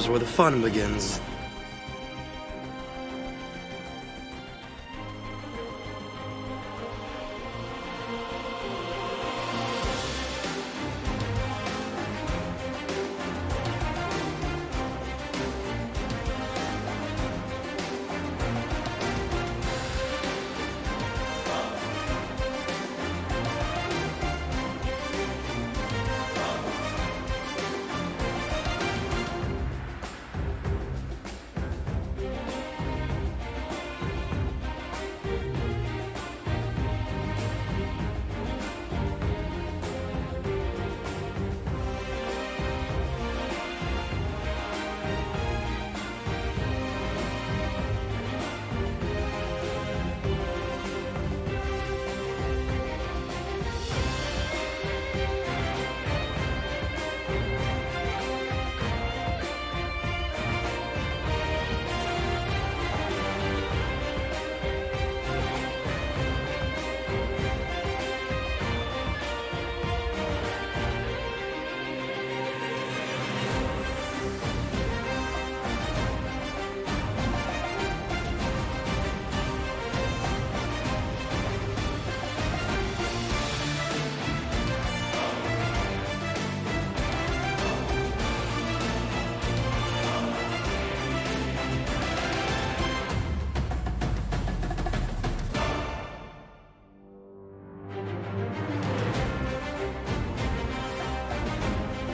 is where the fun begins.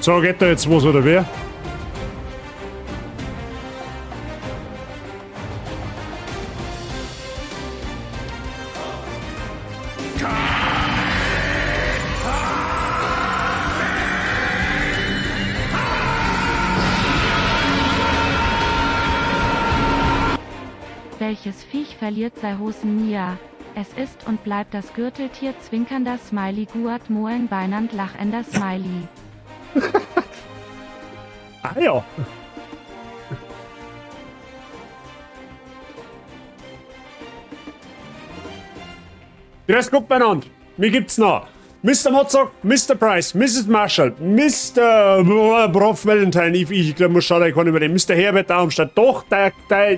So, geht da jetzt was oder wer? Welches Viech verliert sei Hosen nia? Es ist und bleibt das Gürteltier zwinkernder Smiley Guat Moen Beinand lachender Smiley. Ah ja. Grüß Gott beieinander. Mir gibt's noch Mr. Mozart, Mr. Price, Mrs. Marshall, Mr. Prof. Valentine, ich glaub, muss schauen, ich kann über den Mr. Herbert Darmstadt. Doch, der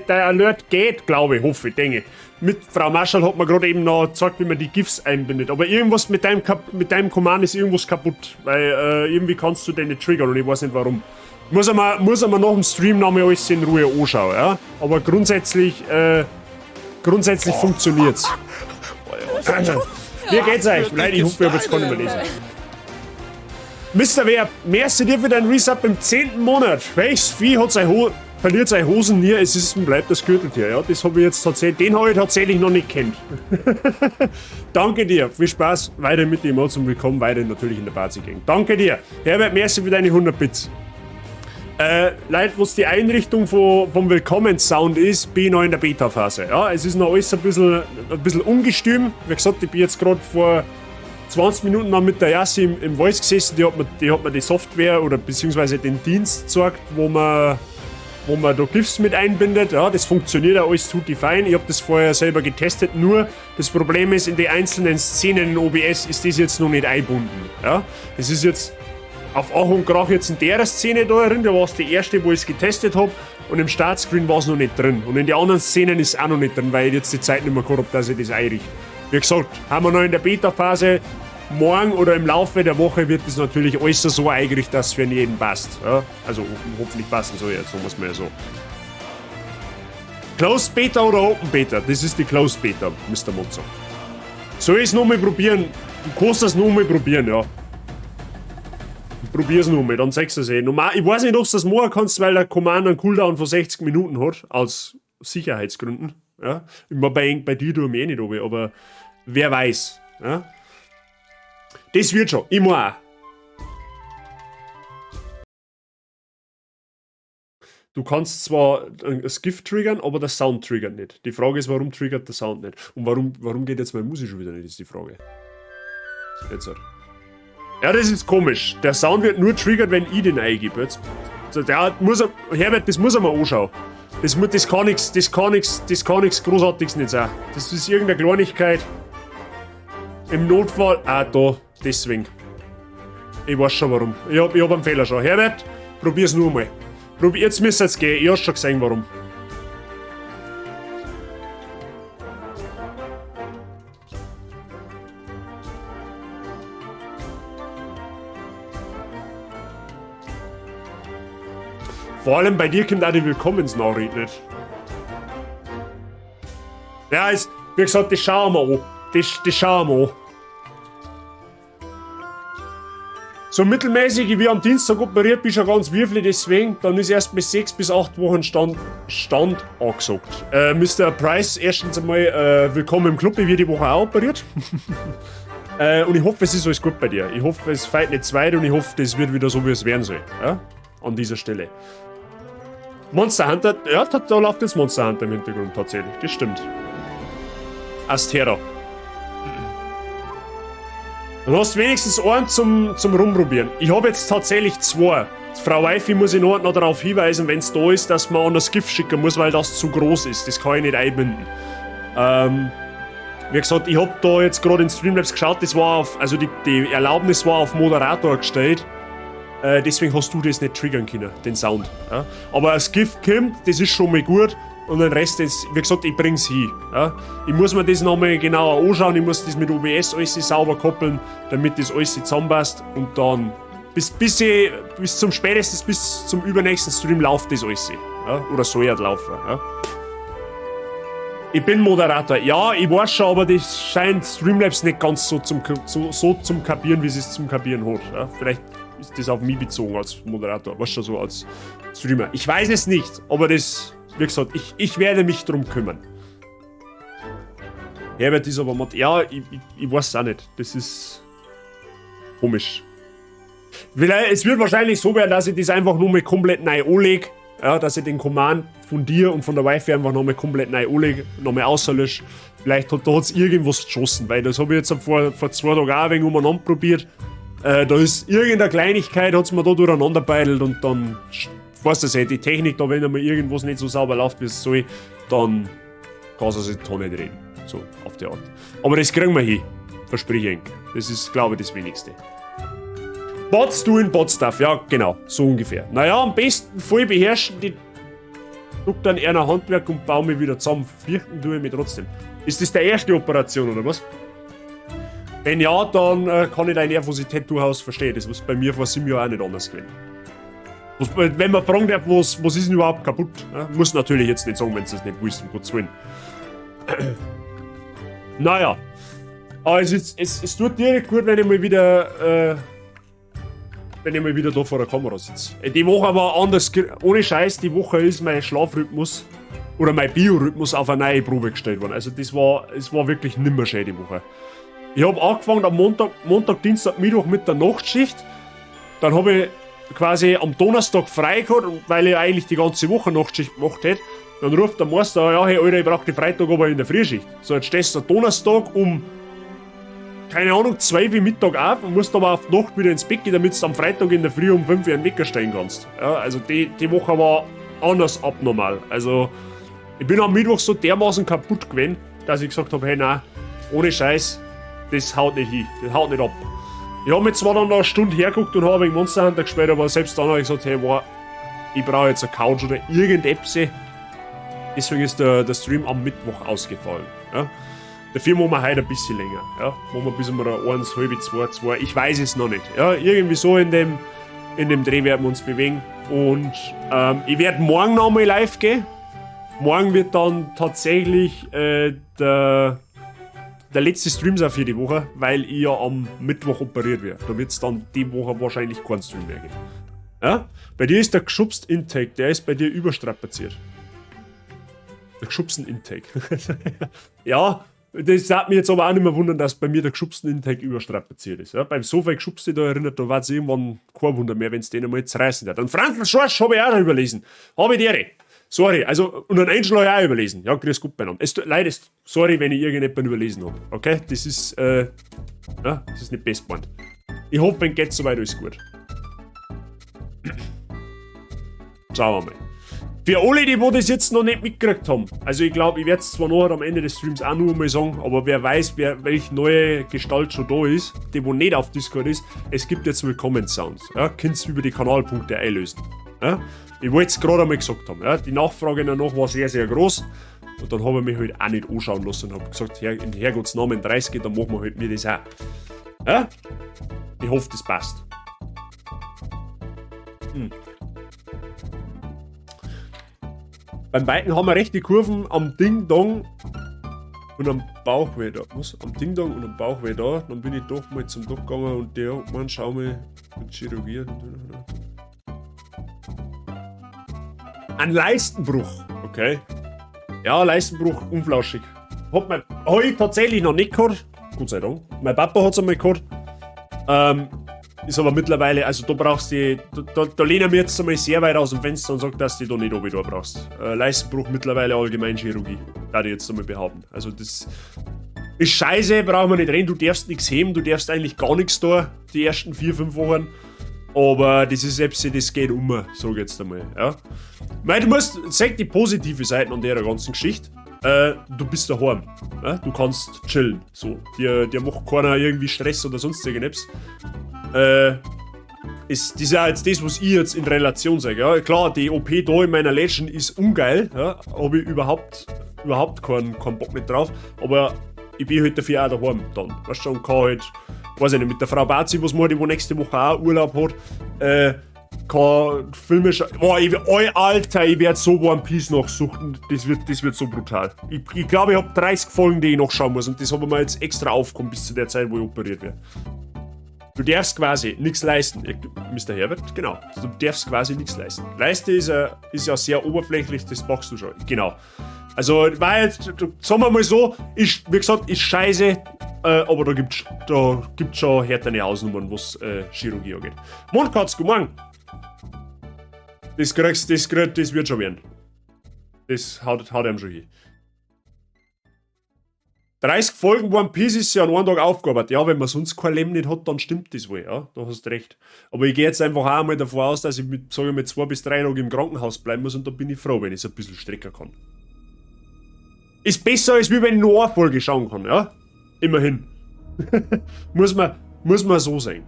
Alert geht, glaube ich, hoffe ich, denke. Mit Frau Marshall hat man gerade eben noch gezeigt, wie man die GIFs einbindet. Aber irgendwas mit deinem Command ist irgendwas kaputt, weil irgendwie kannst du den nicht triggern und ich weiß nicht warum. Muss einmal nach dem Stream nochmal alles in Ruhe anschauen, ja? Aber grundsätzlich funktioniert's. Wie geht's euch? Leute, ich hoffe, ich hab jetzt keinen überlesen. Mister Wer, merci dir für deinen Resub im 10. Monat. Welches Vieh hat sein verliert seine Hosen nie? Es ist und bleibt das Gürteltier. Ja, das hab ich jetzt tatsächlich, den hab ich tatsächlich noch nicht kennt. Danke dir. Viel Spaß weiter mit dem Emotes und willkommen weiter natürlich in der Bazi Gang. Danke dir. Herbert, merci für deine 100 Bits. Leute, was die Einrichtung vom Willkommen-Sound ist, bin ich noch in der Beta-Phase. Ja, es ist noch alles ein bisschen ungestüm. Wie gesagt, ich bin jetzt grad vor 20 Minuten noch mit der Yassi im Voice gesessen. Die hat mir die Software oder beziehungsweise den Dienst gezeigt, wo man da GIFs mit einbindet. Ja, das funktioniert auch alles tutti fein. Ich hab das vorher selber getestet. Nur das Problem ist, in die einzelnen Szenen in OBS ist das jetzt noch nicht eingebunden. Ja, das ist jetzt auf Ach und Krach jetzt in der Szene da drin, da war's die erste, wo ich's getestet hab, und im Startscreen war's noch nicht drin. Und in den anderen Szenen ist es auch noch nicht drin, weil ich jetzt die Zeit nicht mehr gehabt hab, dass ich das einrichte. Wie gesagt, haben wir noch in der Beta-Phase. Morgen oder im Laufe der Woche wird das natürlich alles so eingerichtet, dass es für jeden passt. Ja? Also hoffentlich passen soll jetzt, so muss man ja so. Closed Beta oder Open Beta? Das ist die Closed Beta, Mister Mozart. Soll ich's nochmal probieren? Du kannst das nochmal probieren, ja. Probier's nochmal, dann siehst du es eh. Normal, ich weiß nicht, ob du das machen kannst, weil der Command einen Cooldown von 60 Minuten hat, aus Sicherheitsgründen. Ja? Ich mein, bei dir tue ich mich eh nicht runter, aber wer weiß. Ja? Das wird schon, ich mach auch. Du kannst zwar das Gift triggern, aber der Sound triggert nicht. Die Frage ist, warum triggert der Sound nicht? Und warum geht jetzt meine Musik schon wieder nicht, ist die Frage. Jetzt halt. Ja, das ist komisch. Der Sound wird nur triggert, wenn ich den eingebe. Jetzt, also der muss er, Herbert, das muss er mal anschauen. Das mu-, das kann nix, das kann nix, das kann nix Großartiges nicht sein. Das ist irgendeine Kleinigkeit. Im Notfall, ah, da, deswegen. Ich weiß schon warum. Ich hab einen Fehler schon. Herbert, probier's nur mal. Jetzt müsst ihr gehen. Ich hab schon gesehen, warum. Vor allem bei dir kommt auch die Willkommensnachricht nicht. Ja, ist, wie gesagt, das schauen wir an. Das schauen wir an. So mittelmäßig, ich wie am Dienstag operiert, bin schon ganz würfelig, deswegen, dann ist erst mit 6 bis 8 Wochen Stand angesagt. Mr. Price, erstens einmal willkommen im Club, ich werde die Woche auch operiert. Und ich hoffe, es ist alles gut bei dir. Ich hoffe, es fällt nicht zweit und ich hoffe, das wird wieder so, wie es werden soll. Ja? An dieser Stelle. Monster Hunter, ja, da läuft jetzt Monster Hunter im Hintergrund tatsächlich, das stimmt. Astera. Dann hast du wenigstens einen zum Rumprobieren. Ich habe jetzt tatsächlich zwei. Frau Wifi muss ich noch darauf hinweisen, wenn's da ist, dass man an das Gift schicken muss, weil das zu groß ist. Das kann ich nicht einbinden. Wie gesagt, ich hab da jetzt gerade in Streamlabs geschaut, das war auf, also die Erlaubnis war auf Moderator gestellt. Deswegen hast du das nicht triggern können, den Sound. Ja? Aber das Gift kommt, das ist schon mal gut. Und den Rest ist, wie gesagt, ich bring's hin. Ja? Ich muss mir das nochmal genauer anschauen, ich muss das mit OBS alles sauber koppeln, damit das alles zusammenpasst. Und dann bis spätestens bis zum übernächsten Stream läuft das alles. Ja? Oder soll ja laufen. Ja? Ich bin Moderator. Ja, ich weiß schon, aber das scheint Streamlabs nicht ganz so zum Kapieren, wie es es zum Kapieren hat. Ja? Vielleicht ist das auf mich bezogen als Moderator, weißt du, so als Streamer. Ich weiß es nicht, aber das, wie gesagt, ich werde mich drum kümmern. Herbert ist aber Mod. Ja, ich weiß es auch nicht. Das ist komisch. Vielleicht, es wird wahrscheinlich so werden, dass ich das einfach nur mal komplett neu anlege. Ja, dass ich den Command von dir und von der Wifi einfach nochmal komplett neu anlege, nochmal auslösche. Vielleicht hat da irgendwas geschossen, weil das habe ich jetzt vor 2 Tagen auch ein wenig umeinander probiert. Da ist irgendeine Kleinigkeit, hat es mir da durcheinander beidelt und dann, weißt du, die Technik da, wenn einmal irgendwas nicht so sauber läuft, wie es soll, dann kann es sich da nicht reden. So, auf die Art. Aber das kriegen wir hin, verspreche ich. Das ist, glaube ich, das Wenigste. Bots doing Bot Stuff, ja, genau, so ungefähr. Naja, am besten voll beherrschen, die druckt dann eher ein Handwerk und baue mich wieder zusammen. Fürchten tue ich mich trotzdem. Ist das die erste Operation, oder was? Wenn ja, dann kann ich deine Nervosität durchaus verstehen. Das ist bei mir vor 7 Jahren auch nicht anders gewesen. Wenn man fragen darf, was ist denn überhaupt kaputt? Ja, muss natürlich jetzt nicht sagen, wenn du das nicht willst, um Gottes Willen. Naja. Aber es tut direkt gut, wenn ich mal wieder, da vor der Kamera sitze. Die Woche war anders, ohne Scheiß, die Woche ist mein Schlafrhythmus oder mein Biorhythmus auf eine neue Probe gestellt worden. Also es war wirklich nimmer schön die Woche. Ich habe angefangen am Montag, Dienstag, Mittwoch mit der Nachtschicht. Dann habe ich quasi am Donnerstag frei gehabt, weil ich eigentlich die ganze Woche Nachtschicht gemacht hätte. Dann ruft der Meister, ja, hey Alter, ich brauche den Freitag aber in der Frühschicht. So, jetzt stehst du Donnerstag um, keine Ahnung, 12 Uhr Mittag auf und musst aber auf die Nacht wieder ins Bett gehen, damit du am Freitag in der Früh um 5 Uhr einen Wecker stellen kannst. Ja, also die Woche war anders abnormal. Also, ich bin am Mittwoch so dermaßen kaputt gewesen, dass ich gesagt habe, hey, nein, ohne Scheiß, das haut nicht hin, das haut nicht ab. Ich habe mir zwar dann noch eine Stunde hergeguckt und habe wegen Monster Hunter gespielt, aber selbst dann habe ich gesagt, hey, wow, ich brauche jetzt eine Couch oder irgendetwas. Deswegen ist der Stream am Mittwoch ausgefallen. Ja. Dafür machen wir heute ein bisschen länger. Ja. Machen wir bis um 1, halb 2, 2, ich weiß es noch nicht. Ja, irgendwie so in dem Dreh werden wir uns bewegen. Und ich werde morgen nochmal live gehen. Morgen wird dann tatsächlich der letzte Stream sein für die Woche, weil ich ja am Mittwoch operiert werde. Da wird es dann die Woche wahrscheinlich keinen Stream mehr geben. Ja? Bei dir ist der geschubst Intake, der ist bei dir überstrapaziert. Der geschubsten Intake. Ja, das hat mich jetzt aber auch nicht mehr wundern, dass bei mir der geschubsten Intake überstrapaziert ist. Ja? Beim Sofa geschubste, da erinnert, da war es irgendwann kein Wunder mehr, wenn es den einmal zerreißen hat. Und Franzl Schorsch habe ich auch noch überlesen. Habe ich die. Sorry, also, und einen Angel habe ich auch überlesen. Ja, grüß Gott beieinander. Es tut leid, sorry, wenn ich irgendjemanden überlesen habe. Okay, das ist, ja, das ist nicht best gemeint. Ich hoffe, wenn geht soweit alles gut. Schauen wir mal. Für alle, die wo das jetzt noch nicht mitgekriegt haben, also ich glaube, ich werde es zwar nachher am Ende des Streams auch nur mal sagen, aber wer weiß, welche neue Gestalt schon da ist, die wo nicht auf Discord ist, es gibt jetzt Willkommen-Sounds. Ja, könnt ihr über die Kanalpunkte einlösen. Ja? Ich wollte es gerade einmal gesagt haben. Ja? Die Nachfrage danach war sehr, sehr groß. Und dann habe ich mich halt auch nicht anschauen lassen und habe gesagt, Herr, in Herrgotts Namen 30, dann machen wir halt mir das auch. Ja? Ich hoffe, das passt. Beim Biken haben wir rechte Kurven am Ding-Dong und am Bauch weh da. Was? Am Ding-Dong und am Bauch weh da. Dann bin ich doch mal zum Doc gegangen und der hat gemeint, schau mal, und Chirurgie. Ein Leistenbruch. Okay. Ja, Leistenbruch, unflauschig. Hat mein, hab ich tatsächlich noch nicht gehabt. Gott sei Dank. Mein Papa hat's einmal gehabt. Ist aber mittlerweile, also da brauchst du, da, da, da lehnen wir jetzt einmal sehr weit aus dem Fenster und sagen, dass du da nicht oben da brauchst. Leistenbruch mittlerweile Allgemeinchirurgie, da ich jetzt einmal behaupten. Also das ist scheiße, brauchen wir nicht reden, du darfst nichts heben, du darfst eigentlich gar nichts da, die ersten 4, 5 Wochen. Aber das ist selbst, das geht um, sag ich jetzt einmal. Ja. Mei, du musst, sag die positive Seite an der ganzen Geschichte. Du bist daheim. Ja? Du kannst chillen. So. Dir macht keiner irgendwie Stress oder sonst irgendetwas. Das ist ja jetzt das, was ich jetzt in Relation sage. Ja? Klar, die OP da in meiner Legend ist ungeil. Ja? Hab ich überhaupt keinen Bock mit drauf. Aber ich bin halt dafür auch daheim dann. Weißt du, und kann halt, weiß ich nicht, mit der Frau Bazi, was macht, die wo nächste Woche auch Urlaub hat, kann Filme schauen. Boah, ich, oh, Alter, ich werd so One Piece nachsuchten. Das wird so brutal. Ich glaube, ich hab 30 Folgen, die ich noch schauen muss. Und das hab ich mir jetzt extra aufgekommen bis zu der Zeit, wo ich operiert werde. Du darfst quasi nichts leisten. Ich, Mister Herbert, genau. Du darfst quasi nichts leisten. Leiste ist ja sehr oberflächlich, das machst du schon. Genau. Also, war jetzt, sagen wir mal so, ist, wie gesagt, ist scheiße, aber da gibt's schon härtere Hausnummern, was Chirurgie angeht. Mondkatz, guten Morgen. Das kriegst, das kriegst, das wird schon werden. Das haut ihm schon hin. 30 Folgen One Piece ist ja an einem Tag aufgearbeitet. Ja, wenn man sonst kein Leben nicht hat, dann stimmt das wohl, ja. Da hast du recht. Aber ich gehe jetzt einfach auch einmal davon aus, dass ich mit, sag ich mal, 2 bis 3 Tagen im Krankenhaus bleiben muss und da bin ich froh, wenn ich es ein bisschen strecken kann. Ist besser, als wie wenn ich nur eine Folge schauen kann, ja? Immerhin. Muss man so sehen.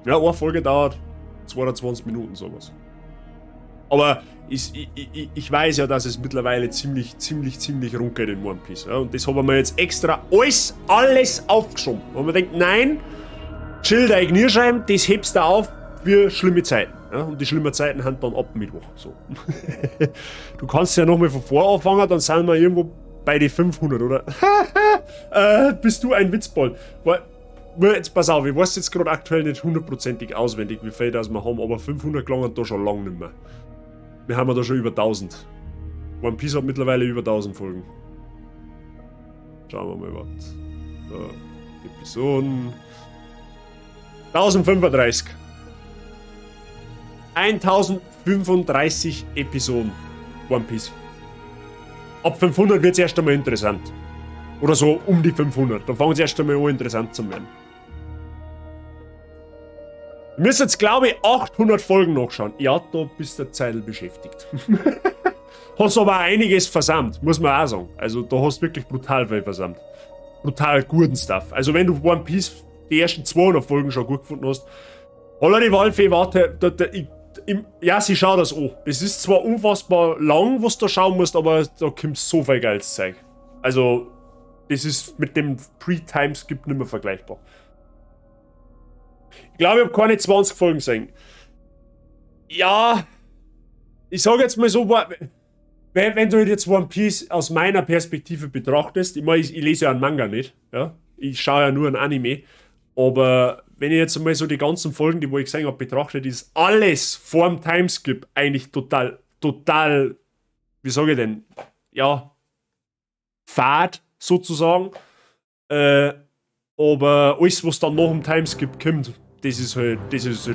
Ja, eine Folge dauert 22 Minuten, sowas. Aber ich weiß ja, dass es mittlerweile ziemlich, ziemlich, ziemlich rund geht in One Piece. Ja? Und das haben wir jetzt extra alles aufgeschoben. Und man denkt, nein, chill deine Kniescheiben, das hebst du auf für schlimme Zeiten. Ja? Und die schlimmen Zeiten haben dann ab Mittwoch. So. Du kannst ja nochmal von vor anfangen, dann sind wir irgendwo bei die 500, oder? Bist du ein Witzbold? Weil, jetzt pass auf, ich weiß jetzt gerade aktuell nicht hundertprozentig auswendig, wie viel das wir haben, aber 500 gelangen da schon lang nicht mehr. Wir haben ja da schon über 1000. One Piece hat mittlerweile über 1000 Folgen. Schauen wir mal, was. So, Episoden. 1035. 1035 Episoden One Piece. Ab 500 wird's erst einmal interessant. Oder so um die 500. Da fangen sie erst einmal an, interessant zu werden. Wir müssen jetzt, glaube ich, 800 Folgen nachschauen. Ja, da bist du eine Zeit beschäftigt. Hast aber auch einiges versammelt, muss man auch sagen. Also da hast du wirklich brutal viel versammelt. Brutal guten Stuff. Also wenn du One Piece die ersten 200 Folgen schon gut gefunden hast, holla die Waldfee, warte, da, da, ich, im, ja, sie schaut das an. Es ist zwar unfassbar lang, was du da schauen musst, aber da kommt so viel geiles Zeug. Also, das ist mit dem Pre-Timeskip nicht mehr vergleichbar. Ich glaube, ich hab keine 20 Folgen gesehen. Ja, ich sag jetzt mal so, wenn du jetzt One Piece aus meiner Perspektive betrachtest, ich meine, ich lese ja einen Manga nicht, ja? Ich schaue ja nur ein Anime, aber wenn ich jetzt mal so die ganzen Folgen, die wo ich gesehen hab, betrachte, ist alles vorm Timeskip eigentlich total, total, wie sag ich denn, ja, fad sozusagen. Aber alles, was dann nach dem Timeskip kommt, das ist halt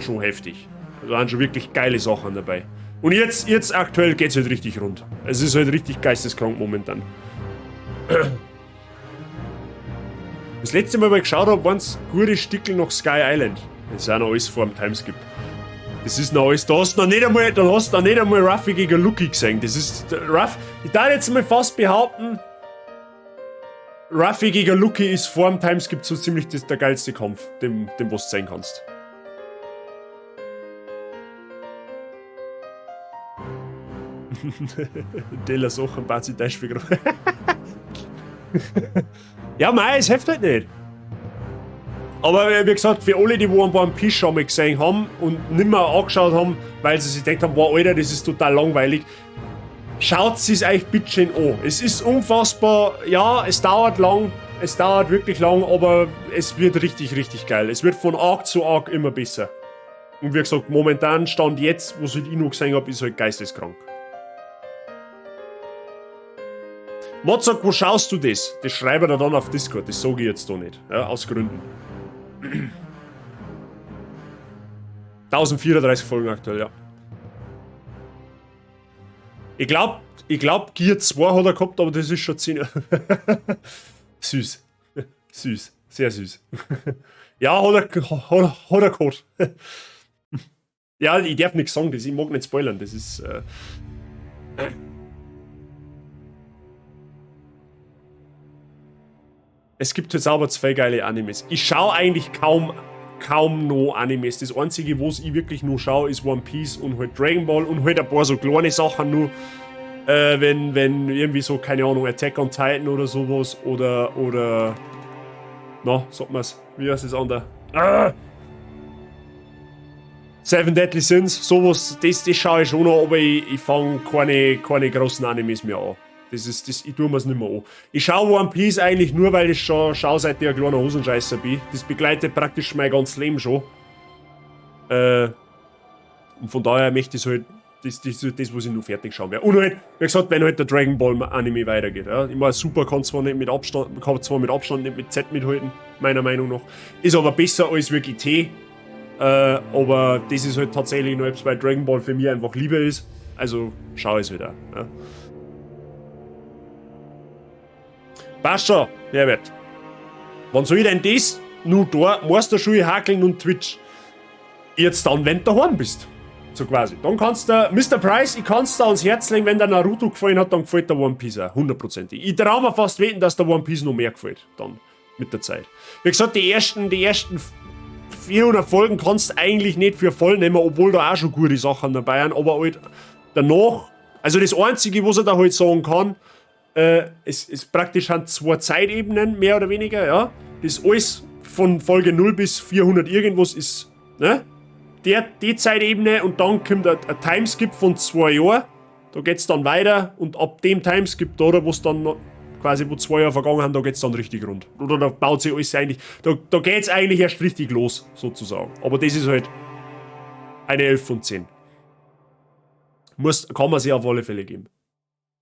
schon heftig. Da sind schon wirklich geile Sachen dabei. Und jetzt aktuell geht's halt richtig rund. Es ist halt richtig geisteskrank momentan. Das letzte Mal, wo ich geschaut hab, waren's gute Stickel nach Sky Island. Das ist auch noch alles vor dem Timeskip. Das ist noch alles. Da hast du noch nicht einmal, da hast du noch nicht einmal Ruffy gegen Lucky gesehen. Das ist. Ruff, ich darf jetzt mal fast behaupten, Ruffy gegen Lucky ist vor dem Timeskip so ziemlich der geilste Kampf, den was du sehen kannst. Teller Sachen, Bazi Beispiel. Ja, mei, es hilft halt nicht. Aber wie gesagt, für alle, die wo ein One Piece schon mal gesehen haben und nimmer angeschaut haben, weil sie sich gedacht haben, boah, Alter, das ist total langweilig, schaut es euch bitte schön an. Es ist unfassbar, ja, es dauert lang, es dauert wirklich lang, aber es wird richtig, richtig geil. Es wird von Arc zu Arc immer besser. Und wie gesagt, momentan, Stand jetzt, was ich noch gesehen habe, ist halt geisteskrank. Mozart, wo schaust du das? Das schreibe ich dann auf Discord, das sage ich jetzt da nicht. Ja, aus Gründen. 1034 Folgen aktuell, ja. Ich glaub, Gear 2 hat er gehabt, aber das ist schon 10. Süß. Süß. Sehr süß. Ja, hat er gehabt. Ja, ich darf nichts sagen, das, ich mag nicht spoilern, das ist. Es gibt jetzt aber 2 geile Animes. Ich schaue eigentlich kaum noch Animes. Das einzige, was ich wirklich nur schaue, ist One Piece und halt Dragon Ball und halt ein paar so kleine Sachen nur. Wenn irgendwie so, keine Ahnung, Attack on Titan oder sowas oder na, sagt man's? Wie heißt das andere? Ah! Seven Deadly Sins, sowas, das schaue ich schon noch, aber ich fange keine großen Animes mehr an. Ich tue mir's nicht mehr an. Ich schaue One Piece eigentlich nur, weil ich schon schaue, seit ich ein kleiner Hosenscheißer bin. Das begleitet praktisch mein ganzes Leben schon. Und von daher möchte ich halt das, was ich noch fertig schauen werde. Und halt, wie gesagt, wenn halt der Dragon Ball Anime weitergeht. Ja. Ich meine, Super kann zwar nicht mit Abstand, kann zwar mit Abstand nicht mit Z mithalten, meiner Meinung nach. Ist aber besser als wirklich T. Aber das ist halt tatsächlich noch etwas, weil Dragon Ball für mich einfach lieber ist. Also schaue ich es wieder. Ja. Passt schon, Herbert. Wann soll ich denn das nur da, Meisterschule hakeln und Twitch? Jetzt dann, wenn du daheim bist. So quasi. Dann kannst du, Mr. Price, ich kann's dir ans Herz legen, wenn der Naruto gefallen hat, dann gefällt der One Piece auch. Hundertprozentig. Ich trau mir fast wetten, dass der One Piece noch mehr gefällt. Dann. Mit der Zeit. Wie gesagt, die ersten 400 Folgen kannst du eigentlich nicht für voll nehmen, obwohl da auch schon gute Sachen dabei sind, aber halt danach, also das Einzige, was er da halt sagen kann, es ist praktisch halt 2 Zeitebenen, mehr oder weniger, ja. Das alles von Folge 0 bis 400 irgendwas ist, ne? Die Zeitebene und dann kommt ein Timeskip von 2 Jahren, da geht's dann weiter und ab dem Timeskip da, wo es dann noch, quasi wo 2 Jahre vergangen sind, da geht's dann richtig rund. Oder da baut sich alles eigentlich, da geht's eigentlich erst richtig los, sozusagen. Aber das ist halt eine 11 von 10. Kann man sich auf alle Fälle geben.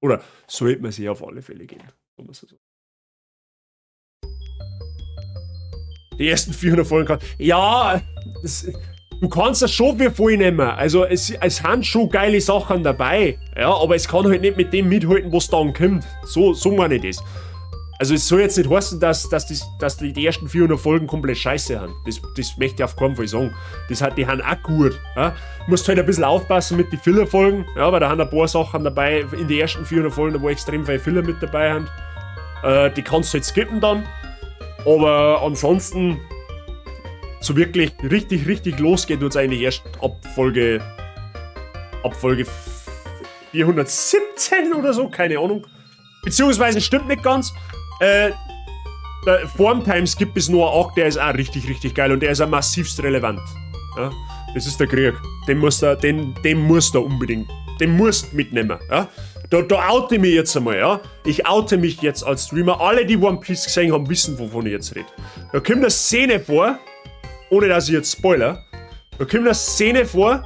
Oder sollte man sich auf alle Fälle geben. Die ersten 400 Folgen kann. Ja, das, du kannst das schon für voll nehmen. Also es sind schon geile Sachen dabei. Ja, aber es kann halt nicht mit dem mithalten, was dann kommt. So meine ich das. Also es soll jetzt nicht heißen, dass die ersten 400 Folgen komplett scheiße sind. Das möchte ich auf keinen Fall sagen. Die sind auch gut. Ja. Du musst halt ein bisschen aufpassen mit den Filler-Folgen, ja, weil da haben ein paar Sachen dabei, in den ersten 400 Folgen, wo extrem viele Filler mit dabei sind. Die kannst du halt skippen dann. Aber ansonsten, so wirklich richtig, richtig losgeht, tut's eigentlich erst ab Folge 417 oder so, keine Ahnung. Beziehungsweise stimmt nicht ganz. Der Form Timeskip ist nur auch, der ist auch richtig, richtig geil und der ist auch massivst relevant. Ja? Das ist der Krieg. Den musst du unbedingt. Den musst du mitnehmen. Ja? Da oute ich mich jetzt einmal, ja? Ich oute mich jetzt als Streamer. Alle, die One Piece gesehen haben, wissen, wovon ich jetzt rede. Da kommt eine Szene vor, ohne dass ich jetzt spoiler. Da kommt eine Szene vor.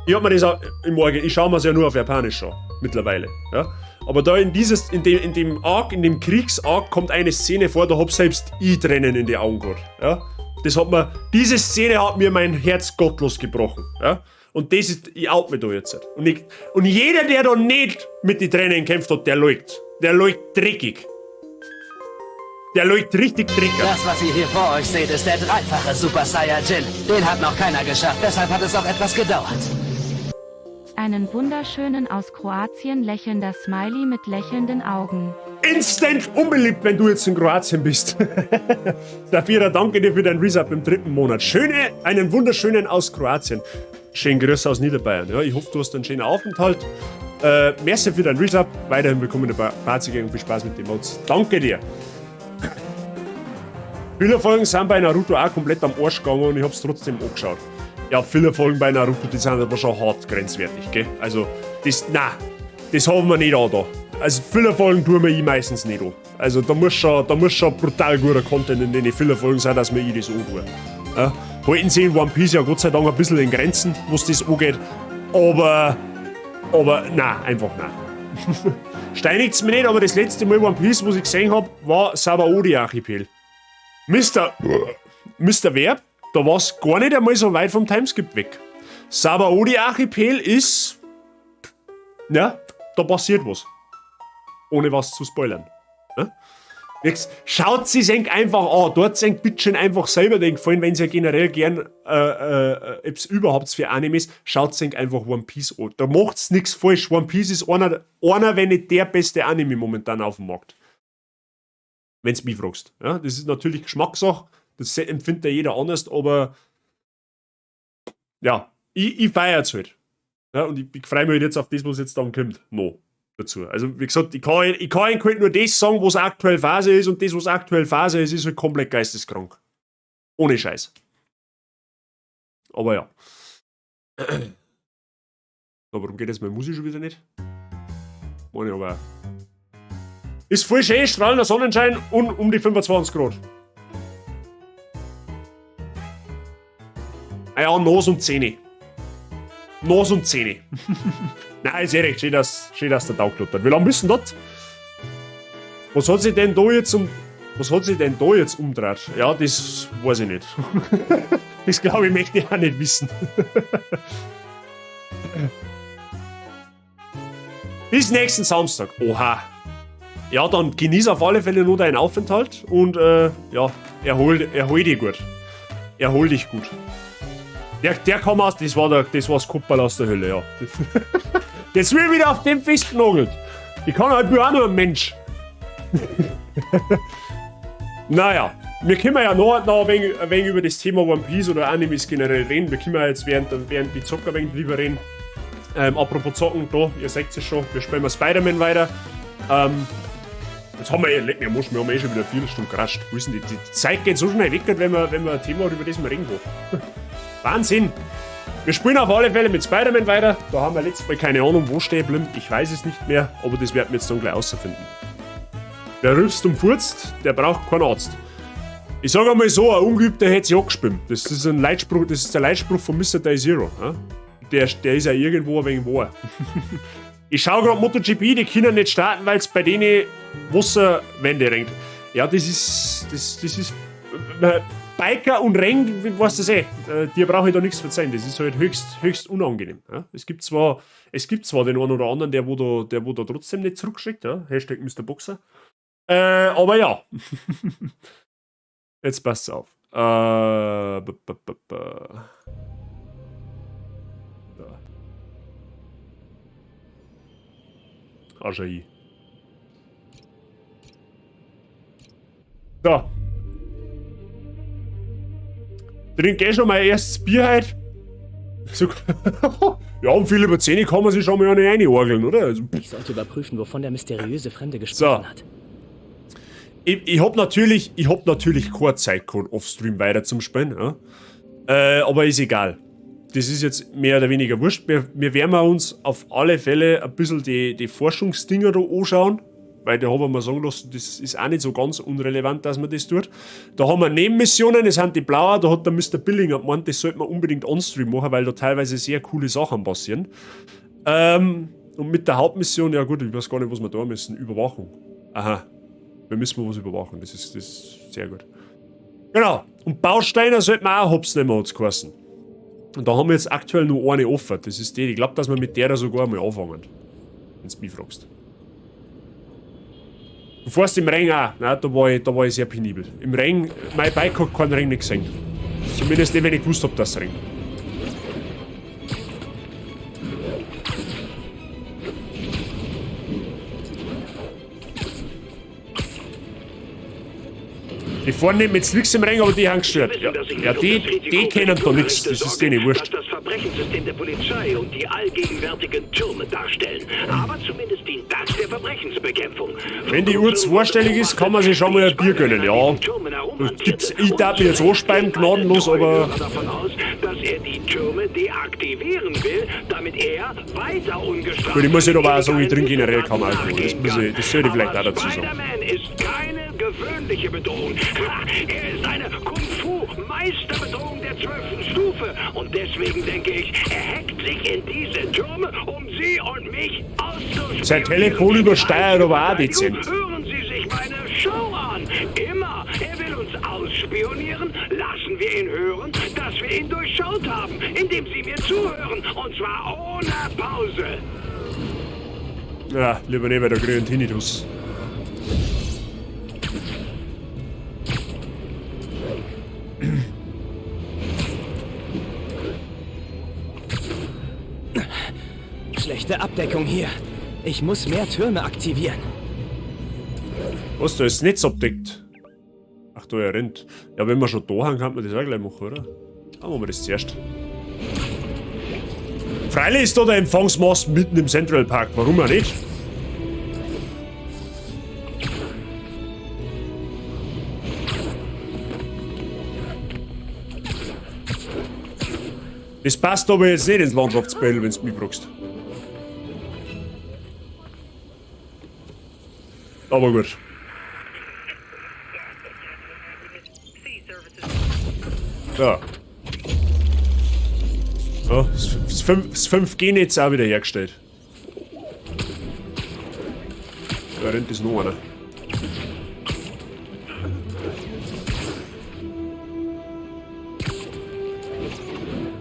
Ich hab mir das auch im Morgen, ich schaue mir es ja nur auf Japanisch an, mittlerweile. Ja? Aber da in dem Arc, in dem Kriegs-Arc kommt eine Szene vor, da hab selbst ich Tränen in die Augen gehabt. Ja? Diese Szene hat mir mein Herz gottlos gebrochen. Ja? Und das ist, ich out mich da jetzt. Und jeder, der da nicht mit den Tränen kämpft hat, der lügt. Der lügt dreckig. Der leuchtet richtig dreckig. Das, was ihr hier vor euch seht, ist der dreifache Super Saiyajin. Den hat noch keiner geschafft, deshalb hat es auch etwas gedauert. Einen wunderschönen aus Kroatien lächelnder Smiley mit lächelnden Augen. Instant unbeliebt, wenn du jetzt in Kroatien bist. Safira, danke dir für dein Resub im 3. Monat. Einen wunderschönen aus Kroatien. Schönen Grüße aus Niederbayern. Ja, ich hoffe, du hast einen schönen Aufenthalt. Merci für deinen Resub. Weiterhin willkommen in der Party und viel Spaß mit den Mods. Danke dir. Viele Folgen sind bei Naruto auch komplett am Arsch gegangen und ich hab's trotzdem angeschaut. Ja, viele Folgen bei Naruto, die sind aber schon hart grenzwertig, gell? Also, das, na, das haben wir nicht an da. Also, viele Folgen tun wir ich meistens nicht an. Also, da muss schon brutal guter Content in den viele Folgen sein, dass wir ich das antun. Ja? Halten sie in One Piece ja Gott sei Dank ein bisschen in Grenzen, was das angeht. Aber, na, einfach nein. Steinigt's mir nicht, aber das letzte Mal One Piece, was ich gesehen hab, war Sabaody-Archipel. Mr. Verb, da war's gar nicht einmal so weit vom Timeskip weg. Sabaody-Archipel ist... Ja, da passiert was. Ohne was zu spoilern. Ja? Schaut sie sich einfach an. Dort sind bitte einfach selber den Gefallen, wenn sie generell gern etwas überhaupt für Animes, schaut sich einfach One Piece an. Da macht's nichts falsch. One Piece ist einer, wenn nicht der beste Anime momentan auf dem Markt. Wenn's mich fragst. Ja, das ist natürlich Geschmackssache, das empfindet ja jeder anders, aber ja, ich feier's halt. Ja, und ich freue mich halt jetzt auf das, was jetzt dann kommt. No. Dazu. Also, wie gesagt, ich kann halt nur das sagen, was aktuell Phase ist, und das, was aktuell Phase ist, ist halt komplett geisteskrank. Ohne Scheiß. Aber ja. So, warum geht jetzt meine Musik schon wieder nicht? Meine aber. Ist voll schön, strahlender Sonnenschein und um die 25 Grad. Ah ja, Nase und Zähne. Nase und Zähne. Nein, ist eh recht schön, dass der Tag geklappt hat. Wie lange bist du denn dort? Was hat sich denn da jetzt umgedreht? Ja, das weiß ich nicht. Das glaube ich, möchte ich auch nicht wissen. Bis nächsten Samstag. Oha. Ja, dann genieß auf alle Fälle nur deinen Aufenthalt und ja, erhol dich gut. Erhol dich gut. Der kam aus, das war das Kupperl aus der Hölle, ja. Jetzt wird wieder auf dem festgenagelt. Ich kann halt auch nur ein Mensch. Naja, wir können ja noch ein wenig über das Thema One Piece oder Animes generell reden. Wir können ja jetzt während die Zocker ein wenig drüber reden. Apropos Zocken, da, ihr seht es schon, wir spielen mal Spider-Man weiter. Jetzt haben wir eh, leck mir, wir haben eh schon wieder eine Viertelstunde gerascht. Wo ist denn die Zeit geht so schnell weg, wenn wir ein Thema hat, über das wir reden wollen. Wahnsinn! Wir spielen auf alle Fälle mit Spider-Man weiter. Da haben wir letztes Mal keine Ahnung, wo stehen geblieben. Ich weiß es nicht mehr, aber das werden wir jetzt dann gleich rausfinden. Wer rülpst und furzt, der braucht keinen Arzt. Ich sage einmal so, ein Ungeübter hätte sich angespielt. Das ist ein Leitspruch, das ist der Leitspruch von Mr. Day Zero. Ja? Der ist ja irgendwo ein wenig wahr. Ich schaue gerade MotoGP, die können nicht starten, weil es bei denen Wasserwände rennt. Ja, das ist. Biker und Rennen, weißt du das eh. Dir brauche ich da nichts verzeihen. Das ist halt höchst unangenehm. Ja? Es gibt zwar den einen oder anderen, der wo da trotzdem nicht zurückschickt. Ja? Hashtag Mr. Boxer. Aber ja. Jetzt passt's auf. Da. Ajay. So. Trink eh schon mein erstes Bier heute. So, ja, um viel über 10 kann man sich schon mal nicht reinorgeln, oder? Also, ich sollte überprüfen, wovon der mysteriöse Fremde gesprochen so hat. Ich hab natürlich keine Zeit gehabt, offstream weiter zum Spielen. Ja? Aber ist egal. Das ist jetzt mehr oder weniger wurscht. Wir werden uns auf alle Fälle ein bisschen die Forschungsdinger da anschauen. Weil da haben wir mal sagen lassen, das ist auch nicht so ganz unrelevant, dass man das tut. Da haben wir Nebenmissionen, das sind die blauen, da hat der Mr. Billinger gemeint, das sollte man unbedingt on-stream machen, weil da teilweise sehr coole Sachen passieren. Und mit der Hauptmission, ja gut, ich weiß gar nicht, was wir da müssen. Überwachung. Aha. Wir müssen was überwachen, das ist sehr gut. Genau. Und Bausteine sollte man auch hops nehmen, hat's geheißen. Und da haben wir jetzt aktuell nur eine offen. Das ist die. Ich glaube, dass wir mit der da sogar mal anfangen. Wenn du mich fragst. Du fährst im Regen auch. Nein, da war ich sehr penibel. Im Regen, mein Bike hat keinen Regen nicht gesehen. Zumindest nicht, wenn ich gewusst hab, dass es regnet. Die fahren nicht mit Slicks im Ring, aber die haben gestört. Ja, ja, die kennen da nichts. Das ist denen wurscht. Das Verbrechenssystem der Polizei und die allgegenwärtigen Türme darstellen. Aber zumindest dient das der Verbrechensbekämpfung. Wenn die Uhr zweistellig ist, kann man sich schon mal ein Bier gönnen, ja. Gibt's, ich darf mich jetzt anspeien, gnadenlos, aber... davon aus, dass er die Türme deaktivieren will, damit er weiter ungestraft. Gut, ich muss jetzt aber auch sagen, ich trinke generell kaum Alkohol. Das, muss ich, das sollte ich vielleicht auch dazu sagen. Spider-Man ist keine gewöhnliche Bedrohung. Ha, er ist eine Kung-Fu-Meisterbedrohung der 12. Stufe. Und deswegen denke ich, er hackt sich in diese Türme, um sie und mich auszuspionieren. Sein Telefon übersteuert aber auch dezent. Hören Sie sich meine Show an. Immer. Er will uns ausspionieren. Lassen wir ihn hören, dass wir ihn durchschaut haben, indem Sie mir zuhören. Und zwar ohne Pause. Ja, lieber nicht, weil da krieg ich einen Tinnitus. Schlechte Abdeckung hier. Ich muss mehr Türme aktivieren. Was, da ist das Netz abdeckt? Ach, da, er rennt. Ja, wenn wir schon da haben, kann man das auch gleich machen, oder? Dann machen wir das zuerst. Freilich ist da der Empfangsmast mitten im Central Park. Warum auch nicht? Das passt aber jetzt nicht ins Landschaftsbild, wenn du mich fragst. Aber gut. So. So, das 5G-Netz auch wieder hergestellt. Da rennt das noch einer.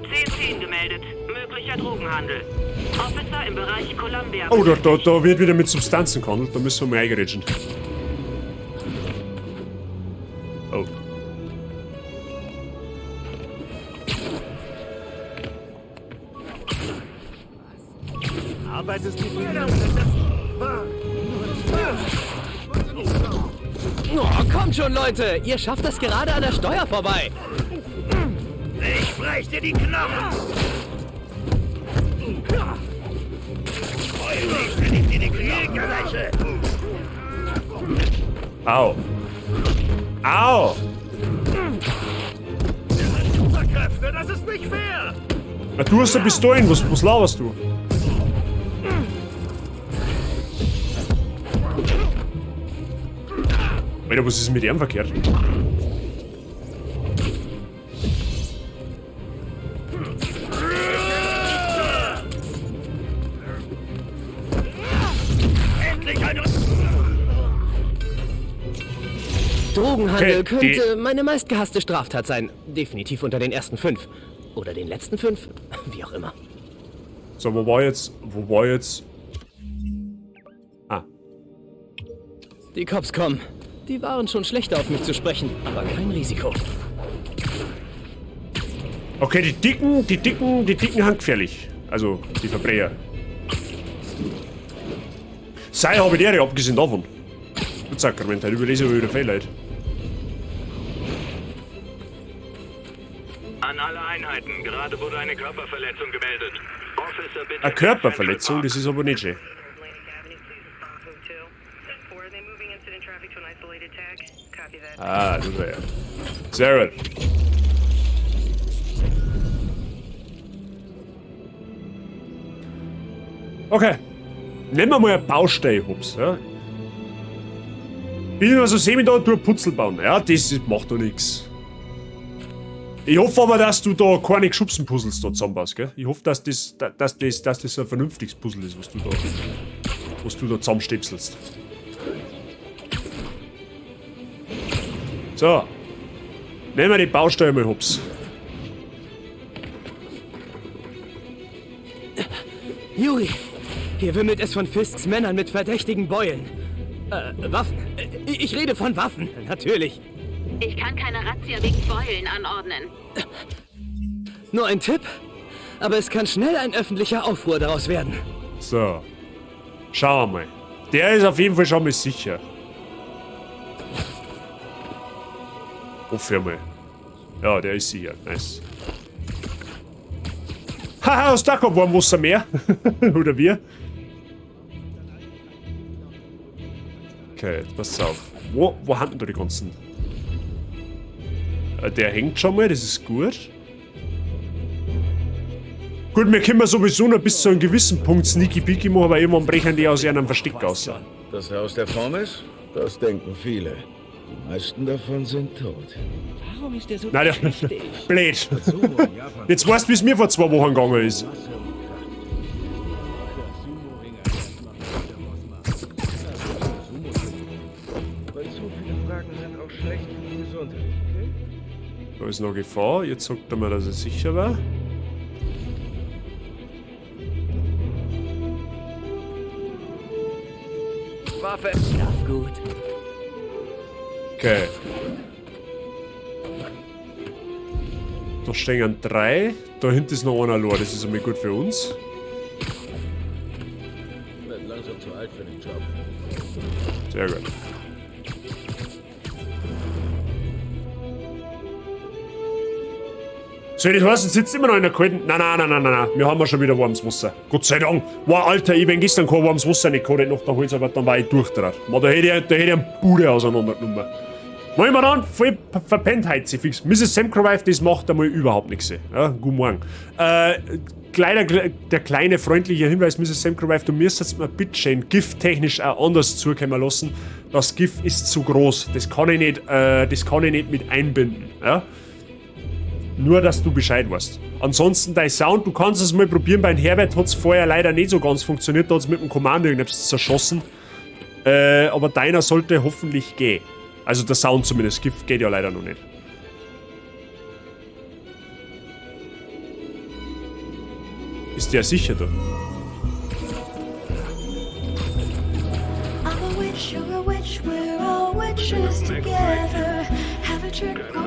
C10 gemeldet. Möglicher Drogenhandel. Officer im Bereich Columbia. Oh, da wird wieder mit Substanzen gehandelt. Da müssen wir mal eingerätschen. Oh. Arbeitest du für Oh, kommt schon, Leute! Ihr schafft das gerade an der Steuer vorbei! Ich brech dir die Knochen! Heul wenn ich dir die Knochen breche! Au. Au! Superkräfte, das ist nicht fair! Na, du hast eine Pistolen, was laberst du? Alter, was ist mit ihm verkehrt? Drogenhandel Okay, könnte meine meistgehasste Straftat sein. Definitiv unter den ersten 5. Oder den letzten 5. Wie auch immer. So, wo war jetzt? Wo war jetzt? Ah. Die Cops kommen. Die waren schon schlechter auf mich zu sprechen, aber kein Risiko. Okay, die Dicken sind gefährlich. Also, die Verbrecher. Sei habe ich die Ehre, abgesehen davon. Gut, Sakrament, heute überlese ich wieder viel Leute. An alle Einheiten, gerade wurde eine Körperverletzung gemeldet. Officer, bitte. Eine Körperverletzung, das ist aber nicht schön. Ah, das war ja. Sehr gut. Okay. Nehmen wir mal eine Baustelle, Hops. Ja. Bin immer so semi da und tu ein Putzel bauen. Ja, das macht doch nix. Ich hoffe aber, dass du da keine Geschubsen-Puzzles da zusammenbaust, gell? Ich hoffe, dass das ein vernünftiges Puzzle ist, was du da zusammenstipselst. So. Nehmen wir die Baustelle mal, Hops. Yuri, hier wimmelt es von Fisks Männern mit verdächtigen Beulen. Waffen. Ich rede von Waffen, natürlich. Ich kann keine Razzia wegen Beulen anordnen. Nur ein Tipp, aber es kann schnell ein öffentlicher Aufruhr daraus werden. So. Schauen wir mal. Der ist auf jeden Fall schon mal sicher. Hoffe ich mal. Ja, der ist sicher. Nice. Haha, aus da kommt warm Wasser mehr. Oder wir. Okay, jetzt pass auf. Wo haben denn da die ganzen? Der hängt schon mal, das ist gut. Gut, wir können sowieso noch bis zu einem gewissen Punkt Sneaky Peeky machen, aber irgendwann brechen die aus ihrem Versteck aus. Dass er aus der Form ist? Das denken viele. Die meisten davon sind tot. Warum ist der so Nein, der blöd. Jetzt weißt du, wie es mir vor 2 Wochen gegangen ist. Da ist noch Gefahr. Jetzt sagt er mir, dass es sicher war. Waffe. Schlaf gut. Okay. Da stehen 3. Da hinten ist noch einer allein. Das ist einmal gut für uns. Wird langsam zu alt für den Job. Sehr gut. So, das heißt, jetzt sitzt immer noch in der kalten. Nein, nein, nein, nein, nein, nein. Wir haben ja schon wieder warmes Wasser. Gott sei Dank. Wow, Alter, ich bin gestern kein warmes Wasser nicht gehabt, noch der Holz, aber dann war ich durchdraht. Da hätte ich einen Bude auseinandergenommen. Wollen wir dann voll verpennt heute, fix. Mrs. Samcrowife, das macht einmal überhaupt nichts. Ja, guten Morgen. Kleiner, der kleine freundliche Hinweis, Mrs. Samcrowife, du müsstest mir bitte schön gifttechnisch auch anders zukommen lassen. Das Gift ist zu groß. Das kann ich nicht, das kann ich nicht mit einbinden. Ja? Nur, dass du Bescheid weißt. Ansonsten dein Sound, du kannst es mal probieren. Beim Herbert hat es vorher leider nicht so ganz funktioniert. Da hat es mit dem Kommando irgendetwas zerschossen. Aber deiner sollte hoffentlich gehen. Also der Sound zumindest. Gift geht ja leider noch nicht. Ist der sicher da?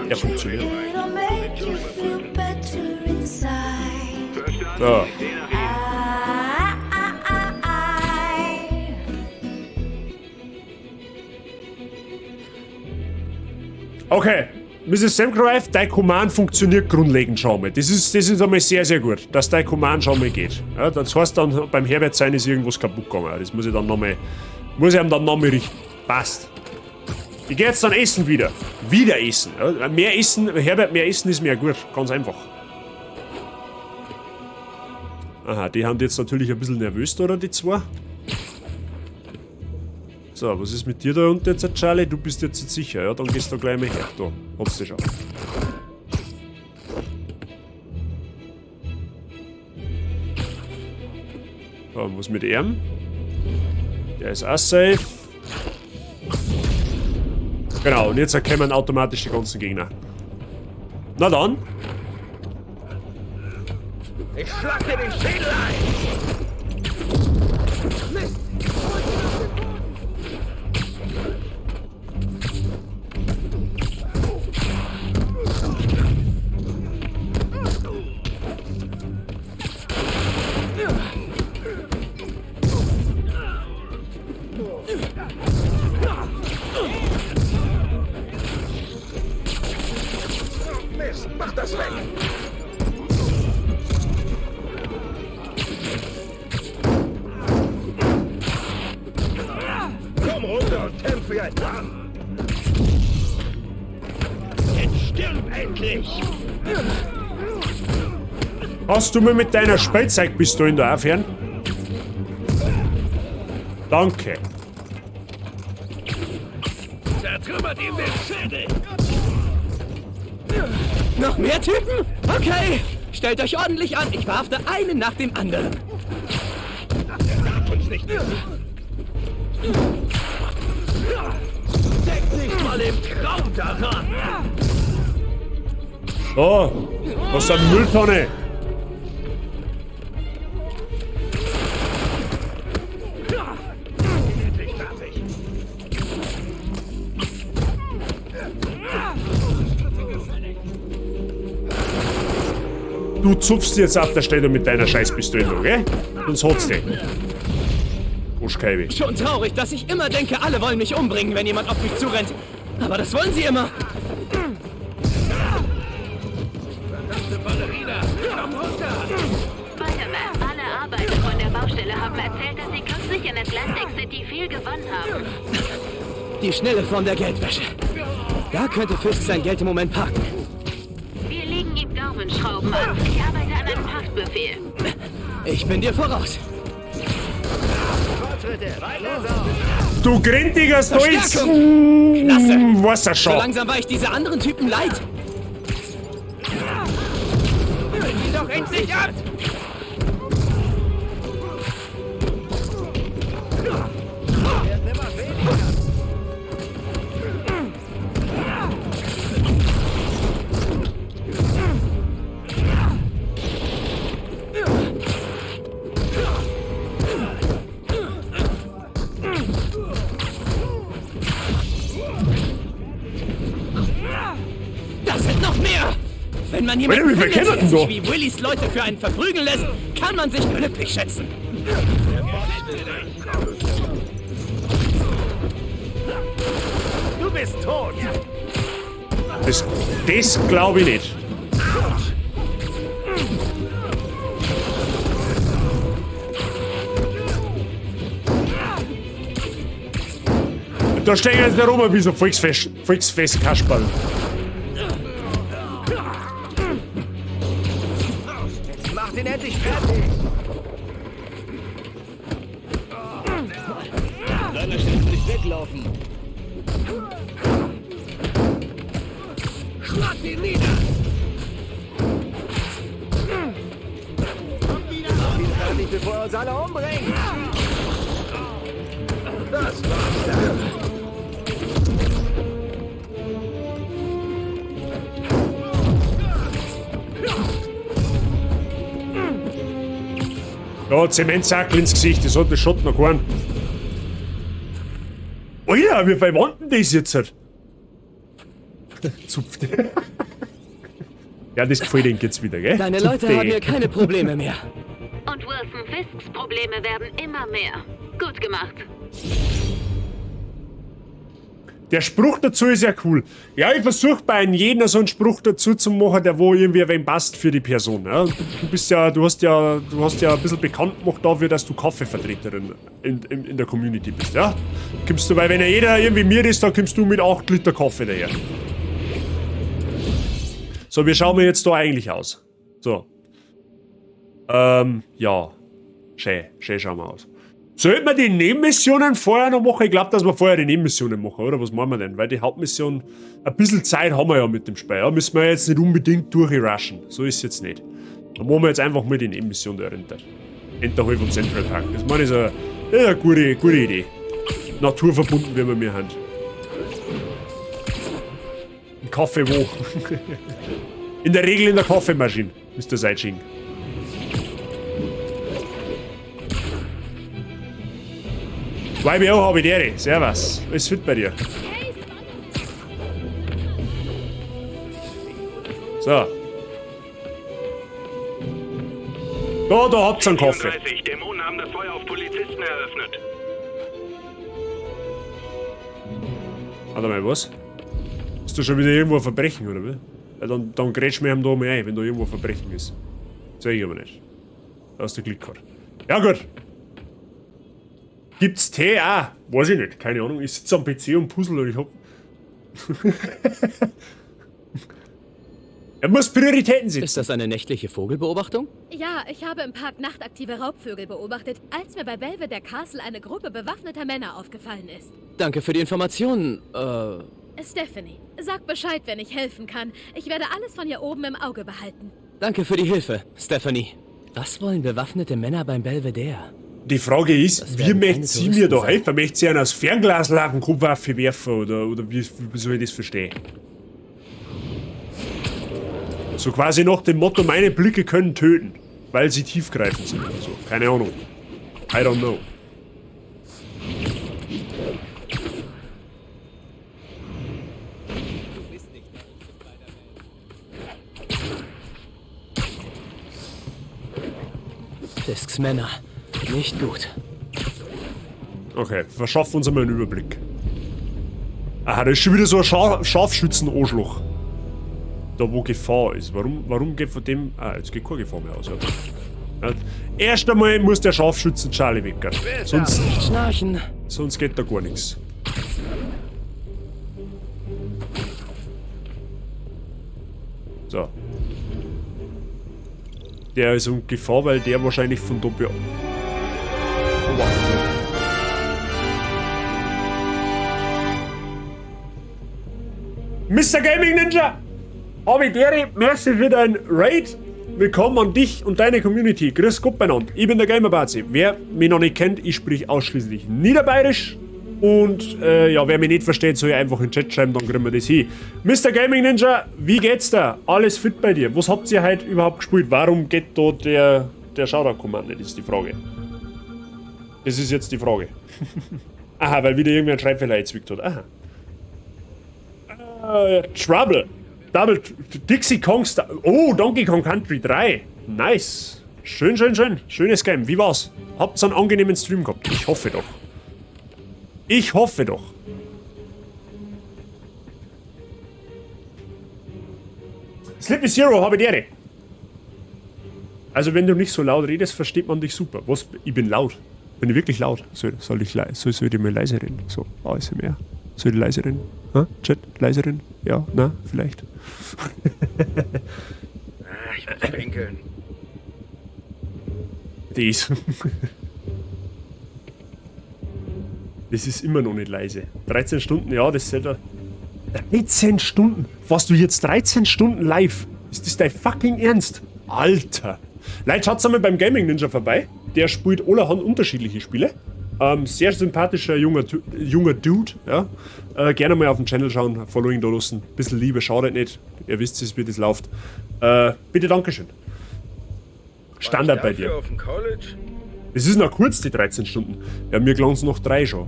Der funktioniert. So. Okay, Mrs. Samcrowife, dein Command funktioniert grundlegend schon mal. Das ist einmal sehr, sehr gut, dass dein Command schon mal geht. Ja, das heißt dann, beim Herbert sein ist irgendwas kaputt gegangen. Das muss ich dann nochmal, muss ich ihm dann nochmal richten. Passt. Ich geh jetzt dann essen wieder. Wieder essen. Ja, mehr essen, Herbert, mehr essen ist mehr gut. Ganz einfach. Aha, die haben jetzt natürlich ein bisschen nervös, oder die zwei? So, was ist mit dir da unten jetzt, Charlie? Du bist jetzt sicher, ja? Dann gehst du gleich mal her. Da, hab's dich schon. So, was mit ihm? Der ist auch safe. Genau, und jetzt erkennen automatisch die ganzen Gegner. Na dann. Ich schlag dir den Schädel ein! Mist! Mist, mach das weg! Komm runter und kämpf wie ein Mann! Jetzt stirb endlich! Hast du mir mit deiner Spielzeugpistole da aufhören? Danke. Zertrümmert ihm den Schädel! Noch mehr Typen? Okay! Stellt euch ordentlich an, ich verhafte einen nach dem anderen. Darf uns nicht. Denk nicht mal im Traum daran! Oh, was ist eine Mülltonne? Endlich fertig! Du zupfst jetzt auf der Stelle mit deiner Scheißpistole, okay? Sonst hat's dich. Arschkeibe. Schon traurig, dass ich immer denke, alle wollen mich umbringen, wenn jemand auf mich zurennt. Aber das wollen sie immer. in Atlantic City viel gewonnen haben. Die schnelle Form der Geldwäsche. Da könnte Fisk sein Geld im Moment parken. Wir legen ihm Daumenschrauben an. Ich arbeite an einem Haftbefehl. Ich bin dir voraus. Du grindiger Stolz! Verstärkung! Klasse! Was er So schon. langsam war ich diese anderen Typen leid. Ihn doch endlich ab! Da sind noch mehr! Wenn man jemanden Alter, wie viel findet, kennen der denn sich da? wie Willys Leute für einen verprügeln lässt, kann man sich glücklich schätzen. Du bist tot! Das glaube ich nicht. Da stehen jetzt nicht rum wie so Volksfest-Kasperl. Macht ihn endlich fertig! Deiner Stelle würde ich weglaufen. Schlag ihn nieder! Mach ihn fertig, bevor er uns alle umbringt! Das war's dann! Ja, Zementsackel ins Gesicht, das hat der Schott noch keinen. Alter, wie viel waren denn das jetzt? halt? Zupft. Ja, das gefällt ihnen jetzt wieder, gell? Deine Zupft Leute haben die. hier keine Probleme mehr. Und Wilson Fisks Probleme werden immer mehr. Gut gemacht. Der Spruch dazu ist ja cool. Ja, ich versuche bei einem jeden so einen Spruch dazu zu machen, der wo irgendwie ein wenig passt für die Person. Ja. Du bist ja, du hast ja, du hast ja ein bisschen bekannt gemacht dafür, dass du Kaffeevertreterin in der Community bist, ja. Kommst du, weil wenn ja jeder irgendwie mir ist, dann kommst du mit 8 Liter Kaffee daher. So, wie schauen wir jetzt da eigentlich aus? So. Ja. Schön, schön schauen wir aus. Sollte man die Nebenmissionen vorher noch machen? Ich glaub, dass wir vorher die Nebenmissionen machen, oder? Was machen wir denn? Weil die Hauptmission, ein bisschen Zeit haben wir ja mit dem Spiel. Ja? Müssen wir jetzt nicht unbedingt durchrushen. So ist es jetzt nicht. Dann machen wir jetzt einfach mal die Nebenmission da runter. Hinterhalb vom Central Park. Das meine ich so, das ist eine gute, gute Idee. Naturverbunden, wie wir mir haben. Ein Kaffee wo? In der Regel in der Kaffeemaschine, Mister Seitsching. YBO habe ich dir. Servus. Alles fit bei dir. So. Da habt ihr einen Kaffee. 34. Dämonen haben das Feuer auf Polizisten eröffnet. Warte mal, was? Ist da schon wieder irgendwo ein Verbrechen, oder wie? Ja, dann grätsch mir ihm da mal ein, wenn da irgendwo ein Verbrechen ist. Sag ich aber nicht. Da hast du Glück gehabt. Ja, gut. Gibt's Tee auch? Weiß ich nicht, keine Ahnung. Ich sitze am PC und puzzle und ich hab. Er muss Prioritäten setzen. Ist das eine nächtliche Vogelbeobachtung? Ja, ich habe im Park nachtaktive Raubvögel beobachtet, als mir bei Belvedere Castle eine Gruppe bewaffneter Männer aufgefallen ist. Danke für die Informationen. Stephanie, sag Bescheid, wenn ich helfen kann. Ich werde alles von hier oben im Auge behalten. Danke für die Hilfe, Stephanie. Was wollen bewaffnete Männer beim Belvedere? Die Frage ist, Das wie werden möchte keine sie mir da Touristen sein. helfen? Möchte sie einen aus Fernglasladen werfen oder wie soll ich das verstehen? So quasi nach dem Motto, meine Blicke können töten, weil sie tiefgreifend sind oder so. Keine Ahnung. I don't know. Fisks Männer. Nicht gut. Okay, verschaffen uns einmal einen Überblick. Aha, da ist schon wieder so ein Scharfschützen-Oschloch. Da wo Gefahr ist. Warum geht von dem... Ah, jetzt geht keine Gefahr mehr aus. Ja. Ja. Erst einmal muss der Scharfschützen Charlie weckern. Sonst, Nicht schnarchen. sonst geht da gar nichts. So. Der ist in Gefahr, weil der wahrscheinlich von da beobachtet wird. Mr. Gaming Ninja! Habidere, merci für dein Raid. Willkommen an dich und deine Community. Grüß Gott beieinander. Ich bin der Gamer Bazi. Wer mich noch nicht kennt, ich sprich ausschließlich Niederbayerisch. Und ja, wer mich nicht versteht, soll einfach in den Chat schreiben, dann kriegen wir das hin. Mr. Gaming Ninja, wie geht's da? Alles fit bei dir? Was habt ihr heute überhaupt gespielt? Warum geht da der Shoutout-Command nicht, ist die Frage. Das ist jetzt die Frage. Aha, weil wieder irgendwer einen Schreibfehler eingezwickt hat. Aha. Trouble. Double Dixie Kong Star. Oh, Donkey Kong Country 3. Nice. Schön, schön, schön. Schönes Game. Wie war's? Habt's einen angenehmen Stream gehabt? Ich hoffe doch. Ich hoffe doch. Slippy Zero, habe die Ehre. Also wenn du nicht so laut redest, versteht man dich super. Was? Ich bin laut. Bin ich wirklich laut? Soll ich mal leise reden? So, ASMR. Soll ich leise reden? Ha? Chat? Leise reden? Ja? Na? Vielleicht? Ich muss pinkeln. Das. Das ist immer noch nicht leise. 13 Stunden, ja, das ist ja 13 Stunden? Warst du jetzt 13 Stunden live? Ist das dein fucking Ernst? Alter! Leute, schaut's einmal beim Gaming Ninja vorbei. Der spielt allerhand unterschiedliche Spiele. Sehr sympathischer junger Dude. Ja. Gerne mal auf den Channel schauen, Following da lassen. Bisschen Liebe schadet nicht. Ihr wisst es, wie das läuft. Bitte Dankeschön. Standard bei dir. Auf dem College? Es ist noch kurz, die 13 Stunden. Ja, mir gelangen's noch 3 schon.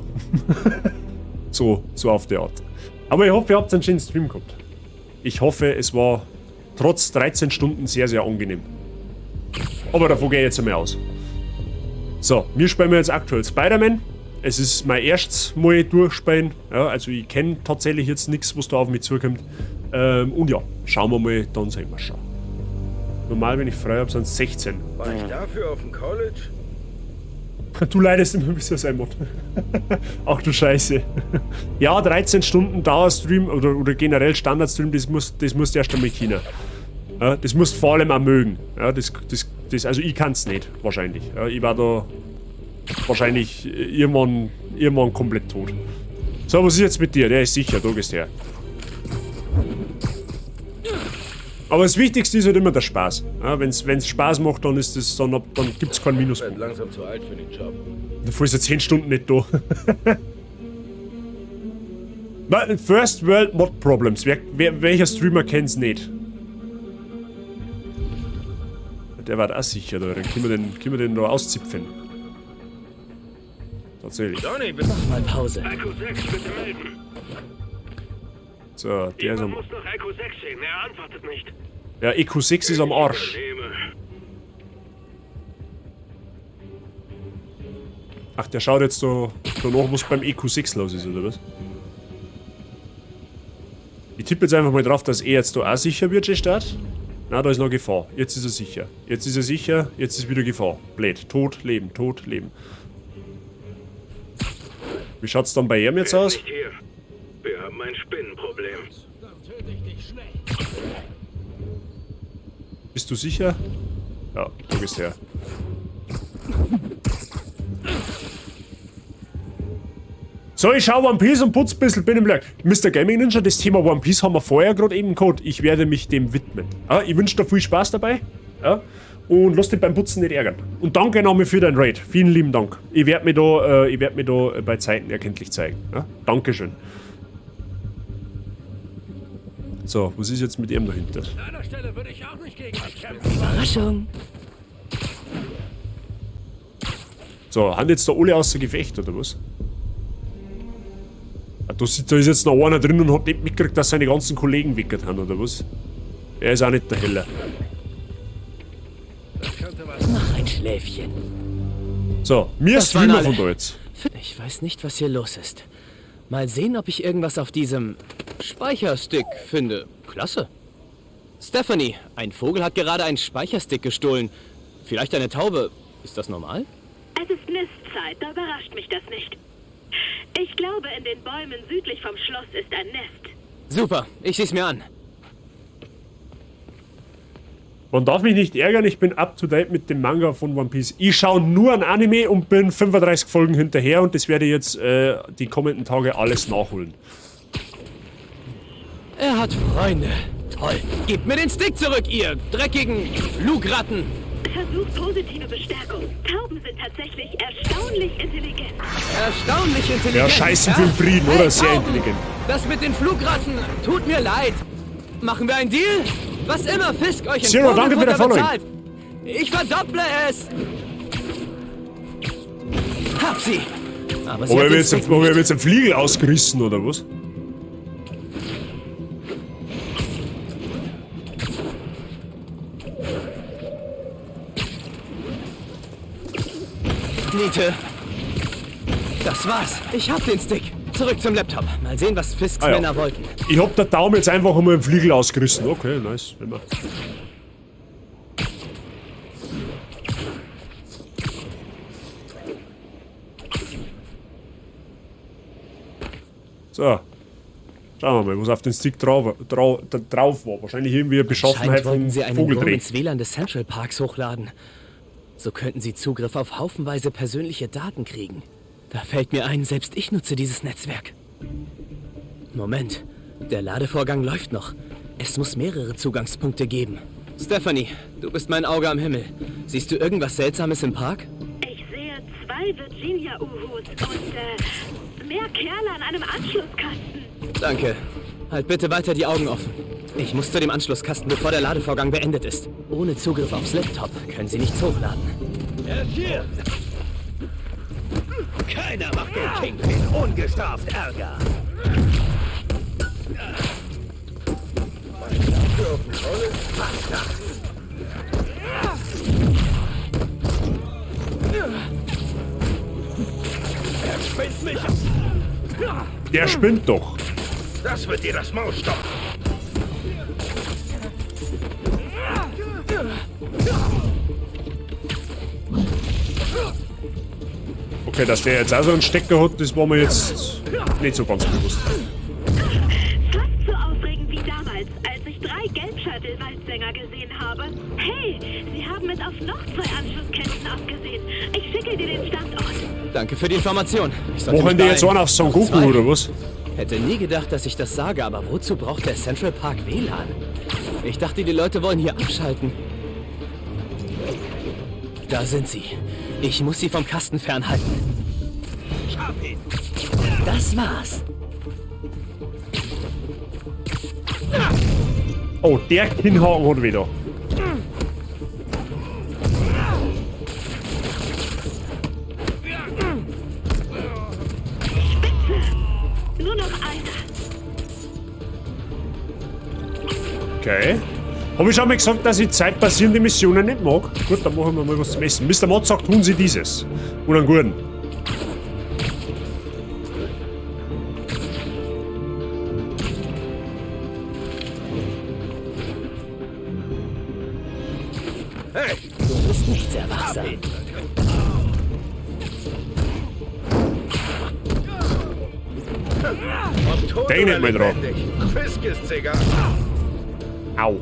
So auf die Art. Aber ich hoffe, ihr habt einen schönen Stream gehabt. Ich hoffe, es war trotz 13 Stunden sehr, sehr angenehm. Aber davon gehe ich jetzt einmal aus. So, wir spielen jetzt aktuell Spider-Man. Es ist mein erstes Mal durchspielen. Ja, also ich kenne tatsächlich jetzt nichts, was da auf mich zukommt. Und ja, schauen wir mal, dann sehen wir schon. Normal, wenn ich frei habe, sind es 16. War ich dafür auf dem College? Du leidest immer ein bisschen sein Mod. Ach du Scheiße. Ja, 13 Stunden Dauerstream oder generell Standardstream, das musst du erst einmal können. Ja, das musst du vor allem auch mögen. Ja, also ich kann's nicht, wahrscheinlich. Ja, ich war da wahrscheinlich irgendwann komplett tot. So, was ist jetzt mit dir? Der ist sicher, da gehst du her. Aber das Wichtigste ist halt immer der Spaß. Ja, wenn's Spaß macht, dann ist das, dann gibt's keinen Minuspunkt. Ich werd langsam zu alt für den Job. Davor ist er 10 Stunden nicht da. First World Mod Problems. Welcher Streamer kennt's nicht? Der war auch sicher da. Dann können wir den da auszipfen. Tatsächlich. Johnny, mach mal Pause. Echo 6, bitte melden. So, der ist am... muss nach Echo 6 sehen. Er antwortet nicht. Ja, Echo 6 ist am Arsch. Ach, der schaut jetzt da danach, was beim EQ6 los ist, oder was? Ich tippe jetzt einfach mal drauf, dass er jetzt da auch sicher wird, Start. Na, da ist noch Gefahr. Jetzt ist er sicher. Jetzt ist er sicher, jetzt ist wieder Gefahr. Blöd. Tod, Leben, Tod, Leben. Wie schaut's dann bei ihm jetzt aus? Nicht hier. Wir haben ein Spinnenproblem. Bist du sicher? Ja, du gehst her. So, ich schau One Piece und putz ein bisschen, bin im Leck. Mr. Gaming Ninja, das Thema One Piece haben wir vorher gerade eben gehabt. Ich werde mich dem widmen. Ja, ich wünsche dir viel Spaß dabei. Ja, und lass dich beim Putzen nicht ärgern. Und danke nochmal für dein Raid. Vielen lieben Dank. Ich werde mich da, bei Zeiten erkenntlich zeigen. Ja, Dankeschön. So, was ist jetzt mit ihm dahinter? Überraschung. So, haben jetzt da alle außer Gefecht, oder was? Da ist jetzt noch einer drin und hat nicht mitgekriegt, dass seine ganzen Kollegen weggehört haben, oder was? Er ist auch nicht der Heller. Mach ein Schläfchen. So, mir streamen von da jetzt. Ich weiß nicht, was hier los ist. Mal sehen, ob ich irgendwas auf diesem Speicherstick finde. Klasse. Stephanie, ein Vogel hat gerade einen Speicherstick gestohlen. Vielleicht eine Taube. Ist das normal? Es ist Nistzeit, da überrascht mich das nicht. Ich glaube, in den Bäumen südlich vom Schloss ist ein Nest. Super, ich seh's mir an. Man darf mich nicht ärgern, ich bin up to date mit dem Manga von One Piece. Ich schaue nur ein Anime und bin 35 Folgen hinterher und das werde ich jetzt die kommenden Tage alles nachholen. Er hat Freunde. Toll. Gebt mir den Stick zurück, ihr dreckigen Flugratten. Versuch positive Bestärkung. Tauben sind tatsächlich erstaunlich intelligent. Erstaunlich intelligent. Ja, scheißen für den Frieden, Hey, oder? Sehr Tauben, intelligent. Das mit den Flugratten tut mir leid. Machen wir einen Deal? Was immer Fisk euch in Zero, danke für dein Vogelfutter Following. bezahlt. Ich verdopple es. Hab sie. Aber sie Aber hat er den wird Stick jetzt, aber er wird jetzt einen Flügel ausgerissen, oder was? Niete. Das war's. Ich hab den Stick. Zurück zum Laptop. Mal sehen, was Fisks Ah ja. Männer wollten. Ich hab der Daumen jetzt einfach einmal einen Flügel ausgerissen. Okay, nice. Immer. So. Schauen wir mal, was auf den Stick drauf war. Wahrscheinlich irgendwie eine Beschaffenheit Anscheinend wollten vom sie einen Wurm Vogeldreck. ins WLAN des Central Parks hochladen. So könnten sie Zugriff auf haufenweise persönliche Daten kriegen. Da fällt mir ein, selbst ich nutze dieses Netzwerk. Moment, der Ladevorgang läuft noch. Es muss mehrere Zugangspunkte geben. Stephanie, du bist mein Auge am Himmel. Siehst du irgendwas Seltsames im Park? Ich sehe 2 Virginia-Uhus und mehr Kerle an einem Anschlusskasten. Danke. Halt bitte weiter die Augen offen. Ich muss zu dem Anschlusskasten, bevor der Ladevorgang beendet ist. Ohne Zugriff aufs Laptop können sie nichts hochladen. Er ist hier! Keiner macht den Kingpin ungestraft Ärger. Er spinnt mich. Der spinnt doch. Das wird dir das Maul stopfen. Okay, dass der jetzt auch so einen Stecker hat, das war mir jetzt nicht so ganz bewusst. Fast so aufregend wie damals, als ich 3 Gelbscheitel-Waldsänger gesehen habe. Hey, sie haben es auf noch 2 Anschlusskästen abgesehen. Ich schicke dir den Standort. Danke für die Information. Ich sollte Machen mich die jetzt beeilen. einen auf Son Goku Zwei. oder was? Hätte nie gedacht, dass ich das sage, aber wozu braucht der Central Park WLAN? Ich dachte, die Leute wollen hier abschalten. Da sind sie. Ich muss sie vom Kasten fernhalten. Und das war's. Oh, der Kinnhaken hat wieder. Spitze! Nur noch einer. Okay. Hab ich schon mal gesagt, dass ich zeitbasierende Missionen nicht mag? Gut, dann machen wir mal was zum Essen. Mister Mod sagt, tun Sie dieses. Und einen guten. Hey! Du bist nicht sehr wachsam. Denk nicht mehr dran. Fisk ist egal. Au.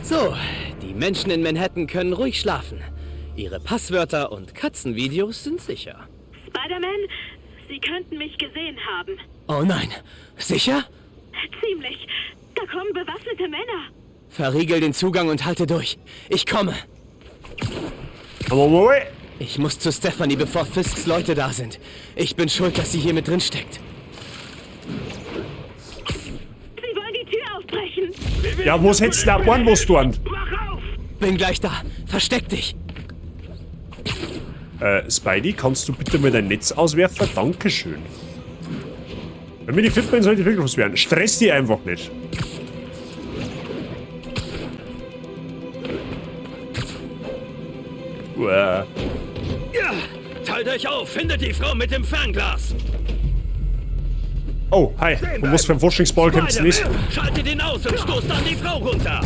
So, die Menschen in Manhattan können ruhig schlafen. Ihre Passwörter und Katzenvideos sind sicher. Spider-Man, Sie könnten mich gesehen haben. Oh nein, sicher? Ziemlich. Da kommen bewaffnete Männer. Verriegel den Zugang und halte durch. Ich komme. Aber Ich muss zu Stephanie, bevor Fisks Leute da sind. Ich bin schuld, dass sie hier mit drin steckt. Sie wollen die Tür aufbrechen. Ja, wo hättest du da waren, was tun? Bin gleich da. Versteck dich. Spidey, kannst du bitte mal dein Netz auswerfen? Dankeschön. Wenn wir die fit bin, sollte ich wirklich was werden. Stress die einfach nicht. Uah. Ja, teilt euch auf, findet die Frau mit dem Fernglas. Oh, hi. Und was für ein Forschungsball kommt's nicht? Schaltet ihn aus und stoßt dann die Frau runter.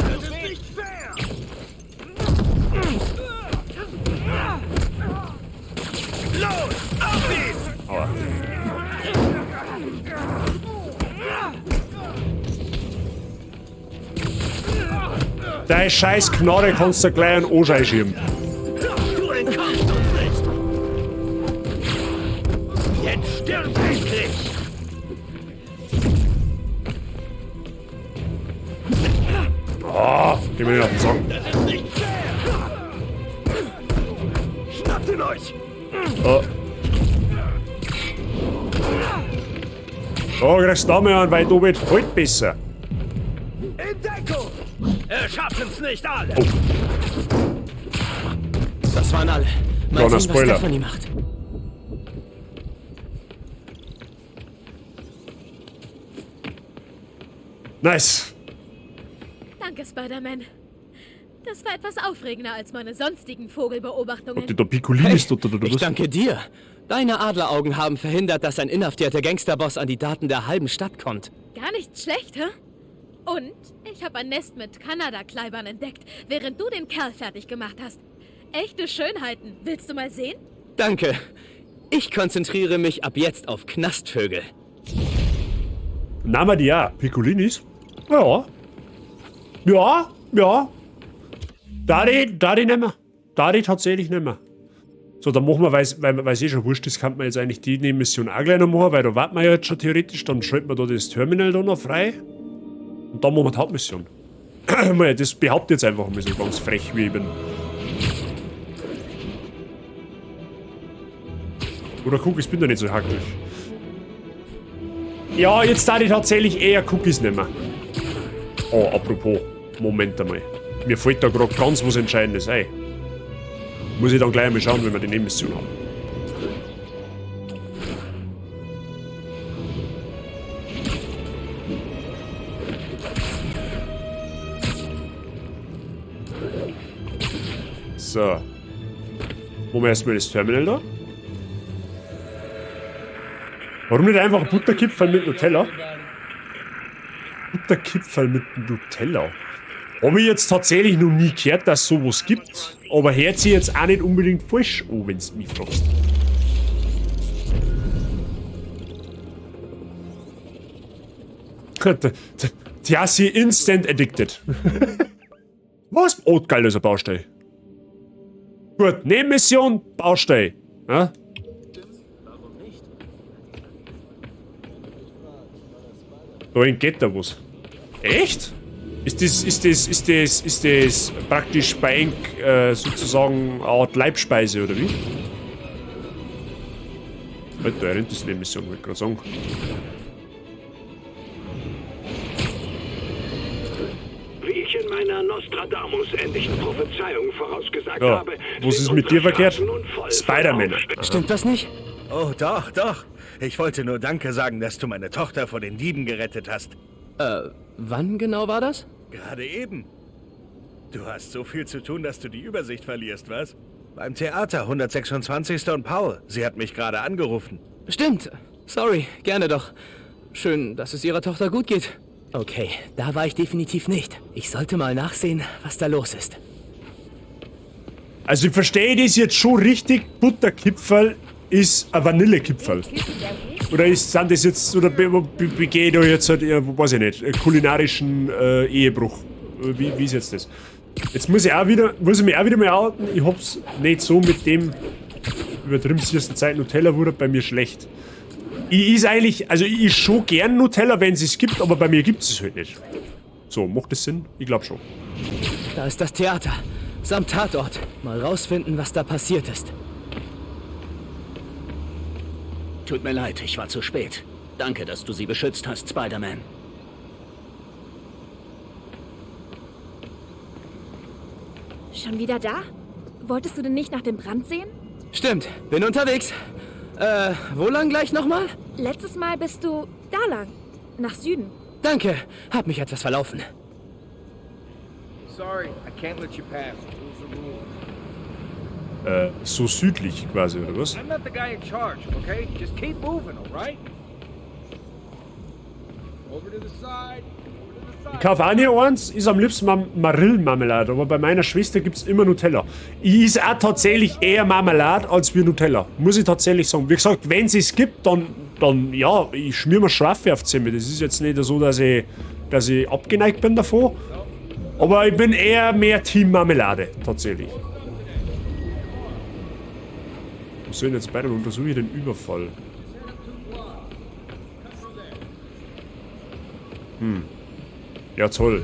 Das ist nicht fair. Los, auf ihn! Aua. Deine scheiß Knarre kannst du gleich einen Ohr schieben. Du entkommst uns nicht! Jetzt stirb endlich! Ah, geh mir nicht auf den Sack. Das ist nicht fair! Schnappt ihn euch! Oh. Da kriegst du da mal einen, weil du bist halt besser. In Deckung! Schaffen's nicht alle! Oh. Das waren alle. Mal Kleiner sehen, was Spoiler. Stephanie macht. Nice. Danke, Spider-Man. Das war etwas aufregender als meine sonstigen Vogelbeobachtungen. Ob die da Piccolinis hey, oder Ich was? danke dir. Deine Adleraugen haben verhindert, dass ein inhaftierter Gangsterboss an die Daten der halben Stadt kommt. Gar nicht schlecht, hä? Und ich habe ein Nest mit Kanada-Kleibern entdeckt, während du den Kerl fertig gemacht hast. Echte Schönheiten. Willst du mal sehen? Danke. Ich konzentriere mich ab jetzt auf Knastvögel. Nahmen wir die auch. Piccolinis? Ja. Ja, ja. Da die nehmen wir. Da die tatsächlich nehmen. So, dann machen wir, weil's eh schon wurscht ist, kann man jetzt eigentlich die Nebenmission auch gleich noch machen, weil da warten wir ja jetzt schon theoretisch. Dann schalten wir da das Terminal da noch frei. Und dann machen wir die Hauptmission. Das behaupte ich jetzt einfach mal so ganz frech, wie ich bin. Oder Cookies, bin da nicht so hackelig. Ja, jetzt darf ich tatsächlich eher Cookies nehmen. Oh, apropos. Moment einmal. Mir fällt da gerade ganz was Entscheidendes ein. Muss ich dann gleich mal schauen, wenn wir die Nebenmission haben. So. Machen wir erstmal das Terminal da. Warum nicht einfach ein Butterkipferl mit Nutella? Butterkipferl mit Nutella. Hab ich jetzt tatsächlich noch nie gehört, dass es sowas gibt. Aber hört sich jetzt auch nicht unbedingt falsch an, wenn du mich fragst. Tja, sie instant addicted. Was? Oh, geil, das ist eine Baustelle. Gut, Nebenmission, Baustelle. Ja? Da entgeht da was. Echt? Ist das praktisch bei Enk sozusagen eine Art Leibspeise, oder wie? Alter, er rennt das Nebenmission, wollte ich gerade sagen. Wie ich in meiner Nostradamus-ähnlichen Prophezeiung vorausgesagt Ja, habe, was sind ist mit dir unsere verkehrt? Straßen nun voll von Spider-Man. Aufständen. Stimmt das nicht? Oh, doch, doch. Ich wollte nur Danke sagen, dass du meine Tochter vor den Dieben gerettet hast. Wann genau war das? Gerade eben. Du hast so viel zu tun, dass du die Übersicht verlierst, was? Beim Theater, 126. und Paul. Sie hat mich gerade angerufen. Stimmt. Sorry, gerne doch. Schön, dass es ihrer Tochter gut geht. Okay, da war ich definitiv nicht. Ich sollte mal nachsehen, was da los ist. Also ich verstehe das jetzt schon richtig. Butterkipferl ist ein Vanillekipferl. Oder ist, sind das jetzt, oder begehe ich da jetzt halt, weiß ich nicht, kulinarischen Ehebruch? Wie ist jetzt das? Jetzt muss ich auch wieder, muss ich mich auch wieder mal outen. Ich hab's nicht so mit dem übertrieben süßen Zeit Nutella wurde bei mir schlecht. Ich is eigentlich, also ich is schon gern Nutella, wenn es gibt, aber bei mir gibt es halt nicht. So, macht das Sinn? Ich glaub schon. Da ist das Theater. Samt Tatort. Mal rausfinden, was da passiert ist. Tut mir leid, ich war zu spät. Danke, dass du sie beschützt hast, Spider-Man. Schon wieder da? Wolltest du denn nicht nach dem Brand sehen? Stimmt, bin unterwegs. Wo lang gleich nochmal? Letztes Mal bist du da lang. Nach Süden. Danke, hab mich etwas verlaufen. Sorry, I can't let you pass. Rules are rules. So südlich quasi, oder was? I'm not the guy in charge, okay? Just keep moving, all right? Over to the side. Over to the side. Ich kaufe auch nie eins, ist am liebsten Marillenmarmelade, aber bei meiner Schwester gibt's immer Nutella. Ich is auch tatsächlich eher Marmelade als wie Nutella, muss ich tatsächlich sagen. Wie gesagt, wenn es gibt, dann ja, ich schmier mir scharf auf die Zimmer. Das ist jetzt nicht so, dass ich abgeneigt bin davon. Aber ich bin eher mehr Team Marmelade, tatsächlich. Wo soll ich denn jetzt weiter? Untersuche ich den Überfall? Hm. Ja, toll.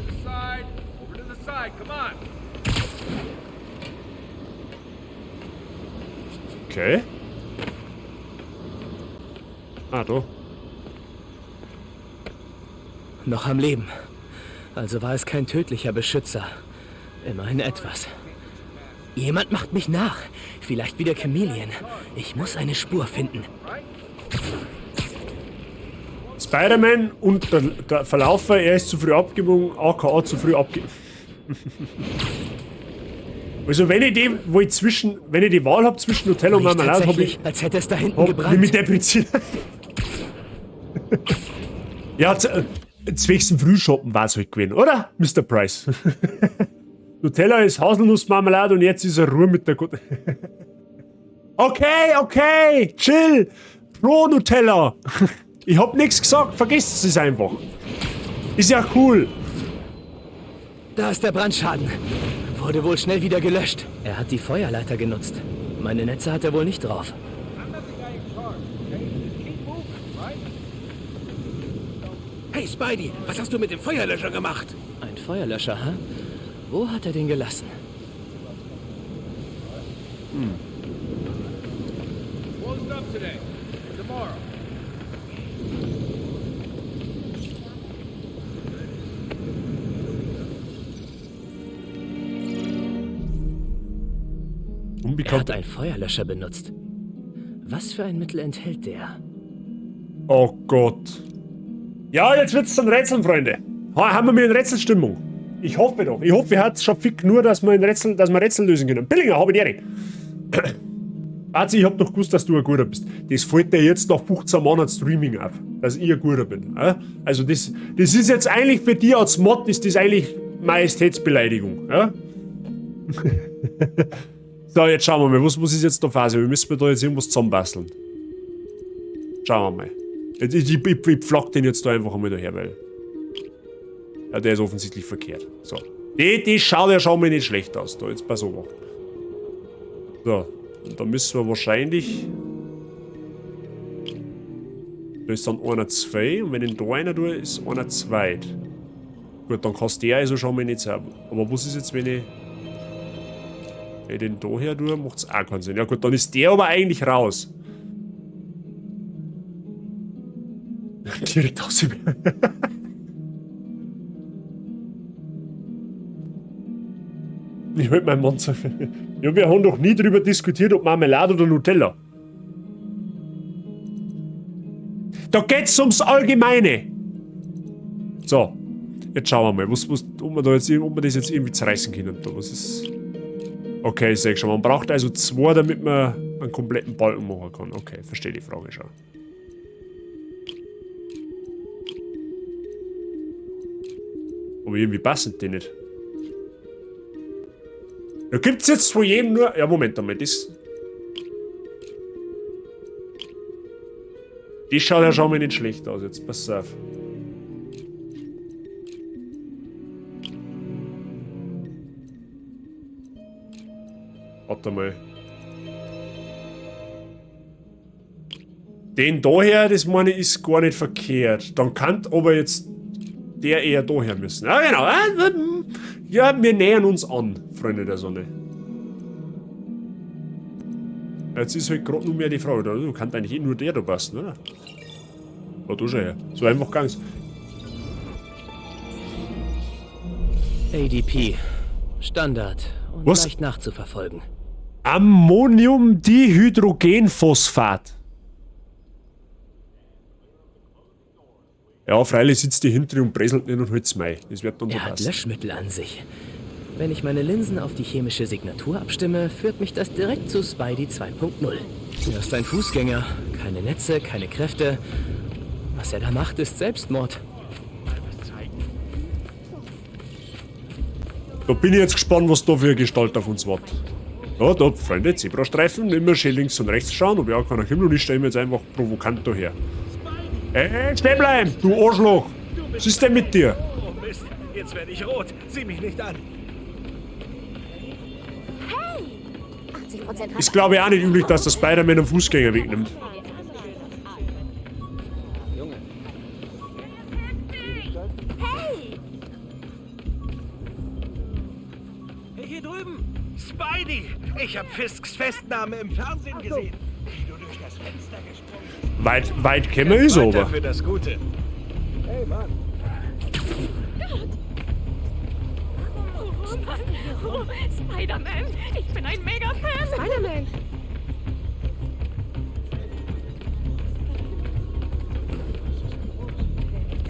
Okay. Ah, da. Noch am Leben. Also war es kein tödlicher Beschützer. Immerhin etwas. Jemand macht mich nach. Vielleicht wieder Chameleon. Ich muss eine Spur finden. Spider-Man und der Verlaufer, er ist zu früh abgebogen, aka zu früh abge... Also wenn ich die, wo ich zwischen, wenn ich die Wahl hab zwischen Nutella und Marmelade, hab ich... Als hätte es da hinten gebrannt. Mit der Prinzip. Ja, zwecks dem Frühschoppen war's halt gewesen, oder? Mr. Price. Nutella ist Haselnussmarmelade und jetzt ist er Ruhe mit der guten... Okay, okay, chill. Pro Nutella. Ich hab nichts gesagt, vergesst es einfach. Ist ja cool. Da ist der Brandschaden. Wurde wohl schnell wieder gelöscht. Er hat die Feuerleiter genutzt. Meine Netze hat er wohl nicht drauf. Hey Spidey, was hast du mit dem Feuerlöscher gemacht? Ein Feuerlöscher, hä? Wo hat er den gelassen? Hm. Closed up today. Tomorrow. Er hat einen Feuerlöscher benutzt. Was für ein Mittel enthält der? Oh Gott. Ja, jetzt wird's zum Rätseln, Freunde. Ha, haben wir mit in Rätselstimmung? Ich hoffe doch. Ich hoffe, wir hat's schon fick nur, dass wir, dass wir Rätsel lösen können. Billinger, hab ich die Ehre. Bazi, ich hab doch gewusst, dass du ein Guter bist. Das fällt dir jetzt nach 15 Monaten Streaming auf, dass ich ein Guter bin. Also das ist jetzt eigentlich für dich als Mod, ist das eigentlich Majestätsbeleidigung. Ja? So, jetzt schauen wir mal, was ist jetzt da Phase? Wir müssen da jetzt irgendwas zusammenbasteln. Schauen wir mal. Ich pflock den jetzt da einfach einmal daher, weil... Ja, der ist offensichtlich verkehrt. So. Die schaut ja schon mal nicht schlecht aus. Da, jetzt pass auf. So. Und da müssen wir wahrscheinlich... Da ist dann einer 2 und wenn ich da einer tue, ist einer 2. Gut, dann kannst der also schon mal nicht sein. Aber was ist jetzt, wenn ich... Wenn ich den da her tue, macht's auch keinen Sinn. Ja gut, dann ist der aber eigentlich raus. Direkt aus. Ich wollte meinen Mann sagen. Ja, wir haben doch nie drüber diskutiert, ob Marmelade oder Nutella. Da geht's ums Allgemeine. So, jetzt schauen wir mal, ob wir da jetzt, ob wir das jetzt irgendwie zerreißen können. Da, was ist... Okay, ich sehe schon. Man braucht also 2, damit man einen kompletten Balken machen kann. Okay, verstehe die Frage schon. Aber irgendwie passen die nicht. Da gibt's jetzt von jedem nur... Ja, Moment einmal, das... Das schaut ja schon mal nicht schlecht aus, jetzt pass auf. Warte mal. Den daher, das meine ich, ist gar nicht verkehrt. Dann kann aber jetzt der eher daher müssen. Ja, genau. Ja, wir nähern uns an, Freunde der Sonne. Jetzt ist halt gerade nur mehr die Frage. Du kannst eigentlich eh nur der da passen, oder? Oh, du schon her. So einfach gang's. ADP. Standard. Und Was? leicht nachzuverfolgen. Ammoniumdihydrogenphosphat. Ja, freilich sitzt die hinter und bresselt nicht und holt's mei. Das wird dann so Er hat passen. Löschmittel an sich. Wenn ich meine Linsen auf die chemische Signatur abstimme, führt mich das direkt zu Spidey 2.0. Er ist ein Fußgänger. Keine Netze, keine Kräfte. Was er da macht, ist Selbstmord. Da bin ich jetzt gespannt, was da für eine Gestalt auf uns wartet. Ja, da, Freunde, Zebrastreifen, immer schön links und rechts schauen, ob ja keiner kommt und ich stelle mir jetzt einfach provokant daher. Ey, stehen bleiben, du Arschloch! Was ist denn mit dir? Oh Mist, jetzt werde ich rot. Sieh mich nicht an. 80% Ist glaube ich auch nicht üblich, dass der Spider-Man einen Fußgänger wegnimmt. Hey! Hier drüben! Spidey! Ich habe Fisks Festnahme im Fernsehen gesehen. Wie du durch das Fenster gesprungen bist. Weit, weit käme ist Weiter aber. für das Gute. Hey Mann. Oh, Spider-Man! Ich bin ein Mega-Fan! Spider-Man!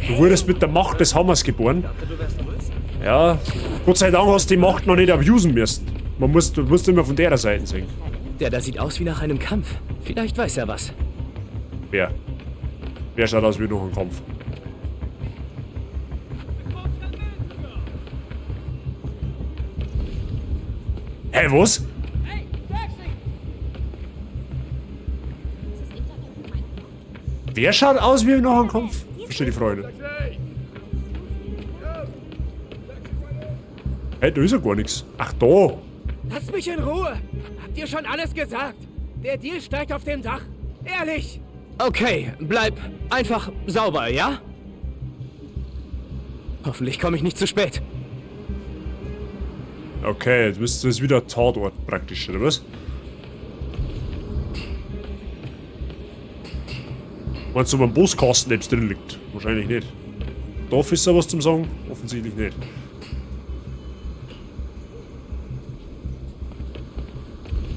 Du wurdest mit der Macht des Hammers geboren. Ja, Gott sei Dank hast du die Macht noch nicht abusen müssen. Man muss, du musst immer von der Seite sehen. Der da sieht aus wie nach einem Kampf. Vielleicht weiß er was. Wer? Wer schaut aus wie noch ein Kampf? Hä, was? Wer schaut aus wie noch ein Kampf? Verstehe die Freude. Hey, da ist ja gar nichts. Ach, da. Lasst mich in Ruhe! Habt ihr schon alles gesagt? Der Deal steigt auf dem Dach. Ehrlich! Okay, bleib einfach sauber, ja? Hoffentlich komme ich nicht zu spät. Okay, jetzt bist du jetzt wieder Tatort praktisch, oder was? Meinst du, ob ein Buskasten selbst drin liegt? Wahrscheinlich nicht. Darf ist da was zum Sagen? Offensichtlich nicht.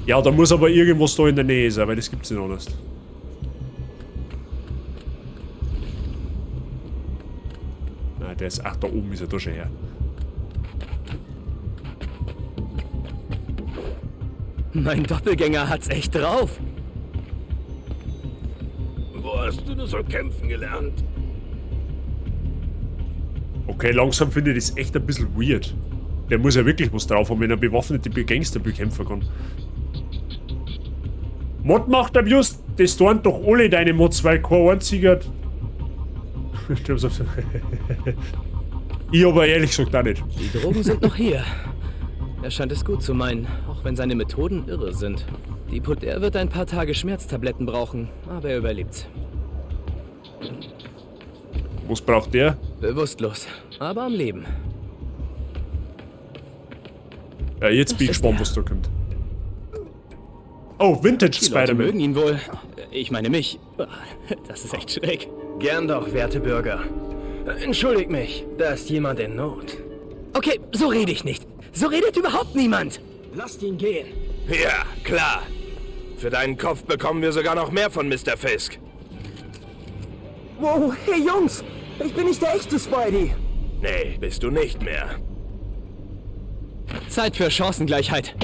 Ja, da muss aber irgendwas da in der Nähe sein, weil das gibt's nicht anders. Nein, der ist. Ach, da oben ist er da schon her. Mein Doppelgänger hat's echt drauf. Wo hast du nur so kämpfen gelernt? Okay, langsam finde ich das echt ein bisschen weird. Der muss ja wirklich was drauf haben, wenn er bewaffnete Gangster bekämpfen kann. Mod macht Abuse, das tun doch alle deine Mods, weil kein einziger. Ich glaub's auf- Ich aber ehrlich gesagt auch nicht. Die Drogen sind noch hier. Er scheint es gut zu meinen, auch wenn seine Methoden irre sind. Die Put er wird ein paar Tage Schmerztabletten brauchen, aber er überlebt's. Was braucht der? Bewusstlos, aber am Leben. Ja, jetzt bin ich Das ist gespannt, der. was da kommt. Oh, Vintage Die Leute Spider-Man. mögen ihn wohl. Ich meine mich. Das ist echt schräg. Gern doch, werte Bürger. Entschuldigt mich, da ist jemand in Not. Okay, so rede ich nicht. So redet überhaupt niemand. Lasst ihn gehen. Ja, klar. Für deinen Kopf bekommen wir sogar noch mehr von Mr. Fisk. Wow, hey Jungs, ich bin nicht der echte Spidey. Nee, bist du nicht mehr. Zeit für Chancengleichheit.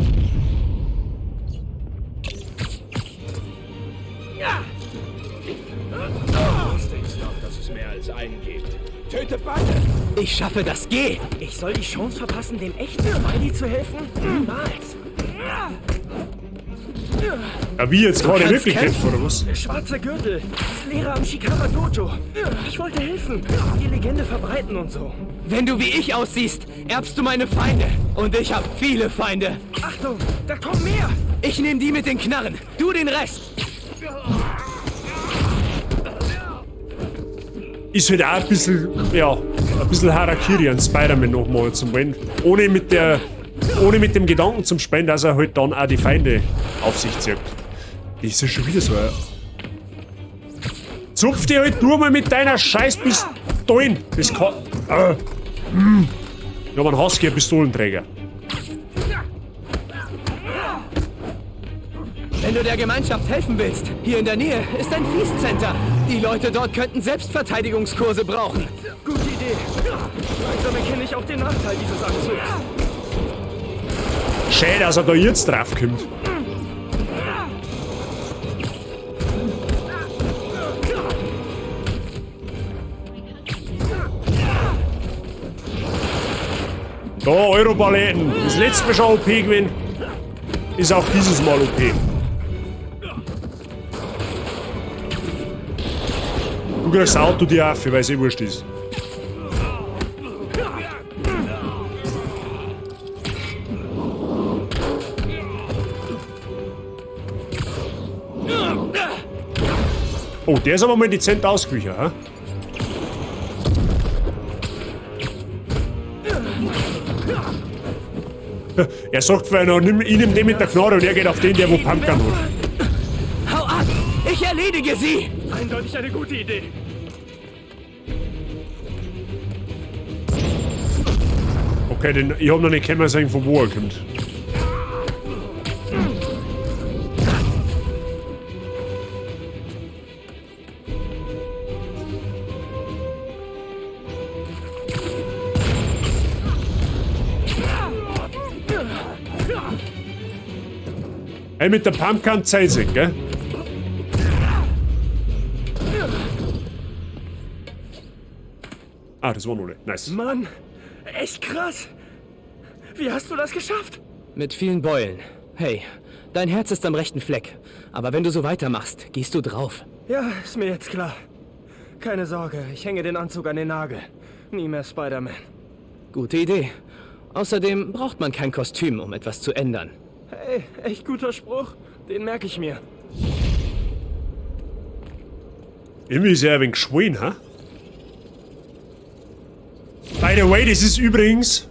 Wusste ich's doch, dass es mehr als einen gibt. Töte beide! Ich schaffe das. Geh! Ich soll die Chance verpassen, dem echten Spidey zu helfen? Niemals. Ja, wie jetzt gerade kannst wirklich kämpfen. kämpfen, oder was? Schwarzer Gürtel, ist Lehrer am Shikara Dojo. Ich wollte helfen, die Legende verbreiten und so. Wenn du wie ich aussiehst, erbst du meine Feinde. Und ich habe viele Feinde. Achtung, da kommen mehr! Ich nehme die mit den Knarren, du den Rest. Ist halt auch ein bisschen, ja, ein bisschen Harakiri an Spider-Man nochmal zum Wollen. Ohne mit der, ohne mit dem Gedanken zum Spielen, dass er halt dann auch die Feinde auf sich zieht. Das ist ja schon wieder so ein... Zupf dich halt du mal mit deiner scheiß Pistolen! Das kann... Ich hab einen Husky, einen Pistolenträger. du der Gemeinschaft helfen willst, hier in der Nähe ist ein Feast Center. Die Leute dort könnten Selbstverteidigungskurse brauchen. Gute Idee. Langsam erkenne ich auch den Nachteil dieses Anzugs. Schön, dass er da jetzt drauf kommt. Da, Europaletten. Das letzte Mal schon OP gewesen. Ist auch dieses Mal OP. Du kriegst das Auto dir auf, weil es eh wurscht ist. Oh, der ist aber mal dezent ausgewichen, hä? Er sagt für einen, ich nehm den mit der Knarre und er geht auf den, der wo Pumpgun hat. Hau ab! Ich erledige sie! Eindeutig eine gute Idee. Okay, den, ich hab noch nicht können sagen, von wo er kommt. Hey, mit der Pumpgun Zeit sich, gell? Ah, das war alle. Nice. Mann, echt krass. Wie hast du das geschafft? Mit vielen Beulen. Hey, dein Herz ist am rechten Fleck. Aber wenn du so weitermachst, gehst du drauf. Ja, ist mir jetzt klar. Keine Sorge, ich hänge den Anzug an den Nagel. Nie mehr Spider-Man. Gute Idee. Außerdem braucht man kein Kostüm, um etwas zu ändern. Hey, echt guter Spruch. Den merke ich mir. Irgendwie ist er ein wenig geschwollen, hä? By the way, das ist übrigens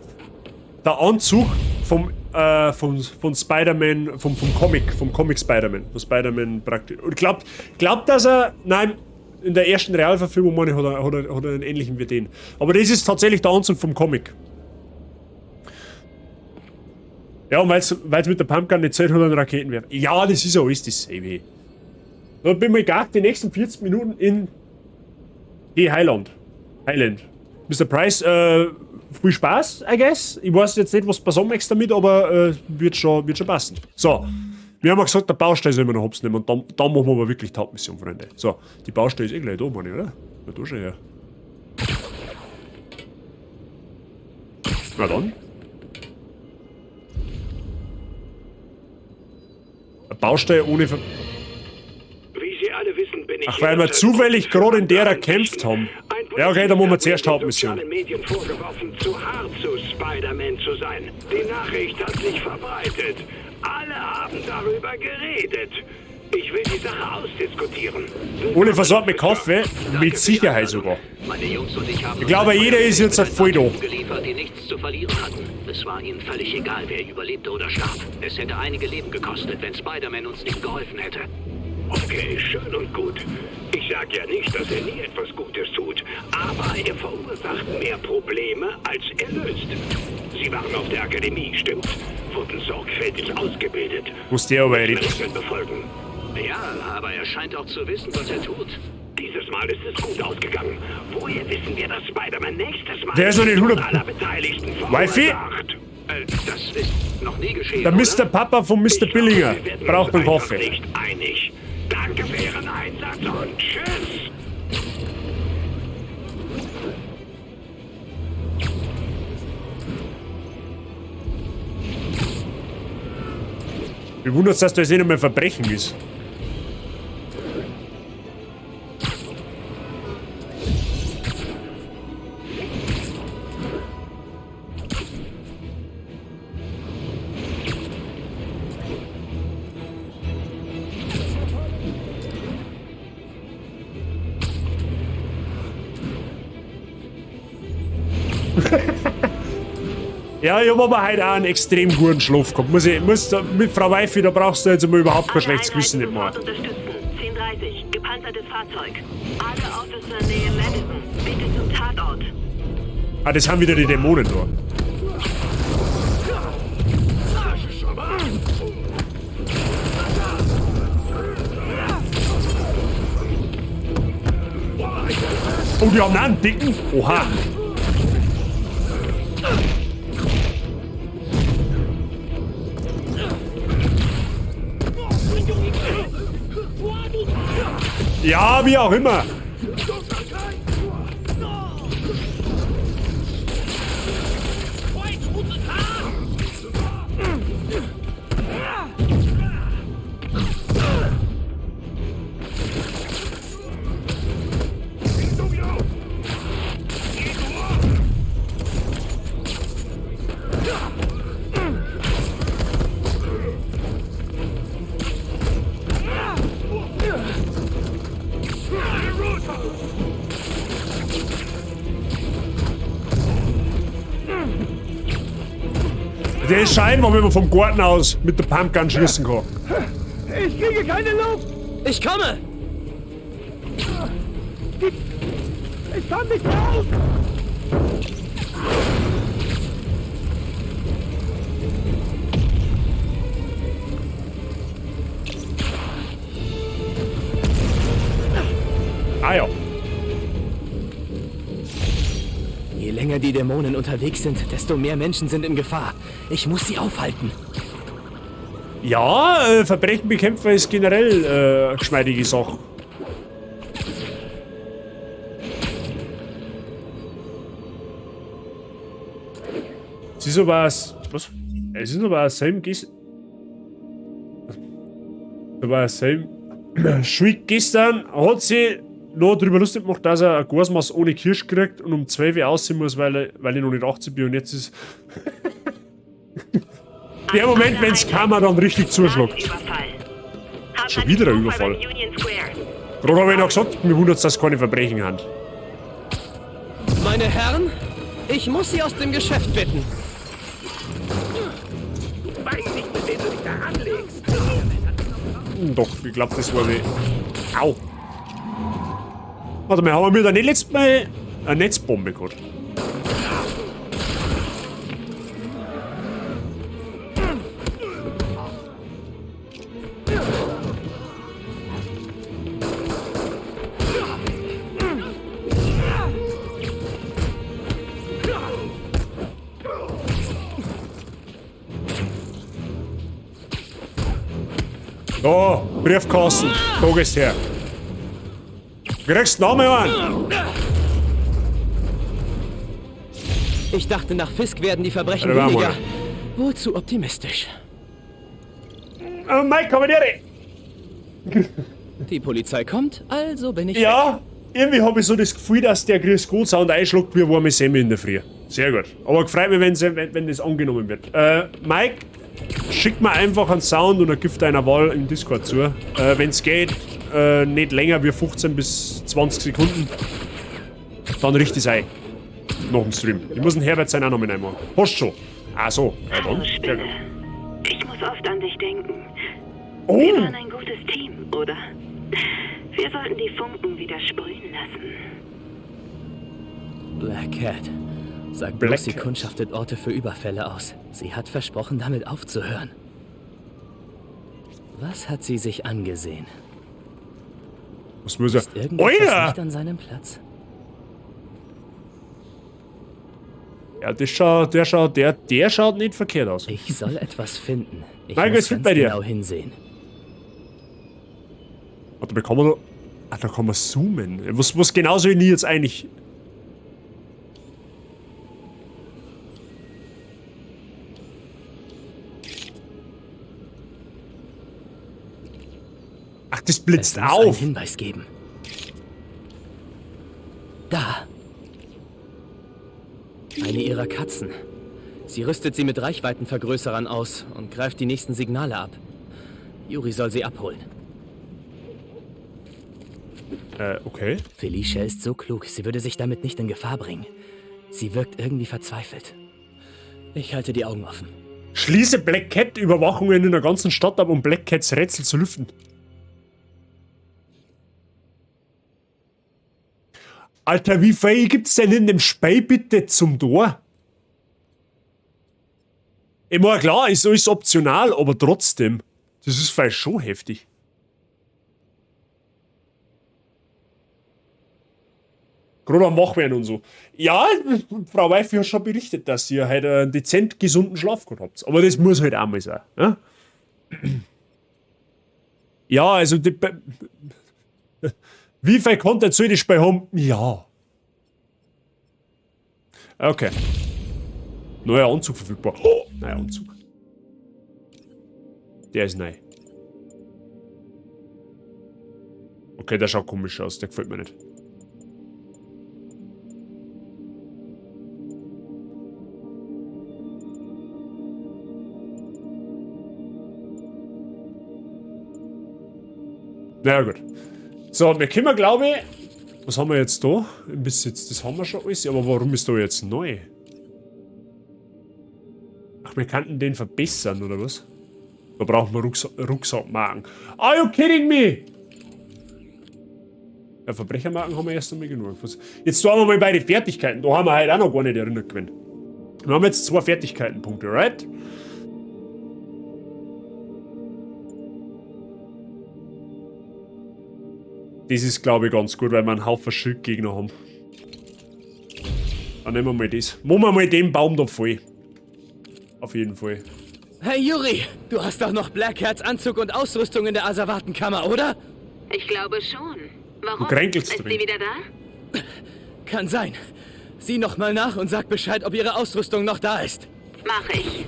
der Anzug vom, von Spider-Man, vom Comic Spider-Man. Von Spider-Man praktisch. Und glaubt, dass er, nein, in der ersten Realverfilmung, meine ich, hat er einen ähnlichen wie den. Aber das ist tatsächlich der Anzug vom Comic. Ja, und weil's mit der Pumpgun nicht zählt, hat er einen Raketenwerfer. Ja, das ist ja alles dasselbe. Da bin ich gar die nächsten 40 Minuten in die Highland. Highland. Mr. Price, viel Spaß, I guess. Ich weiß jetzt nicht, was du möchtest damit, aber wird schon passen. So, wir haben ja gesagt, der Baustelle soll immer noch hops nehmen und dann machen wir aber wirklich die Hauptmission, Freunde. So, die Baustelle ist eh gleich da, meine ich, oder? Na, da schon her. Na dann. Eine Baustelle ohne Ver... Wie Sie alle wissen, bin ich Ach, weil wir zufällig gerade in der gekämpft haben. Ja, okay, dann machen wir zuerst Hauptmission. Medien vorgeworfen, zu hart zu Spider-Man zu sein. Die Nachricht hat sich verbreitet. Alle haben darüber geredet. Ich will die Sache ausdiskutieren. Ole versorgt mit Kaffee, mit Sicherheit sogar. Meine Jungs und ich haben Ich glaube, jeder ist jetzt voll da. geliefert, die nichts zu verlieren hatten. Es war ihnen völlig egal, wer überlebte oder starb. Es hätte einige Leben gekostet, wenn Spider-Man uns nicht geholfen hätte. Okay, schön und gut. Ich sag ja nicht, dass er nie etwas Gutes tut, aber er verursacht mehr Probleme, als er löst. Sie waren auf der Akademie, stimmt's? Wurden sorgfältig ausgebildet. Muss der aber reden. Regeln befolgen. Ja, aber er scheint auch zu wissen, was er tut. Dieses Mal ist es gut ausgegangen. Woher wissen wir, dass Spider-Man nächstes Mal Der ist noch nicht 100 aller Beteiligten Wifi? verursacht? Das ist noch nie geschehen, Der Mr. oder? Papa von Mr. Billinger braucht einen Kaffee. Nicht einig. Danke für Ihren Einsatz und tschüss. Mich wundert's, dass das nicht einmal ein Verbrechen ist. Ja, ich hab aber heute auch einen extrem guten Schlaf gehabt. Muss ich, muss, mit Frau Weifi, da brauchst du jetzt einmal überhaupt kein schlechtes Gewissen nicht mehr. Unterstützen. 10:30, gepanzertes Fahrzeug. Alle Officer Nähe Madison, bitte zum Tatort. Ah, das haben wieder die Dämonen da. Oh, die haben auch einen dicken. Oha. Ja, wie auch immer. Der ist scheinbar, wenn man vom Garten aus mit der Pumpgun schießen kann. Ich kriege keine Luft! Ich komme! Ich kann nicht raus! Ah ja. Je länger die Dämonen unterwegs sind, desto mehr Menschen sind in Gefahr. Ich muss sie aufhalten. Ja, Verbrechen bekämpfen ist generell eine geschmeidige Sache. Es ist aber was? Es ist aber same gestern. Aber same. Schwieg gestern hat sie noch darüber lustig gemacht, dass er ein Gasmaß ohne Kirsch kriegt und um 12 Uhr aussehen muss, weil ich noch nicht 18 bin und jetzt ist. Der Moment, wenn's Kamera dann richtig zuschlägt. Schon wieder ein Überfall. Gerade habe ich noch gesagt, mir wundert's, dass keine Verbrechen haben. Meine Herren, ich muss Sie aus dem Geschäft bitten. Du weißt nicht, mit wem du dich da anlegst. Doch, ich glaub, das war wie. Au! Warte mal, haben wir da nicht letztes Mal eine Netzbombe gehabt? Da, Briefkasten, da gehst her. Kriegst du noch mal einen? Ich dachte, nach Fisk werden die Verbrechen Warte mal. weniger. Wohl zu optimistisch. Oh, Mike, komm her! Die Polizei kommt, also bin ich Ja, irgendwie habe ich so das Gefühl, dass der Grüß Gott Sound einschlägt wie warme Semmel in der Früh. Sehr gut. Aber gefreut mich, wenn das angenommen wird. Mike, schick mir einfach einen Sound und ein Gift deiner Wahl im Discord zu. Wenn's geht, nicht länger wie 15 bis 20 Sekunden. Dann richte ich's ein. Nach dem Stream. Ich muss den Herbert seinen auch noch mit reinmachen. Hast du schon? Ah so. Ja, dann. Hallo, Sehr Spinne. gut. Ich muss oft an dich denken. Oh! Wir waren ein gutes Team, oder? Wir sollten die Funken wieder sprühen lassen. Black Cat. Sagt Black bloß, sie Cat. kundschaftet Orte für Überfälle aus. Sie hat versprochen, damit aufzuhören. Was hat sie sich angesehen? Was muss er? Ist irgendetwas Alter! nicht an seinem Platz? Ja, das schaut, der schaut, der schaut nicht verkehrt aus. Ich soll etwas finden. Ich Michael, muss es fit ganz bei dir. genau hinsehen. Warte, da kann man da. Ah, da kann man zoomen. Was genauso ich nie jetzt eigentlich. Ach, das blitzt Es muss einen auf. Hinweis geben. Da. Eine ihrer Katzen. Sie rüstet sie mit Reichweitenvergrößerern aus und greift die nächsten Signale ab. Yuri soll sie abholen. Okay. Felicia ist so klug, sie würde sich damit nicht in Gefahr bringen. Sie wirkt irgendwie verzweifelt. Ich halte die Augen offen. Schließe Black Cat Überwachungen in der ganzen Stadt ab, um Black Cats Rätsel zu lüften. Alter, wie viel gibt's denn in dem Spiel bitte zum Tor? Ich meine, klar, ist alles optional, aber trotzdem. Das ist vielleicht schon heftig. Gerade am Wachwerden und so. Ja, Frau Weifi hat schon berichtet, dass ihr halt einen dezent gesunden Schlaf gehabt habt. Aber das muss halt auch mal sein. Ja, ja, also die, wie viel Content soll das Spiel haben? Ja. Okay. Neuer Anzug verfügbar. Oh, neuer Anzug. Der ist neu. Okay, der schaut komisch aus. Der gefällt mir nicht. Na gut. So, wir können, glaube ich... Was haben wir jetzt da im Besitz? Das haben wir schon alles. Aber warum ist da jetzt neu? Ach, wir könnten den verbessern, oder was? Da brauchen wir Rucksackmarken. Are you kidding me? Ja, Verbrechermarken haben wir erst einmal genug. Jetzt tun wir mal bei den Fertigkeiten. Da haben wir halt auch noch gar nicht erinnert gewesen. Wir haben jetzt 2 Fertigkeitenpunkte, right? Das ist, glaube ich, ganz gut, weil wir einen Haufen Schildgegner haben. Dann nehmen wir mal das. Machen wir mal den Baum da voll. Auf jeden Fall. Hey Yuri, du hast doch noch Black Hats Anzug und Ausrüstung in der Asservatenkammer, oder? Ich glaube schon. Warum? Du kränkelst Ist drin. sie wieder da? Kann sein. Sieh noch mal nach und sag Bescheid, ob ihre Ausrüstung noch da ist. Mach ich.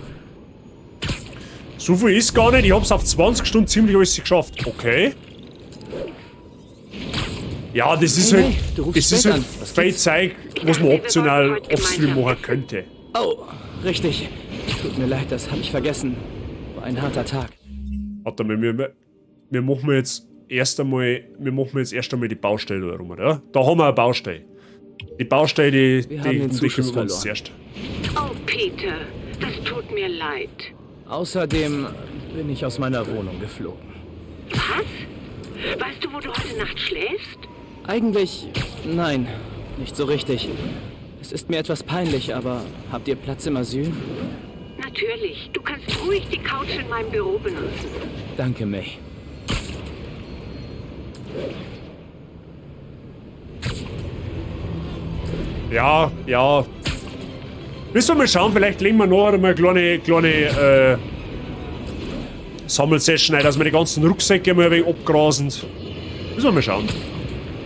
So viel ist gar nicht. Ich hab's auf 20 Stunden ziemlich alles geschafft. Okay. Ja, das ist Hey, halt, hey, du rufst das ist spät halt an. Was viel gibt's? Zeug, was man optional offstream machen könnte. Oh, richtig. Tut mir leid, das habe ich vergessen. War ein harter Tag. Warte mal, wir machen jetzt erst einmal, wir machen jetzt erst einmal die Baustelle da rum, oder? Da haben wir eine Baustelle. Die Baustelle, die, Wir haben die, den die Zuschuss kümmern wir uns verloren. zuerst. Oh, Peter, das tut mir leid. Außerdem bin ich aus meiner Wohnung geflogen. Was? Weißt du, wo du heute Nacht schläfst? Eigentlich, nein, nicht so richtig. Es ist mir etwas peinlich, aber habt ihr Platz im Asyl? Natürlich. Du kannst ruhig die Couch in meinem Büro benutzen. Danke, May. Ja, ja. Müssen wir mal schauen, vielleicht legen wir noch einmal eine kleine Sammelsession ein, dass wir die ganzen Rucksäcke mal ein wenig abgrasen. Müssen wir mal schauen.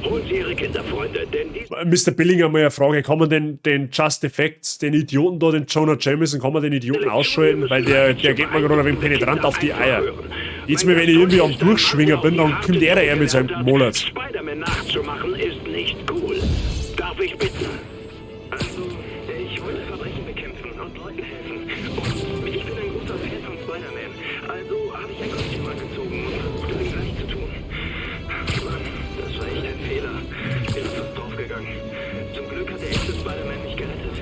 Holen Sie Ihre Kinder, Freunde, denn die Mr. Billinger mal eine Frage, kann man den Just Effects, den Idioten da, den Jonah Jameson, kann man den Idioten ausschalten? Weil der geht mir gerade ein wenig penetrant auf die Eier. Jetzt mal, wenn ich irgendwie am Durchschwinger bin, dann kommt er eher mit seinem Monat. Spider-Man nachzumachen ist nicht cool. Darf ich bitten? Also, ich wollte Verbrechen bekämpfen und Leuten helfen. Und ich bin ein großer Fan von Spider-Man. Also habe ich ein Kostüm angezogen und versucht, ihm gleich zu tun. Mann, das war echt ein Fehler. Bin fast draufgegangen. Zum Glück hat der echte Spider-Man mich gerettet.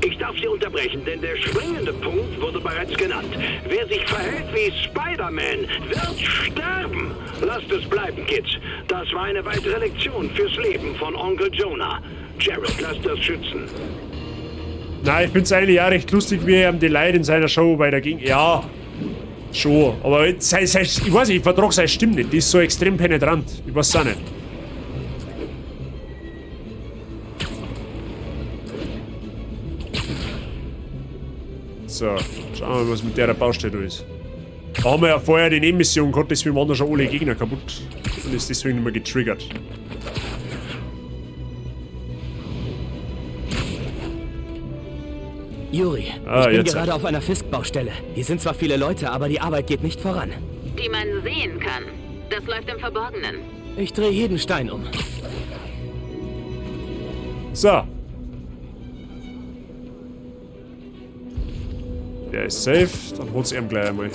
Ich darf Sie unterbrechen, denn der springende Punkt wurde bereits genannt. Wer sich verhält wie Spider-Man, wird sterben. Lasst es bleiben, Kids. Das war eine weitere Lektion fürs Leben von Onkel Jonah. Jared, lasst das schützen. Nein, ich find's eigentlich auch recht lustig, wie er ihm die Leute in seiner Show weiterging. Ja, schon. Aber ich weiß nicht, ich vertrag seine Stimme nicht. Die ist so extrem penetrant. Ich weiß auch nicht. So, schauen wir mal, was mit der Baustelle da ist. Da haben wir ja vorher die Nebenmission gehabt, deswegen waren da schon alle Gegner kaputt. Und ist deswegen nicht mehr getriggert. Yuri, Ah, ich bin jetzt. gerade auf einer Fisk-Baustelle. Hier sind zwar viele Leute, aber die Arbeit geht nicht voran. Die man sehen kann. Das läuft im Verborgenen. Ich drehe jeden Stein um. So. Der ist safe. Dann holt's ihm gleich einmal.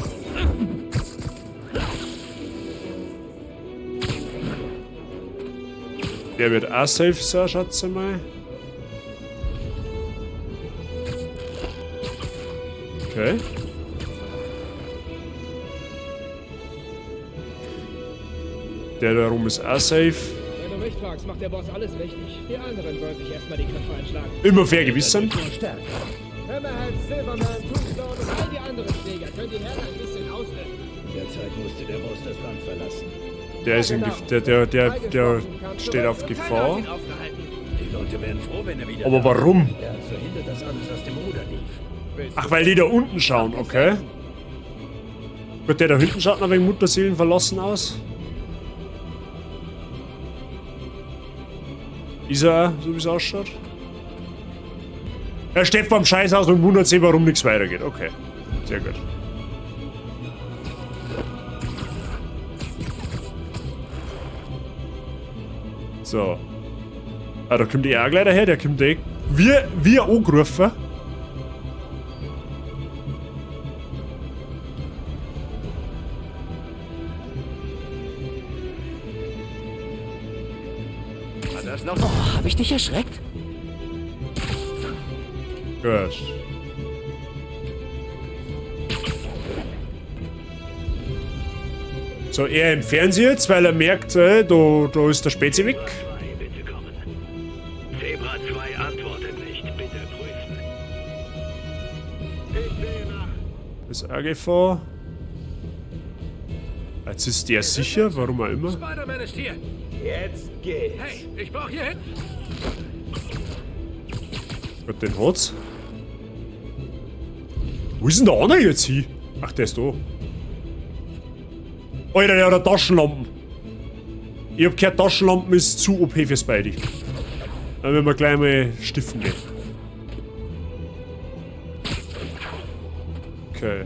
Der wird auch safe sein, schätze mal. Okay. Der da rum ist auch safe. Wenn du mich fragst, macht der Boss alles richtig. Die anderen sollen sich erstmal die Köpfe einschlagen. Immer fair gewissen. Hammerhead, Silverman, Tombstone und all die anderen Schläger können die Herren ein bisschen auslösen. Derzeit musste der Boss das Land verlassen. Der ist in Gef-, der steht auf Gefahr. Die Leute Leute wären froh, wenn er wieder Aber da warum? Er hat verhindert, dass alles aus dem Ruder lief. Ach, weil die da unten schauen, okay. Gut, der da hinten schaut noch wegen Mutterseelen verlassen aus. Ist er, so wie es ausschaut? Er steht vorm Scheißhaus und wundert sich, warum nichts weitergeht. Okay, sehr gut. So. Ah, da kommt er auch gleich daher, der kommt eh. Wir angerufen. War das noch? Oh, hab ich dich erschreckt? Gut. So, er entfernt sich jetzt, weil er merkt, da ist der Spezi weg. Zebra 2 antwortet nicht. Bitte prüfen. Ich sehe nach. Das ist auch Gefahr. Jetzt ist der sicher, warum auch immer. Spider-Man ist hier. Jetzt geht's. Hey, ich brauche hier hin. Gut, den hat's. Wo ist denn der andere jetzt hin? Ach, der ist da. Alter, der hat eine Taschenlampen. Ich hab gehört, Taschenlampen ist zu OP für Spidey. Dann werden wir gleich mal stiften gehen. Okay.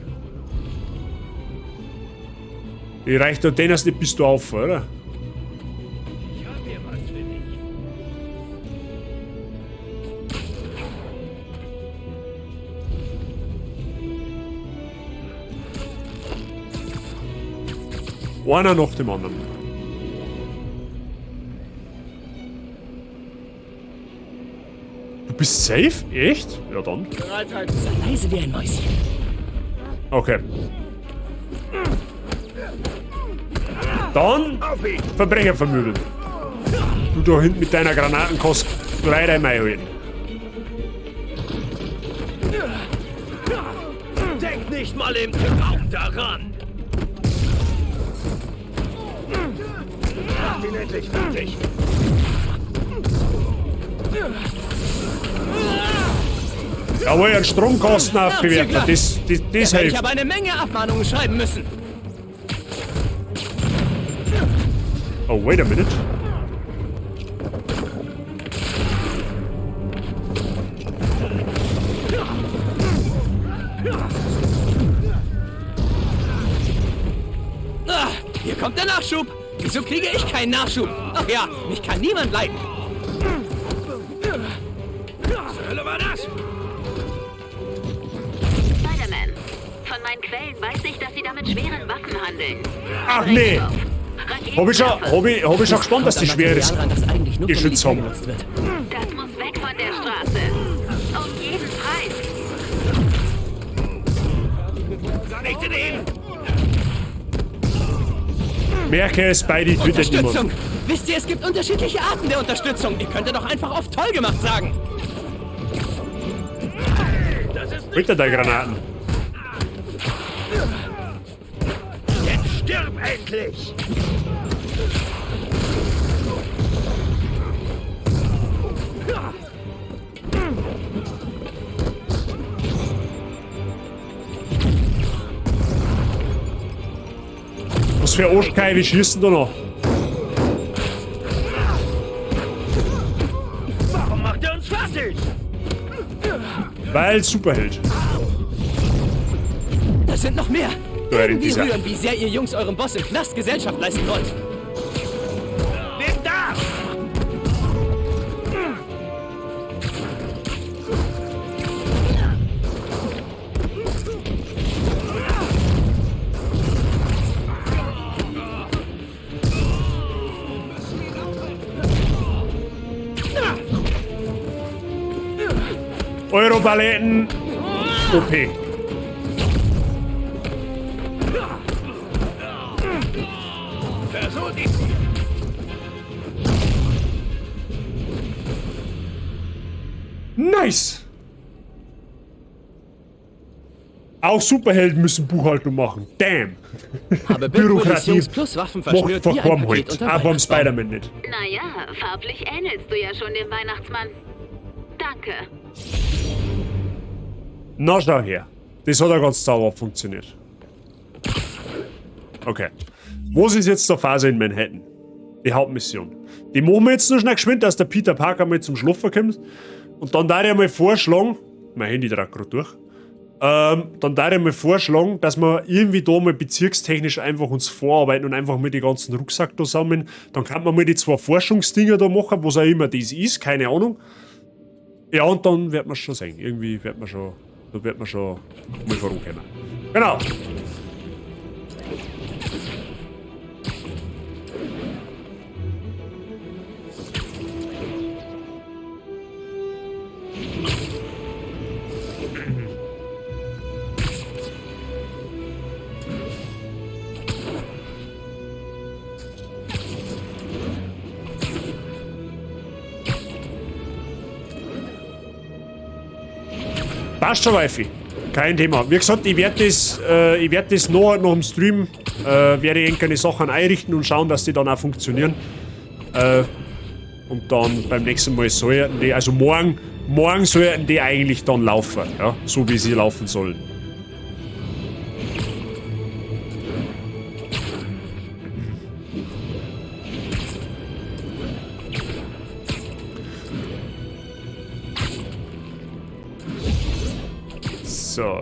Die reicht doch den erst nicht bis du auf, oder? Ich hab hier was für dich. Einer nach dem anderen. Du bist safe? Echt? Ja dann. Bereithalten. Sei leise wie ein Mäuschen. Okay. Dann Verbrecher vermöbeln. Du da hinten mit deiner Granatenkost gleich einmal halten. Denk nicht mal im Traum daran. Macht ihn endlich fertig. Jawohl, einen Stromkasten aufgewertet. Das Da werde ich hilft. aber eine Menge Abmahnungen schreiben müssen. Oh, wait a minute. Ah, hier kommt der Nachschub. Wieso kriege ich keinen Nachschub? Ach ja, mich kann niemand leiden. Was zur Hölle war das? Spider-Man, von meinen Quellen weiß ich, dass Sie da mit schweren Waffen handeln. Ach nee. Hab ich schon, hab ich, hab ich schon gespannt, dass die schweres Material ran, das eigentlich nur vom Geschütz Militär haben. genutzt wird. Das muss weg von der Straße. Um jeden Preis. Vernichte ihn! Merke, Spidey tötet Unterstützung! niemand. Wisst ihr, es gibt unterschiedliche Arten der Unterstützung. Ihr könntet doch einfach oft toll gemacht sagen. Bitte deine Granaten. Jetzt stirb endlich! Was für Arschgeige, wie schießen da noch? Warum macht er uns fertig? Weil Superheld. Da sind noch mehr. Ja, Irgendwie dieser- rühren, wie sehr ihr Jungs eurem Boss im Knast Gesellschaft leisten wollt. Nimm das! Europaletten OP. Versuch ihn! Nice! Auch Superhelden müssen Buchhaltung machen. Damn. Habe Big Willies Bürokratie Jungs plus Waffen macht verschnürt wie ein verkorben Paket halt. unter Auch beim Weihnachtsbaum. Spider-Man nicht. Naja, farblich ähnelst du ja schon dem Weihnachtsmann. Danke. Na schau her. Das hat ja ganz sauber funktioniert. Okay. Was ist jetzt der Phase in Manhattan? Die Hauptmission. Die machen wir jetzt nur schnell geschwind, dass der Peter Parker mal zum Schlafen kommt. Und dann darf ich mal vorschlagen, mein Handy dreht gerade durch. Dann darf ich mal vorschlagen, dass wir irgendwie da mal bezirkstechnisch einfach uns vorarbeiten und einfach mal die ganzen Rucksack da sammeln. Dann kann man mal die zwei Forschungsdinger da machen, was auch immer das ist, keine Ahnung. Ja, und dann wird man schon sehen. Irgendwie wird man schon, da wird man schon mal vorankommen. Genau. Passt schon, Wifi. Kein Thema. Wie gesagt, ich werde das, ich werd das noch dem Stream, werde ich irgendeine Sachen einrichten und schauen, dass die dann auch funktionieren. Und dann beim nächsten Mal sollten die, also morgen sollten die eigentlich dann laufen, ja, so wie sie laufen sollen. So.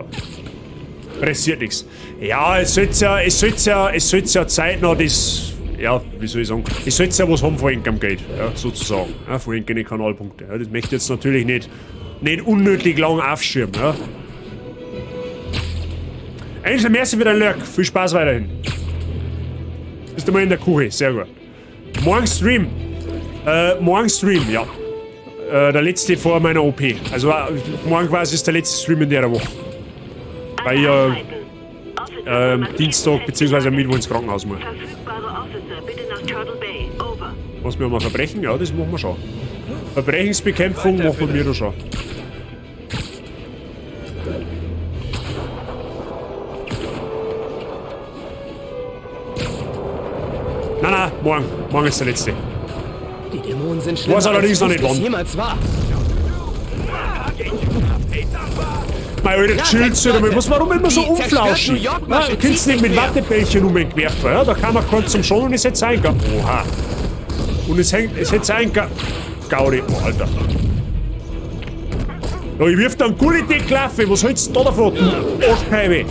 Pressiert nichts. Ja, es sollte ja zeitnah das, ja, wie soll ich sagen, es sollte ja was haben von irgendeinem Geld, ja, sozusagen, ja, von irgendeinen Kanalpunkte. Ja, das möchte ich jetzt natürlich nicht unnötig lang aufschirmen, ja. Angel, merci für dein Lurk. Viel Spaß weiterhin. Bist du mal in der Küche, sehr gut. Morgen Stream. Morgen Stream, ja. Der letzte vor meiner OP. Also morgen quasi ist der letzte Stream in der Woche. Weil ich Dienstag bzw. Mittwoch ins Krankenhaus muss. Was wir mal Verbrechen? Ja, das machen wir schon. Verbrechensbekämpfung machen wir da schon. Nein, nein, morgen. Morgen ist der letzte. Die Dämonen sind schlimmer, Weiß allerdings noch als nicht wann. es jemals war. Mein Alter, chillst du damit. Was, warum immer so umflauschen? Na, du kannst nicht mit Wattebällchen umwerfen. Ja? Da kann man kurz zum Schon und es hätte sein können. Oha. Und es hängt, es hätte sein können. Gaudi. Oh, Alter. Ja, ich wirf da einen Gullideckel auf. Was hältst du da davon? Du Arschkeibe.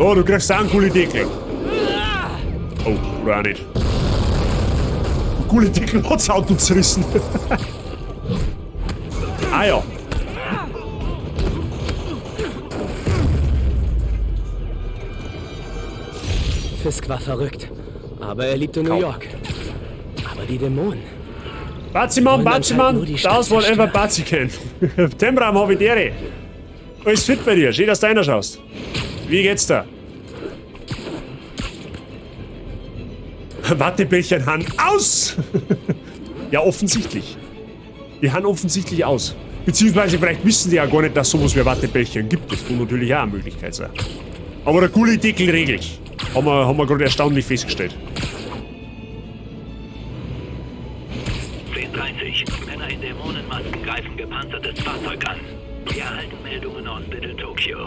Oh, du kriegst auch einen Gullideckel. Oh, oder auch nicht. Gullideckel hat's Auto zerrissen. Ah ja. Fisk war verrückt, aber er liebte New York. Aber die Dämonen. Bazimann, Bazimann, das war einfach Bazi kennt. Temram, hab ich dir. Alles fit bei dir, schön, dass du reinschaust. Wie geht's da? Wattebällchen Hand aus! Ja, offensichtlich. Die haben offensichtlich aus. Beziehungsweise vielleicht wissen die ja gar nicht, dass sowas wie Wattebällchen gibt. Das kann natürlich auch eine Möglichkeit sein. Aber der Gullideckel regelt. Haben wir gerade erstaunlich festgestellt. 10:30. Männer in Dämonenmasken greifen gepanzertes Fahrzeug an. Wir erhalten Meldungen aus Little Tokyo.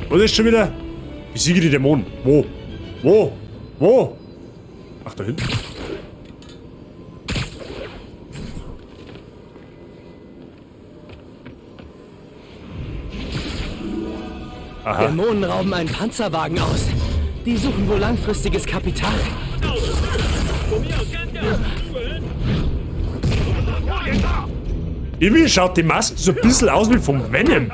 Was ist schon wieder? Besiege die Dämonen. Wo? Wo? Wo? Ach, da hinten. Aha. Dämonen rauben einen Panzerwagen aus. Die suchen wohl langfristiges Kapital. Irgendwie schaut die Maske so ein bisschen aus wie vom Venom.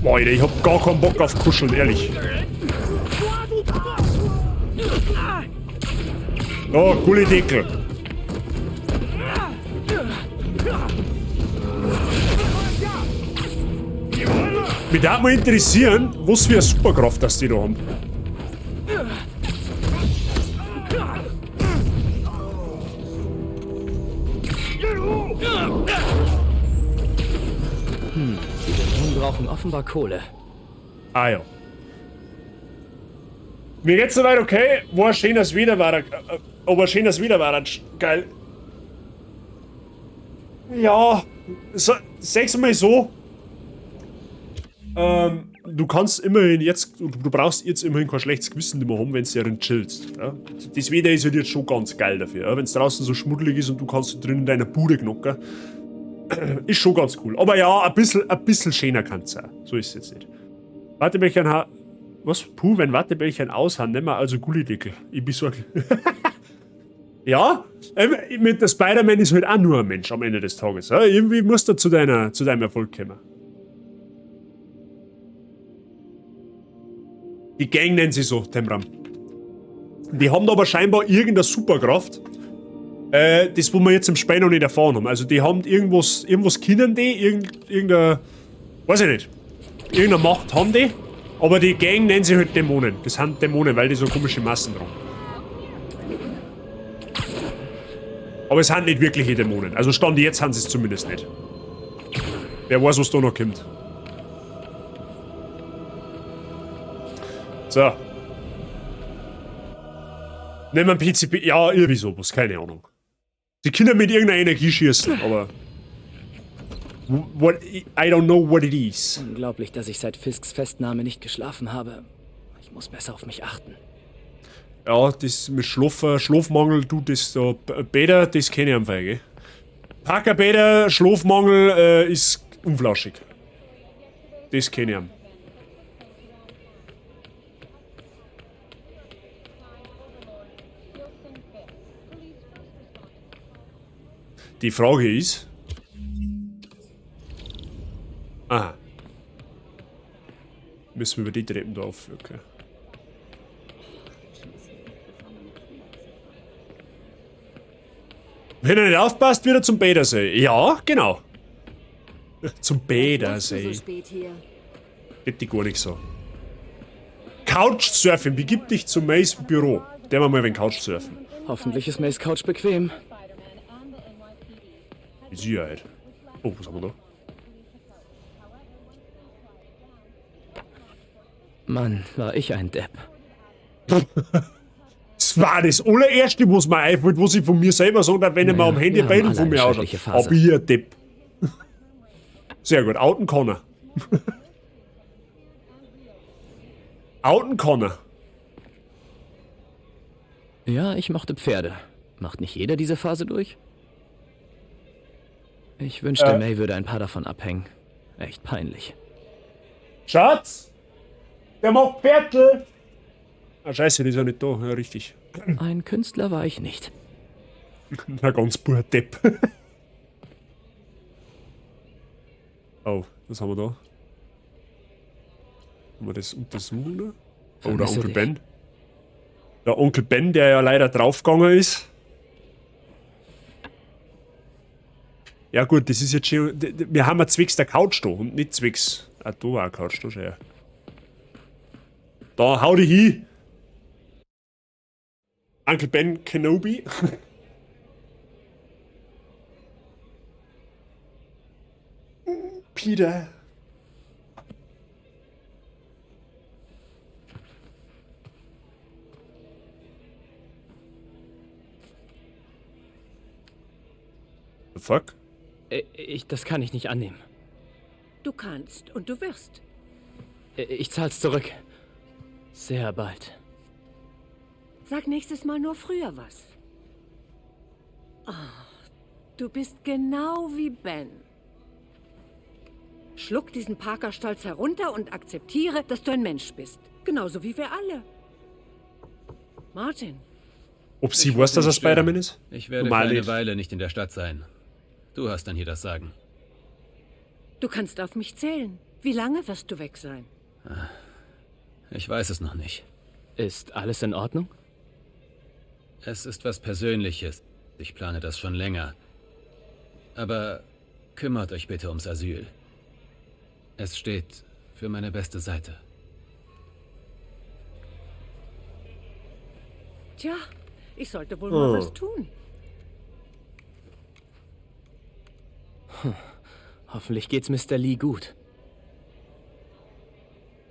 Boah, Alter, ich hab gar keinen Bock auf Kuscheln, ehrlich. Oh, Gullideckel. Mich würde mal interessieren, was für eine Superkraft das die da haben. Die Dämonen brauchen offenbar Kohle. Ah ja. Mir geht's soweit okay. War schön, dass wieder war. Aber schön, dass wieder war. Geil. Ja, so, sag's mal so. Du kannst immerhin jetzt, du brauchst jetzt immerhin kein schlechtes Gewissen mehr haben, wenn du darin chillst. Ja? Das Wetter ist halt jetzt schon ganz geil dafür. Ja? Wenn es draußen so schmuddelig ist und du kannst drin in deiner Bude knocken. Ist schon ganz cool. Aber ja, ein bisschen schöner kann's sein. So ist es jetzt nicht. Wattebällchen ha. Was? Puh, wenn Wattebällchen aus haben, nehmen wir also Gullideckel. Ich bin so. Ja, mit der Spider-Man ist halt auch nur ein Mensch am Ende des Tages. Ja? Irgendwie musst du zu deinem Erfolg kommen. Die Gang nennen sie so, Temram. Die haben da aber scheinbar irgendeine Superkraft. Das, wo wir jetzt im Spiel noch nicht erfahren haben. Also die haben irgendwas können die, irgendeine, weiß ich nicht, irgendeine Macht haben die. Aber die Gang nennen sie halt Dämonen. Das sind Dämonen, weil die so komische Massen tragen. Aber es sind nicht wirkliche Dämonen. Also Stand jetzt haben sie es zumindest nicht. Wer weiß, was da noch kommt. So. Nehmen wir PCP. Ja, irgendwie sowas, keine Ahnung. Sie können mit irgendeiner Energie schießen, aber. What, I don't know what it is. Unglaublich, dass ich seit Fisks Festnahme nicht geschlafen habe. Ich muss besser auf mich achten. Ja, das mit Schlafmangel, du, das da. Bäder, das kenne ich am Fall, gell? Parker Bäder, Schlafmangel ist unflauschig. Das kenne ich am. Die Frage ist. Aha. Müssen wir über die Treppen da auf, okay. Wenn er nicht aufpasst, wieder zum Bädersee. Ja, genau. Zum Bädersee. So spät hier? Hätte ich gar nicht so. Couchsurfing, begib dich zu Mays Büro. Der wir mal wenn Couchsurfen. Hoffentlich ist Mays Couch bequem. Mit Sicherheit. Oh, was haben wir da? Mann, war ich ein Depp. Das war das allererste, was mir einfällt, was ich von mir selber sage, wenn ich mir am Handy Bilder von mir ausschaut. Aber ich ein Depp. Sehr gut, outen kann er. Outen kann er. Ja, ich mochte Pferde. Macht nicht jeder diese Phase durch? Ich wünschte, May würde ein paar davon abhängen. Echt peinlich. Schatz! Der macht Bertel! Ah, scheiße, die ist ja nicht da. Ja, richtig. Ein Künstler war ich nicht. Na, ganz pur Depp. Oh, was haben wir da? Haben wir das untersuchen? Da? Oh, der Onkel Ben. Der Onkel Ben, der ja leider draufgegangen ist. Ja gut, das ist jetzt schon. Wir haben ja zwecks der Couch da und nicht zwecks. Ah, da war eine Couch da schon, ja. Da, hau dich hin! Uncle Ben Kenobi. Peter. The fuck? Das kann ich nicht annehmen. Du kannst und du wirst. Ich zahl's zurück. Sehr bald. Sag nächstes Mal nur früher was. Oh, du bist genau wie Ben. Schluck diesen Parker-Stolz herunter und akzeptiere, dass du ein Mensch bist. Genauso wie wir alle. Martin. Ob sie weiß, dass er Spider-Man ist? Ich werde für eine Weile nicht in der Stadt sein. Du hast dann hier das Sagen. Du kannst auf mich zählen. Wie lange wirst du weg sein? Ich weiß es noch nicht. Ist alles in Ordnung? Es ist was Persönliches. Ich plane das schon länger. Aber kümmert euch bitte ums Asyl. Es steht Für meine beste Seite. Tja, ich sollte wohl mal was tun. Hoffentlich geht's Mr. Lee gut.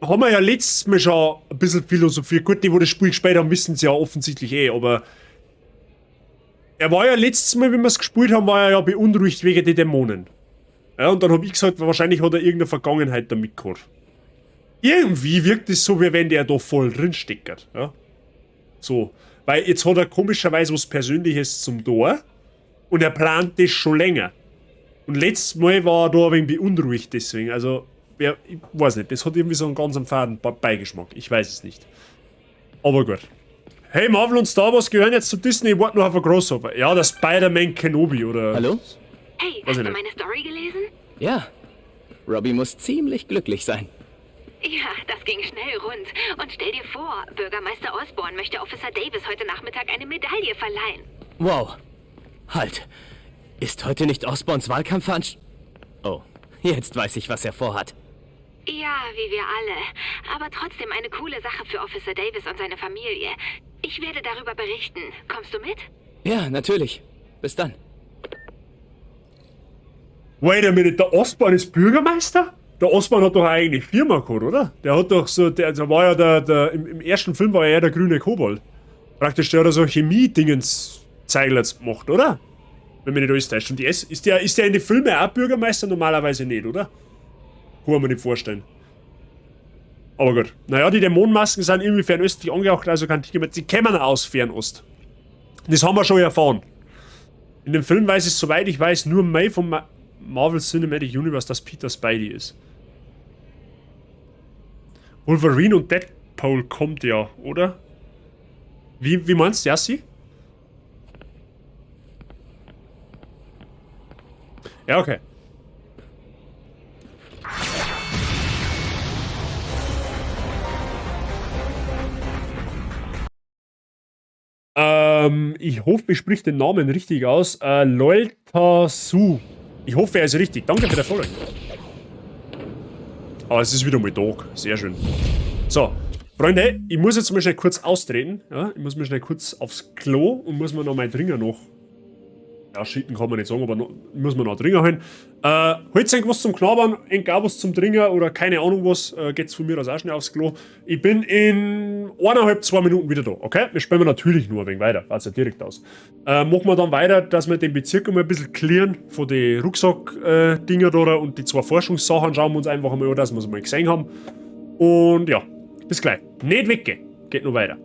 Haben wir ja letztes Mal schon ein bisschen philosophiert. Gut, die, wo das Spiel gespielt haben, wissen es ja offensichtlich eh, aber er war ja letztes Mal, wenn wir es gespielt haben, war er ja beunruhigt wegen den Dämonen. Ja, und dann habe ich gesagt, wahrscheinlich hat er irgendeine Vergangenheit damit gehabt. Irgendwie wirkt es so, wie wenn der da voll drin steckt. Ja? So. Weil jetzt hat er komischerweise was Persönliches zum Tor und er plant das schon länger. Und letztes Mal war er da ein wenig beunruhigt deswegen. Also, ja, ich weiß nicht, das hat irgendwie so einen ganz faden Beigeschmack. Ich weiß es nicht. Aber gut. Hey, Marvel und Star Wars gehören jetzt zu Disney, ich warte noch auf ein Crossover. Ja, der Spider-Man Kenobi, oder? Hallo? Hey, Weiß hast ich du nicht. meine Story gelesen? Ja. Robbie muss ziemlich glücklich sein. Ja, das ging schnell rund. Und stell dir vor, Bürgermeister Osborn möchte Officer Davis heute Nachmittag eine Medaille verleihen. Wow. Halt. Ist heute nicht Osborns Wahlkampfveranst... Oh, jetzt weiß ich, was er vorhat. Ja, wie wir alle. Aber trotzdem eine coole Sache für Officer Davis und seine Familie. Ich werde darüber berichten. Kommst du mit? Ja, natürlich. Bis dann. Wait a minute, der Osborn ist Bürgermeister? Der Osborn hat doch eine eigene Firma gehabt, oder? Der hat doch so, der war ja der im ersten Film war er ja der grüne Kobold. Praktisch, der hat so Chemie-Dingens Zeiglers gemacht, oder? Wenn mich nicht alles täuscht. Und die S, ist der in den Filmen auch Bürgermeister? Normalerweise nicht, oder? Kann man mir nicht vorstellen. Aber gut. Naja, die Dämonenmasken sind irgendwie fernöstlich angehaucht, also kann ich sie kämen aus Fernost. Das haben wir schon erfahren. In dem Film weiß ich, soweit ich weiß, nur May vom Marvel Cinematic Universe, dass Peter Spidey ist. Wolverine und Deadpool kommt ja, oder? Wie meinst du, Yassi? Ja, okay. Ich hoffe, ich sprich den Namen richtig aus. Lolta Su. Ich hoffe, er ist richtig. Danke für den Follow. Ah, es ist wieder mal Dog. Sehr schön. So, Freunde, ich muss jetzt mal schnell kurz austreten. Ja, ich muss mal schnell kurz aufs Klo und muss mir noch meinen Dringer noch... Ja, schicken kann man nicht sagen, aber noch, muss man noch Dringer holen. Holt euch was zum Knabbern, auch was zum Dringer oder keine Ahnung was, geht's von mir aus auch schnell aufs Klo. Ich bin in 1,5, 2 Minuten wieder da, okay? Wir spielen natürlich nur ein wenig weiter, war's ja direkt aus. Machen wir dann weiter, dass wir den Bezirk einmal ein bisschen clearen von den Rucksack-Dinger da und die 2 Forschungssachen schauen wir uns einfach einmal an, dass wir es mal gesehen haben. Und ja, bis gleich. Nicht weggehen, geht noch weiter.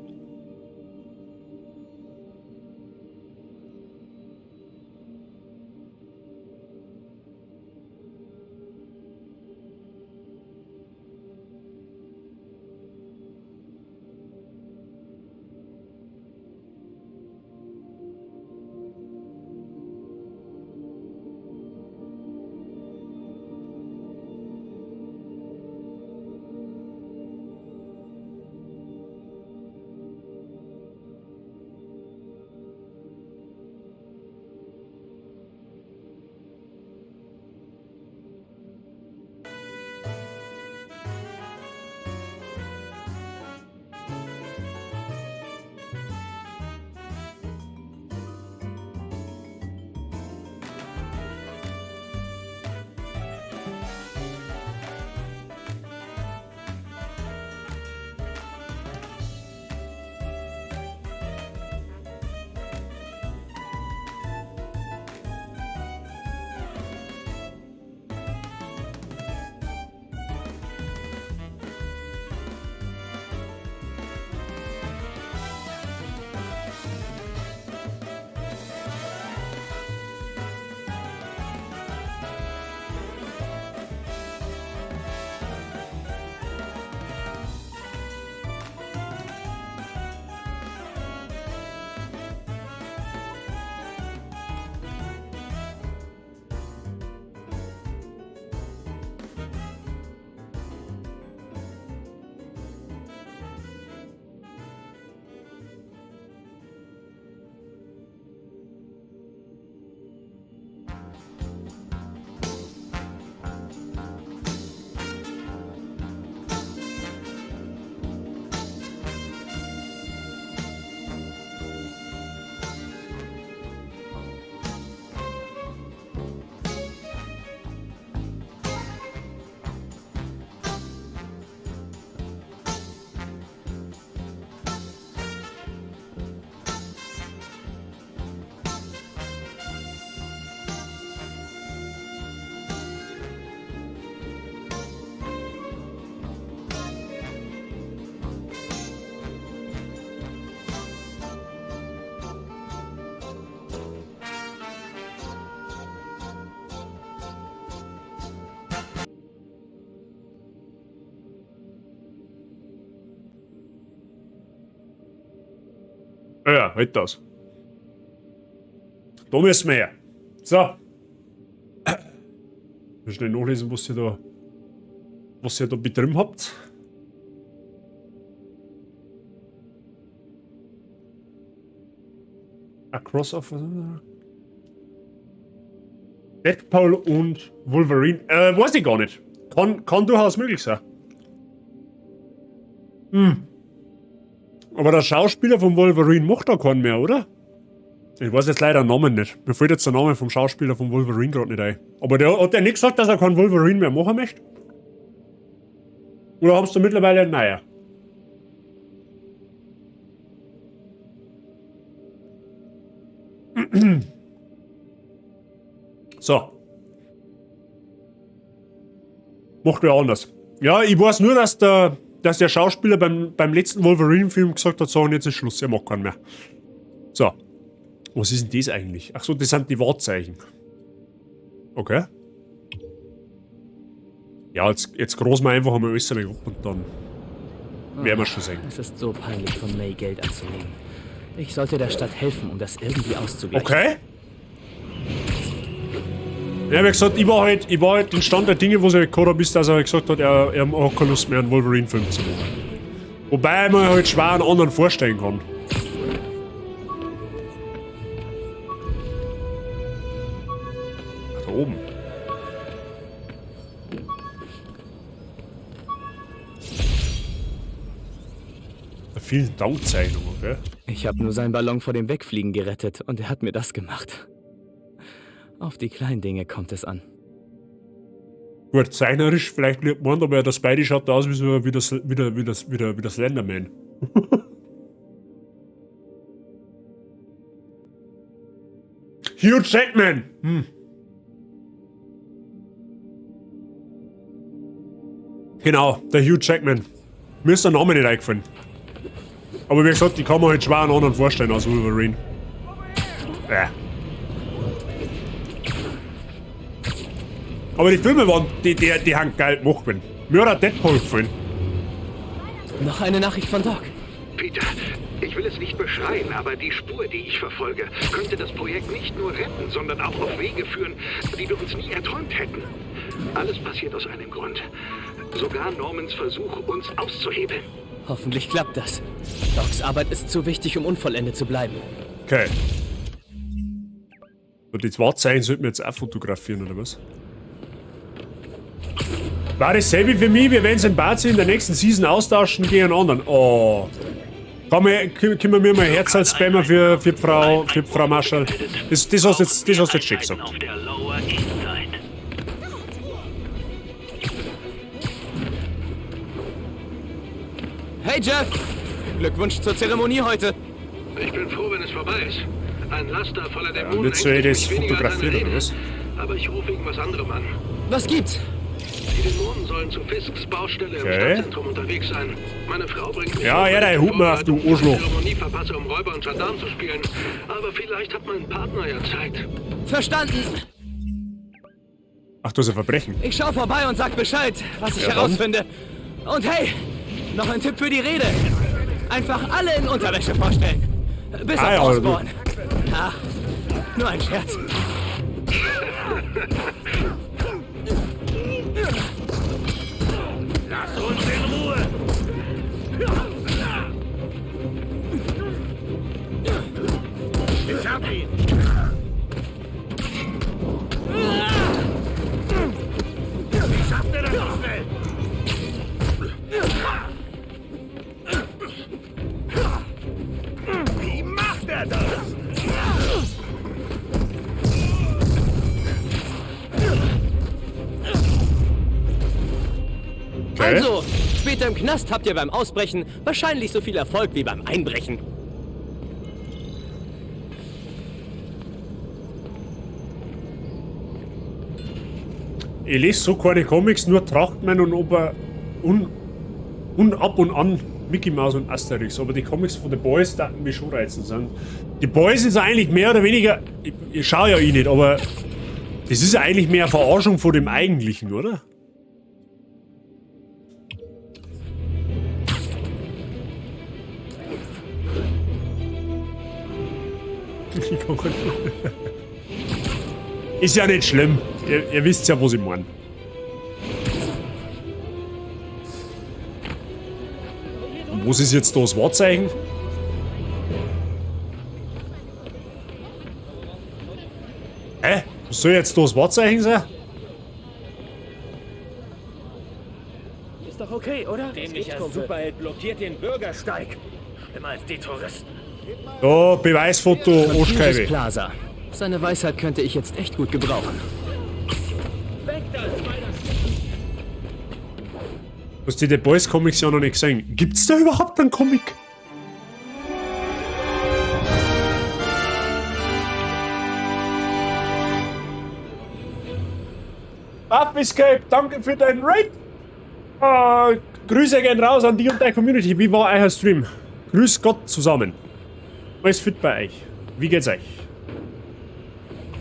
Ja, halt das. Da müssen wir her. So. Schnell nachlesen, was ihr da betrieben habt. A Crossover. Deadpool und Wolverine. Weiß ich gar nicht. Kann durchaus möglich sein. Hm. Aber der Schauspieler von Wolverine macht da keinen mehr, oder? Ich weiß jetzt leider den Namen nicht. Mir fällt jetzt der Name vom Schauspieler von Wolverine gerade nicht ein. Aber der hat der nicht gesagt, dass er keinen Wolverine mehr machen möchte? Oder haben sie da mittlerweile einen neuen? So. Macht wer anders. Ja, ich weiß nur, dass der Schauspieler beim letzten Wolverine-Film gesagt hat, so, und jetzt ist Schluss, er macht keinen mehr. So. Was ist denn das eigentlich? Ach so, das sind die Wahrzeichen. Okay. Ja, jetzt großen wir einfach einmal alles ab und dann werden wir schon sehen. Es ist so peinlich, von May Geld anzunehmen. Ich sollte der Stadt helfen, um das irgendwie auszugleichen. Okay. Ja, wie gesagt, ich war halt den Stand der Dinge, wo sie halt gehabt haben, bis dass er halt gesagt hat, er hat keine Lust mehr, einen Wolverine-Film zu machen. Wobei man halt schwer einen anderen vorstellen kann. Ach, da oben. Vielen Dank, Zeichnung, okay? Ich habe nur seinen Ballon vor dem Wegfliegen gerettet und er hat mir das gemacht. Auf die kleinen Dinge kommt es an. Gut, zeichnerisch vielleicht nicht gemeint, aber der Spidey schaut da aus wie, wie der Slenderman. Hugh Jackman! Hm. Genau, der Hugh Jackman. Mir ist der Name nicht eingefallen. Aber wie gesagt, die kann man halt schwer einen anderen vorstellen als Wolverine. Ja. Aber die Filme waren, die haben geil gemacht. Mir hat auch Deadpool gefallen. Noch eine Nachricht von Doc. Peter, ich will es nicht beschreien, aber die Spur, die ich verfolge, könnte das Projekt nicht nur retten, sondern auch auf Wege führen, die wir uns nie erträumt hätten. Alles passiert aus einem Grund. Sogar Normans Versuch, uns auszuhebeln. Hoffentlich klappt das. Docs Arbeit ist zu wichtig, um unvollendet zu bleiben. Okay. Und die Wahrzeichen sollten wir jetzt auch fotografieren, oder was? War dasselbe für mich, wir werden es in Bazi in der nächsten Season austauschen gegen einen anderen. Oh. Können wir mir mal Herz als Spammer für Frau Marschall? Das hast du jetzt schon gesagt. Hey Jeff! Glückwunsch zur Zeremonie heute! Ich bin froh, wenn es vorbei ist. Ein Laster voller Dämonen. Ja, nicht so das fotografieren, oder was? Aber ich rufe wegen was anderem an. Was gibt's? Die Dämonen sollen zu Fisks Baustelle im Stadtzentrum unterwegs sein. Meine Frau bringt mich. Ja, ja, der Hut mal auf, du Arschloch. Zeremonie verpasse, um Räuber und Gendarm zu spielen. Aber vielleicht hat mein Partner ja Zeit. Verstanden! Ach, du hast ein Verbrechen. Ich schau vorbei und sag Bescheid, was ich herausfinde. Und hey! Noch ein Tipp für die Rede. Einfach alle in Unterwäsche vorstellen. Bis auf Osborn. Ach, nur ein Scherz. Lass uns in Ruhe. Ich hab ihn. Wie schafft er das so schnell? Wie macht er das? Okay. Also, später im Knast habt ihr beim Ausbrechen wahrscheinlich so viel Erfolg wie beim Einbrechen. Ich lese so keine Comics, nur Trachtmann und und ab und an Mickey Mouse und Asterix. Aber die Comics von The Boys da mich schon reizen sind. Die Boys ist eigentlich mehr oder weniger. Ich schaue ja eh nicht, aber das ist ja eigentlich mehr Verarschung von dem Eigentlichen, oder? gegangen. Ist ja nicht schlimm. Ihr wisst ja, was ich meine. Und was ist jetzt da das Wahrzeichen? Hä? Was soll jetzt da das Wahrzeichen sein? Ist doch okay, oder? Dämlicher Superheld blockiert den Bürgersteig. Schlimmer als die Touristen. Da, Beweisfoto, Confucius Oschkeibe. Plaza. Seine Weisheit könnte ich jetzt echt gut gebrauchen. Was die The Boys Comics ja noch nicht gesehen. Gibt's da überhaupt einen Comic? Buff Escape, danke für deinen Raid. Grüße gehen raus an dich und deine Community. Wie war euer Stream? Grüß Gott zusammen. Alles fit bei euch? Wie geht's euch?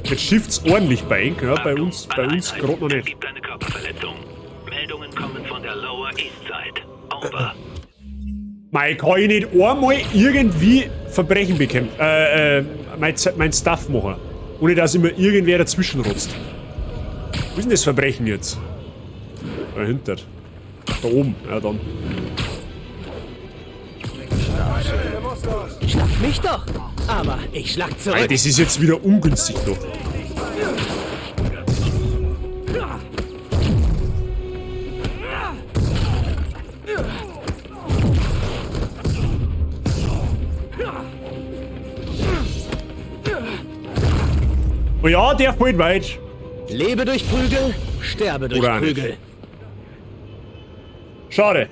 Jetzt schifft's ordentlich bei euch, ja, bei uns gerade noch nicht. Gibt eine Körperverletzung. Meldungen kommen von der Lower East Side. Over. Mei, kann ich nicht einmal irgendwie Verbrechen bekämpfen, mein Stuff machen, ohne dass immer irgendwer dazwischen rotzt. Wo ist denn das Verbrechen jetzt? Dahinter. Da oben, ja dann. Schlag mich doch! Aber ich schlag zurück. Mei, das ist jetzt wieder ungünstig da. Oh ja, der fällt weit. Lebe durch Prügel, sterbe durch Oder auch nicht. Prügel. Schade.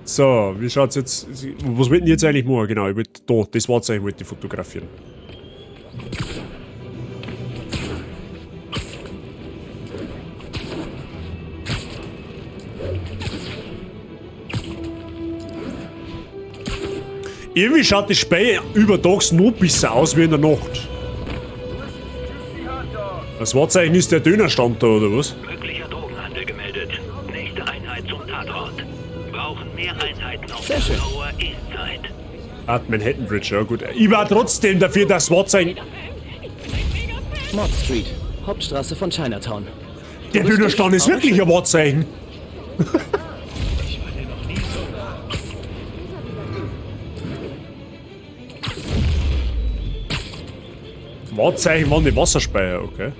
So, wie schaut's jetzt? Was wollten die jetzt eigentlich machen? Genau, ich wollte da, das Wahrzeichen wollte ich fotografieren. Irgendwie schaut das Spiel übertags noch besser aus wie in der Nacht. Das Wahrzeichen ist der Dönerstand da, oder was? Möglicher Drogenhandel gemeldet. Nächste Einheit zum Tatort. Brauchen mehr Einheiten auf Sehr der schön. Lower East Side. Ah, Manhattan Bridge, ja gut. Ich war trotzdem dafür, dass Wahrzeichen... Mott Street, Hauptstraße von Chinatown. Der Dönerstand ist wirklich ein Wahrzeichen. Wahrzeichen waren die Wasserspeier, okay.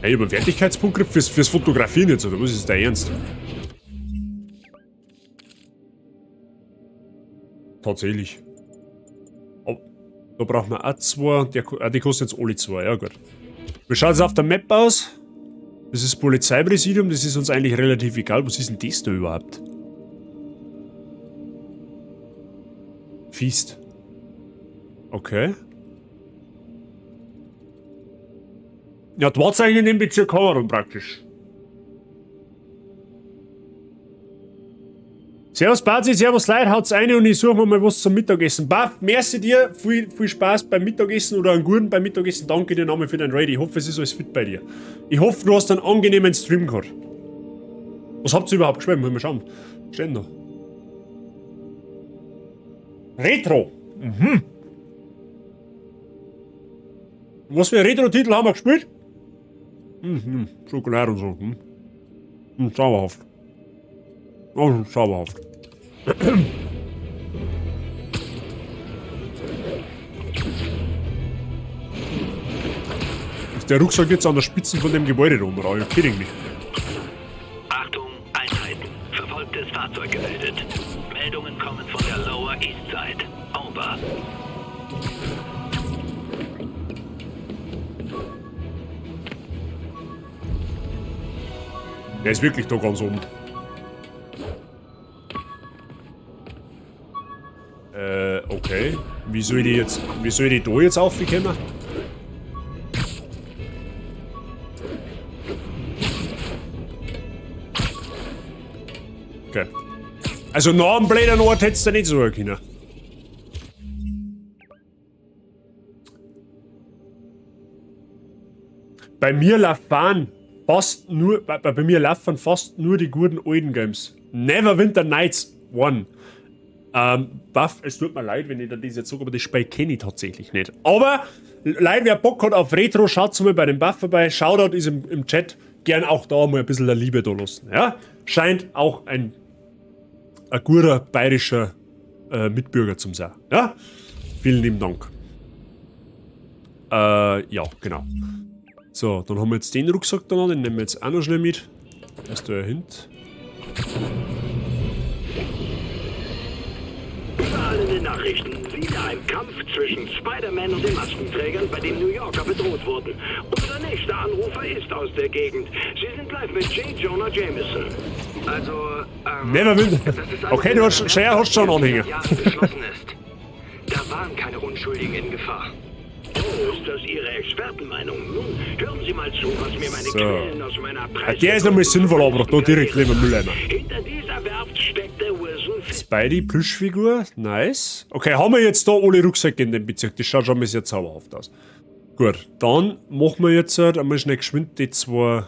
Hey, ich hab einen Wertigkeitspunkt gekriegt fürs Fotografieren jetzt, oder was ist der Ernst? Tatsächlich. Oh, da brauchen wir auch zwei. Die kosten jetzt alle zwei, ja gut. Wie schaut es auf der Map aus? Das ist Polizeipräsidium, das ist uns eigentlich relativ egal. Was ist denn das da überhaupt? Feast. Okay. Ja, die Wahrzeichen in dem Bezirk haben wir dann praktisch. Servus Bazi, servus Leute, haut's rein und ich suche mir mal was zum Mittagessen. Baff, merci dir, viel, viel Spaß beim Mittagessen oder einen guten beim Mittagessen. Danke dir nochmal für dein Raid. Ich hoffe, es ist alles fit bei dir. Ich hoffe, du hast einen angenehmen Stream gehabt. Was habt ihr überhaupt gespielt? Müssen wir schauen. Was steht denn da? Retro. Mhm. Was für Retro-Titel haben wir gespielt? Mhm, Schokolade und so. Hm. Mhm, zauberhaft. Oh, zauberhaft. Ist der Rucksack jetzt an der Spitze von dem Gebäude da oben? Are you kidding me? Achtung, Einheiten. Verfolgtes Fahrzeug gemeldet. Meldungen kommen von der Lower East Side. Over. Der ist wirklich da ganz oben. Okay. Wie soll ich die jetzt, wie soll ich die da jetzt aufkommen? Okay. Also nach dem blöden Ort hättest du nicht so können. Bei mir laufen fast nur, bei mir laufen fast nur die guten alten Games. Neverwinter Nights 1. Buff, es tut mir leid, wenn ich da das jetzt sage, aber das Spiel kenne ich tatsächlich nicht. Aber, Leute, wer Bock hat auf Retro, schaut mal bei dem Buff vorbei. Shoutout ist im Chat. Gern auch da mal ein bisschen der Liebe da lassen. Ja? Scheint auch ein guter bayerischer Mitbürger zum sein. Ja? Vielen lieben Dank. Ja, genau. So, dann haben wir jetzt den Rucksack da noch, den nehmen wir jetzt auch noch schnell mit. Da ist da hinten. Überall in den Nachrichten wieder ein Kampf zwischen Spider-Man und den Maskenträgern, bei dem New Yorker bedroht wurden. Unser nächster Anrufer ist aus der Gegend. Sie sind live mit J. Jonah Jameson. Also, Neverwinter. Okay, du hast, Share, hast schon einen Anhänger. Beschlossen ist. Da waren keine Unschuldigen in Gefahr. Oh, ist das Ihre Expertenmeinung? Nun, hören Sie mal zu, was mir meine So. Quellen aus meiner Ah, der ist nochmal sinnvoll, aber da direkt neben dem Mülleimer. Hinter dieser Werft steckte Wilson Spidey Plüschfigur, nice. Okay, haben wir jetzt da alle Rucksäcke in dem Bezirk? Das schaut schon mal sehr zauberhaft aus. Gut, dann machen wir jetzt einmal schnell geschwind die zwei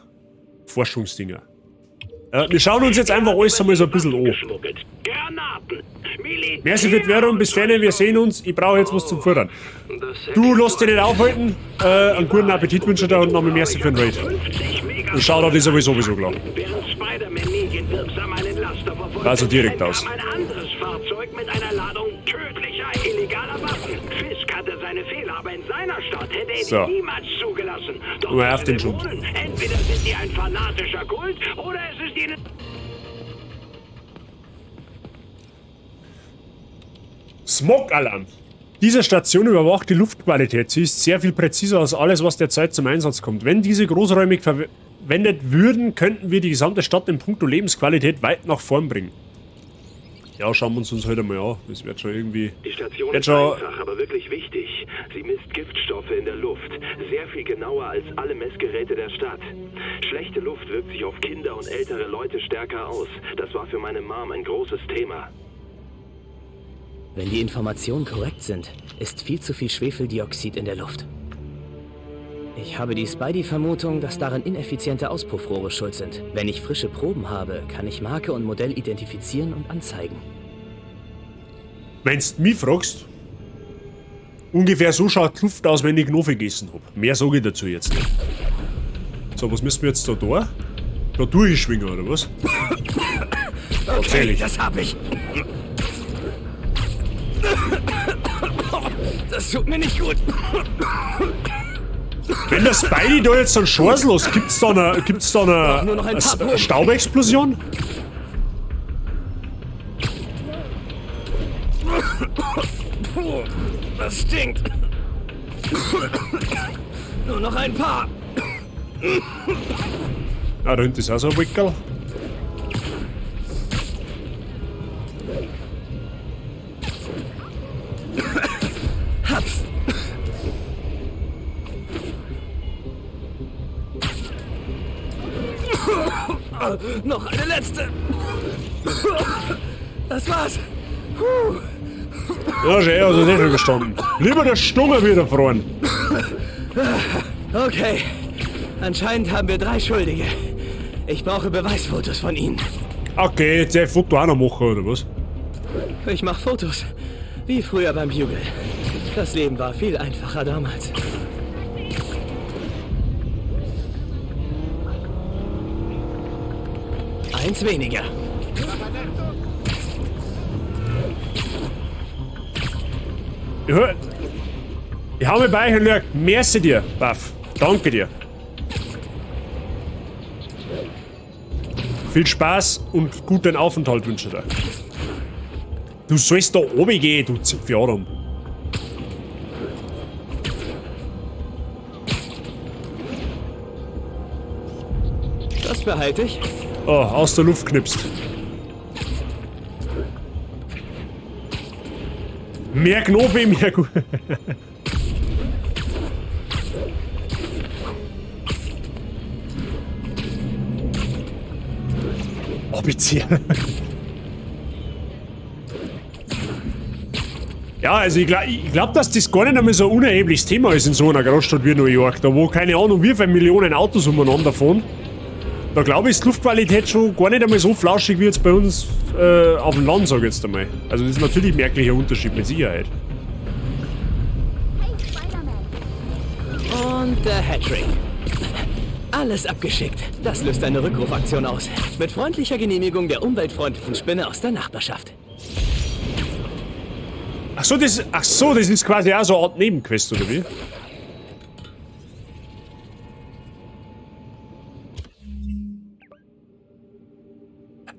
Forschungsdinger. Wir schauen uns jetzt einfach alles einmal so ein bisschen an. Merci für die Werbung, bis dann, wir sehen uns. Ich brauche jetzt was zum Futtern. Du lass dich nicht aufhalten. Einen guten Appetit wünsche ich dir und nochmal merci für den Raid. Und Shoutout ist sowieso klar. Während Spider-Man medienwirksam einen Laster verfolgte, Also direkt aus. entkam ein anderes Fahrzeug mit einer Ladung tödlicher illegaler Waffen. Fisk hatte seine Fehler, aber in seiner Stadt hätte er So. die niemals zugelassen. Doch Nur auf den diese Schund. Dämonen, entweder sind sie ein fanatischer Kult oder es ist ihnen Smog-Alarm. Diese Station überwacht die Luftqualität. Sie ist sehr viel präziser als alles, was derzeit zum Einsatz kommt. Wenn diese großräumig verwendet würden, könnten wir die gesamte Stadt in puncto Lebensqualität weit nach vorn bringen. Ja, schauen wir uns heute mal an. Das wird schon irgendwie... Die Station wird ist schon einfach, aber wirklich wichtig. Sie misst Giftstoffe in der Luft. Sehr viel genauer als alle Messgeräte der Stadt. Schlechte Luft wirkt sich auf Kinder und ältere Leute stärker aus. Das war für meine Mom ein großes Thema. Wenn die Informationen korrekt sind, ist viel zu viel Schwefeldioxid in der Luft. Ich habe die Spidey-Vermutung, dass daran ineffiziente Auspuffrohre schuld sind. Wenn ich frische Proben habe, kann ich Marke und Modell identifizieren und anzeigen. Wenn du mich fragst, ungefähr so schaut die Luft aus, wenn ich Knofe gegessen hab. Mehr sage ich dazu jetzt nicht. So, was müssen wir jetzt da da? Da durchschwingen, oder was? Okay, das hab ich. Das tut mir nicht gut. Wenn der Spidey da jetzt einen Chance los, gibt's da eine, Nur noch ein paar eine Staubexplosion? Puh, das stinkt. Nur noch ein paar. Ah, da hinten ist auch so ein Wickel. Hab's. Noch eine letzte. Das war's. Puh. Ja, schön, also nicht schon gestanden. Lieber der Stunger wieder freuen. Okay, anscheinend haben wir 3 Schuldige. Ich brauche Beweisfotos von ihnen. Okay, jetzt ein Foto auch noch machen, oder was? Ich mach Fotos. Wie früher beim Bugle. Das Leben war viel einfacher damals. Eins weniger. Ich hau mich bei euch und sag, merci dir, Buff. Danke dir. Viel Spaß und guten Aufenthalt wünsche ich dir. Du sollst da oben gehen, du Zipfiarum. Das behalte ich. Oh, aus der Luft knipst. Mehr Knobe, mehr gut. Offizier. Ja, also ich glaub, dass das gar nicht einmal so ein unerhebliches Thema ist in so einer Großstadt wie New York, da wo keine Ahnung wie viele Millionen Autos umeinander fahren. Da glaube ich, ist die Luftqualität schon gar nicht einmal so flauschig wie jetzt bei uns auf dem Land, sag ich jetzt einmal. Also das ist natürlich ein merklicher Unterschied, mit Sicherheit. Und der Hattrick. Alles abgeschickt. Das löst eine Rückrufaktion aus. Mit freundlicher Genehmigung der umweltfreundlichen Spinne aus der Nachbarschaft. Ach so, das ist quasi auch so eine Art Nebenquest, oder wie?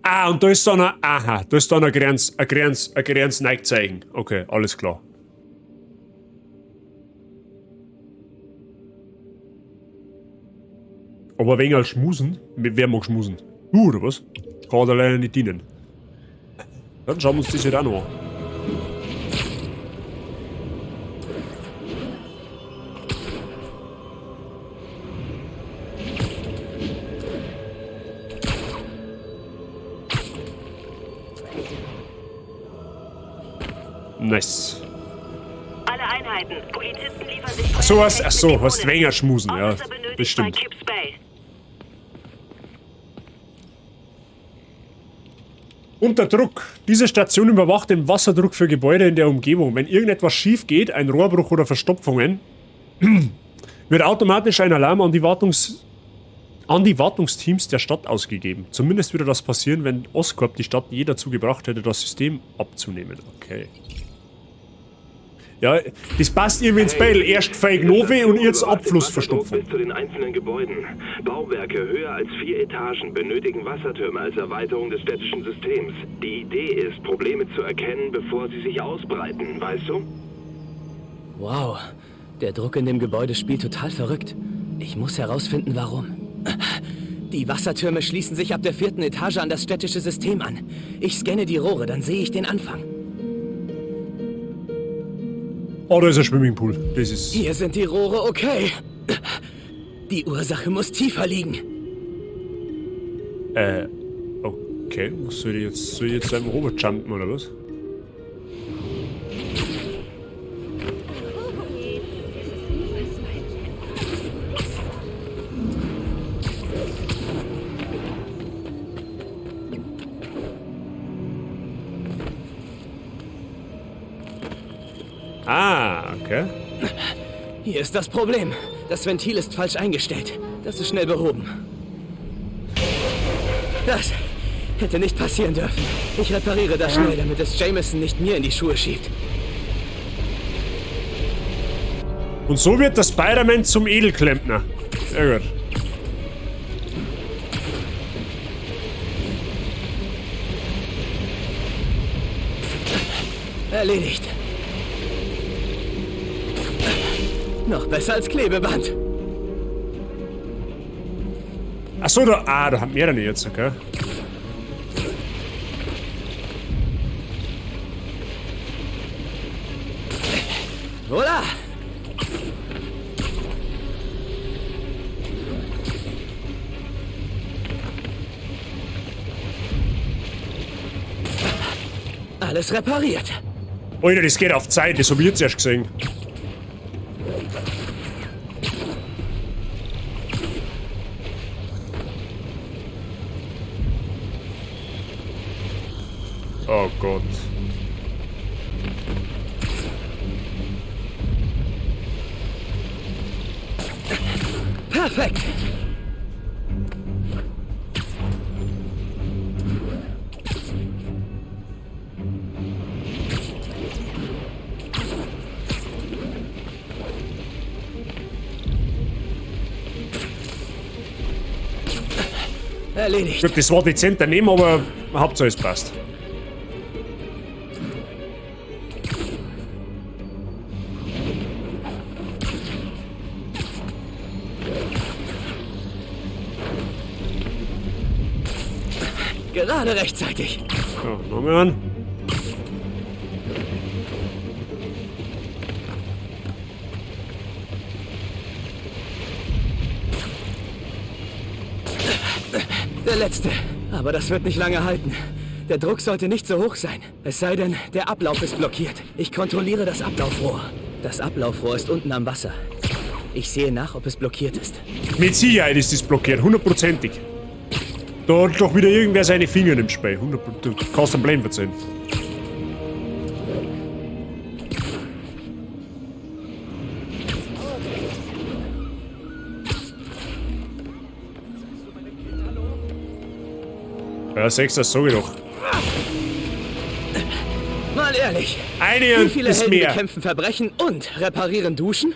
Ah, und da ist dann ein, aha, da ist dann ein grünes Neigzeichen. Okay, alles klar. Aber ein wenig als Schmusen? Wer mag schmusen? Du, oder was? Kann da leider nicht dienen. Dann schauen wir uns das halt auch noch an. Nice. Alle Einheiten. Polizisten liefern sich Ach so, was, ach so, hast weniger schmusen, ja, das stimmt. Unter Druck. Diese Station überwacht den Wasserdruck für Gebäude in der Umgebung. Wenn irgendetwas schief geht, ein Rohrbruch oder Verstopfungen, wird automatisch ein Alarm an die Wartungsteams der Stadt ausgegeben. Zumindest würde das passieren, wenn Oscorp die Stadt je dazu gebracht hätte, das System abzunehmen. Okay. Ja, das passt irgendwie ins Bild. Erst Fake Novi und jetzt Abflussverstopfung. Bis zu den einzelnen Gebäuden. Bauwerke höher als 4 Etagen benötigen Wassertürme als Erweiterung des städtischen Systems. Die Idee ist, Probleme zu erkennen, bevor sie sich ausbreiten, weißt du? Wow, der Druck in dem Gebäude spielt total verrückt. Ich muss herausfinden, warum. Die Wassertürme schließen sich ab der 4. Etage an das städtische System an. Ich scanne die Rohre, dann sehe ich den Anfang. Oh, da ist ein Swimmingpool. Das ist. Hier sind die Rohre okay. Die Ursache muss tiefer liegen. Okay. Was soll ich jetzt? Soll ich jetzt einfach rüberjumpen oder was? Ah, okay. Hier ist das Problem. Das Ventil ist falsch eingestellt. Das ist schnell behoben. Das hätte nicht passieren dürfen. Ich repariere das schnell, damit es Jameson nicht mir in die Schuhe schiebt. Und so wird der Spider-Man zum Edelklempner. Sehr gut. Erledigt. Noch besser als Klebeband. Ach so, da, da haben mehrere jetzt, okay. Voila! Alles repariert. Alter, das geht auf Zeit, das hab ich jetzt erst gesehen. Oh Gott. Perfekt. Erledigt. Gut, das war dezent daneben, aber Hauptsache es passt. Gerade rechtzeitig. So, nochmal an. Der letzte. Aber das wird nicht lange halten. Der Druck sollte nicht so hoch sein. Es sei denn, der Ablauf ist blockiert. Ich kontrolliere das Ablaufrohr. Das Ablaufrohr ist unten am Wasser. Ich sehe nach, ob es blockiert ist. Mit Sicherheit ist es blockiert, hundertprozentig. Da hat doch wieder irgendwer seine Finger im Spiel. 100, du kannst einen Blame verzeihen. Ja, 6, das sag ich doch. Mal ehrlich. Eine wie viele ist Helden mehr. bekämpfen Verbrechen und reparieren Duschen?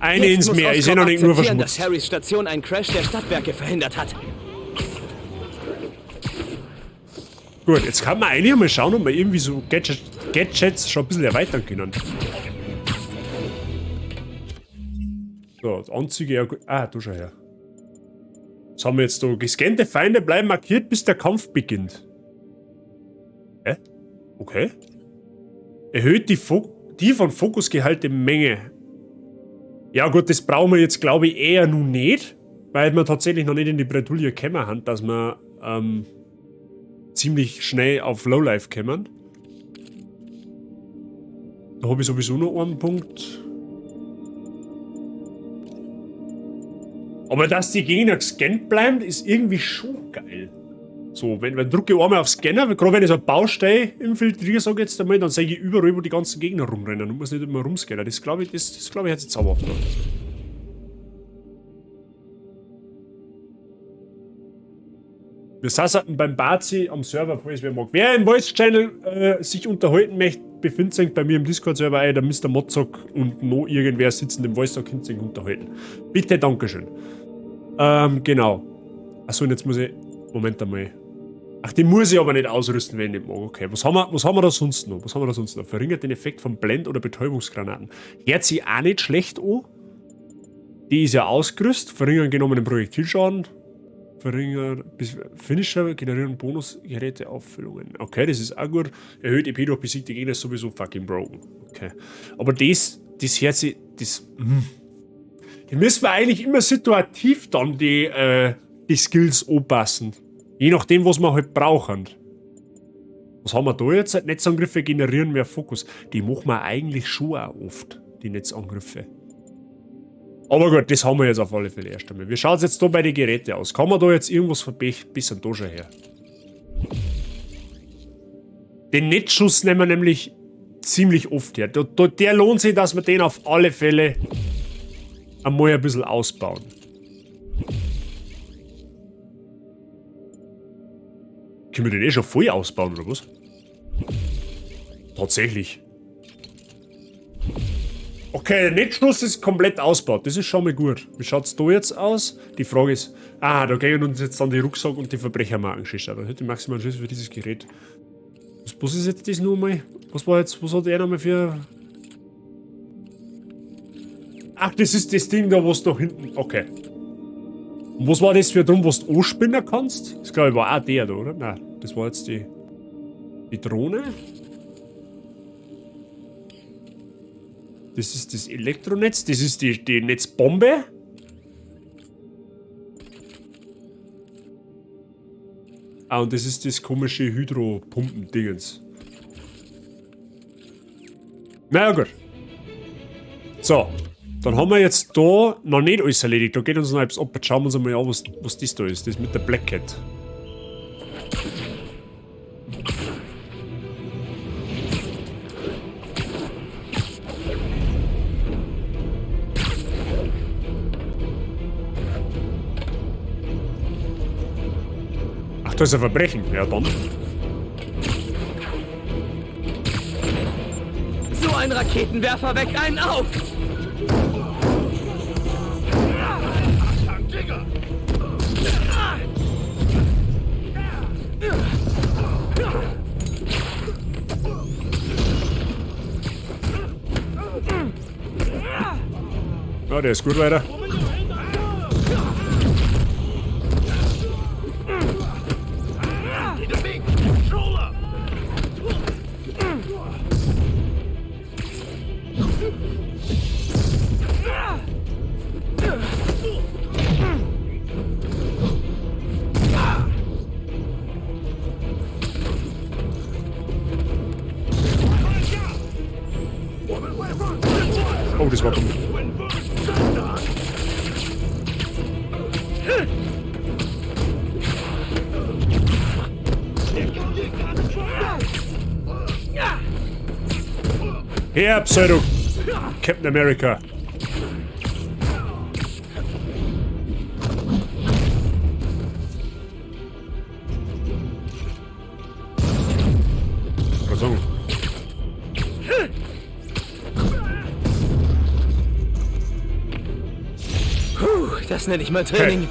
Eine Jetzt ins muss Meer, ist ja Oscorp noch nicht nur akzeptieren, verschmutzt. dass Harrys Station einen Crash der Stadtwerke verhindert hat. Gut, jetzt kann man eigentlich mal schauen, ob wir irgendwie so Gadgets schon ein bisschen erweitern können. So, Anzüge, ja gut. Ah, du schau her. Was haben wir jetzt da? Gescannte Feinde bleiben markiert, bis der Kampf beginnt. Hä? Okay. Erhöht die, die von Fokus gehaltene Menge. Ja gut, das brauchen wir jetzt, glaube ich, eher nun nicht, weil wir tatsächlich noch nicht in die Bretouille gekommen haben, dass wir ziemlich schnell auf Lowlife kommen. Da habe ich sowieso noch einen Punkt. Aber dass die Gegner gescannt bleiben, ist irgendwie schon geil. So, wenn drücke ich einmal auf Scanner, gerade wenn ich so eine Baustelle infiltriere, sag ich jetzt einmal, dann sehe ich überall, wo die ganzen Gegner rumrennen und muss nicht immer rumscannen. Das glaube ich, das glaube ich, hat sich zauberhaft an. Wir saßen beim Bazi am Server, falls wer mag. Wer im Voice Channel sich unterhalten möchte, befindet sich bei mir im Discord-Server ein, der Mr. Motzock und noch irgendwer sitzen im Voice, da könnt ihr sich unterhalten. Bitte, Dankeschön. Genau. Achso, und jetzt muss ich. Moment einmal. Ach, die muss ich aber nicht ausrüsten, wenn ich nicht mag. Okay, was haben wir da sonst noch? Was haben wir da sonst noch? Verringert den Effekt von Blend- oder Betäubungsgranaten. Hört sich auch nicht schlecht an. Die ist ja ausgerüstet. Verringern genommenen Projektilschaden. Verringert bis Finisher generieren Bonusgeräteauffüllungen. Okay, das ist auch gut. Erhöht EP durch besiegte Gegner ist sowieso fucking broken. Okay. Aber das hört sich. Das. Die müssen wir eigentlich immer situativ dann die Skills anpassen. Je nachdem, was wir halt brauchen. Was haben wir da jetzt? Netzangriffe generieren mehr Fokus. Die machen wir eigentlich schon auch oft, die Netzangriffe. Aber gut, das haben wir jetzt auf alle Fälle erst einmal. Wie schaut es jetzt da bei den Geräten aus? Kann man da jetzt irgendwas verbessern? Da schon her. Den Netzschuss nehmen wir nämlich ziemlich oft her. Der lohnt sich, dass wir den auf alle Fälle einmal ein bisschen ausbauen. Können wir den eh schon voll ausbauen, oder was? Tatsächlich. Okay, der Netzschluss ist komplett ausgebaut. Das ist schon mal gut. Wie schaut's da jetzt aus? Die Frage ist... Ah, da gehen uns jetzt dann die Rucksack und die Verbrechermarkengeschichte. Da hätte ich maximal einen Schlüssel für dieses Gerät. Was ist jetzt das nun mal? Was war jetzt... Was hat er nochmal für... Ach, das ist das Ding da, was da hinten... Okay. Und was war das für drum, was du anspinnen kannst? Das glaube ich war auch der da, oder? Nein, das war jetzt die Drohne. Das ist das Elektronetz, das ist die Netzbombe. Ah, und das ist das komische Hydropumpen-Dingens. Na ja, gut. So, dann haben wir jetzt da noch nicht alles erledigt. Da geht uns noch etwas ab. Jetzt schauen wir uns einmal an, was das da ist. Das mit der Black Cat. Ach, das ist ein Verbrechen. Ja, dann. So ein Raketenwerfer weckt einen auf! Ja, der ist gut weiter. Oh, das war dumm. Her, Pseudo Captain America. Sagen. Puh, das nenne ich mal Training. Okay.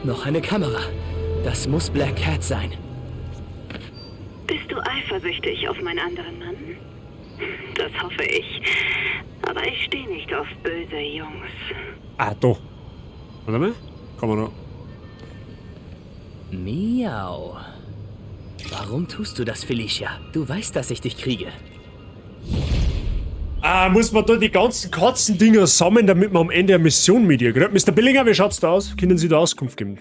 Noch eine Kamera. Das muss Black Cat sein. Bist du eifersüchtig auf meinen anderen Mann? Das hoffe ich. Aber ich stehe nicht auf böse Jungs. Ah, da. Warte mal. Kann man da. Miau. Warum tust du das, Felicia? Du weißt, dass ich dich kriege. Ah, muss man da die ganzen Katzendinger sammeln, damit man am Ende eine Mission mit ihr kriegt? Mr. Billinger, wie schaut's da aus? Können Sie da Auskunft geben?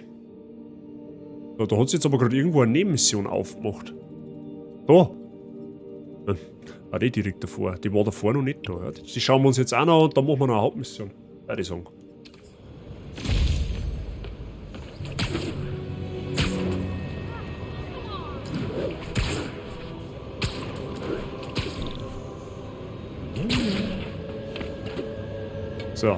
Da, da hat sie jetzt aber gerade irgendwo eine Nebenmission aufgemacht. Da. Ah, die direkt davor. Die war davor noch nicht da. Ja. Die schauen wir uns jetzt auch noch an und dann machen wir noch eine Hauptmission. Würde ich sagen. So.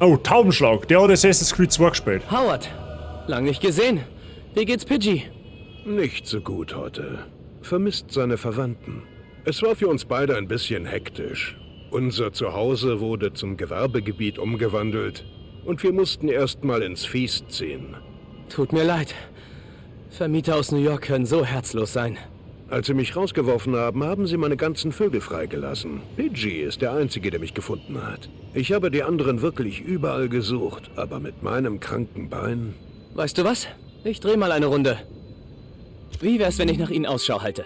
Oh, Taubenschlag. Der hat Assassin's Creed 2 gespielt. Howard, lang nicht gesehen. Wie geht's Pidgey? Nicht so gut heute. Vermisst seine Verwandten. Es war für uns beide ein bisschen hektisch. Unser Zuhause wurde zum Gewerbegebiet umgewandelt und wir mussten erst mal ins Feast ziehen. Tut mir leid. Vermieter aus New York können so herzlos sein. Als sie mich rausgeworfen haben, haben sie meine ganzen Vögel freigelassen. Pidgey ist der Einzige, der mich gefunden hat. Ich habe die anderen wirklich überall gesucht, aber mit meinem kranken Bein... Weißt du was? Ich drehe mal eine Runde. Wie wär's, wenn ich nach ihnen Ausschau halte?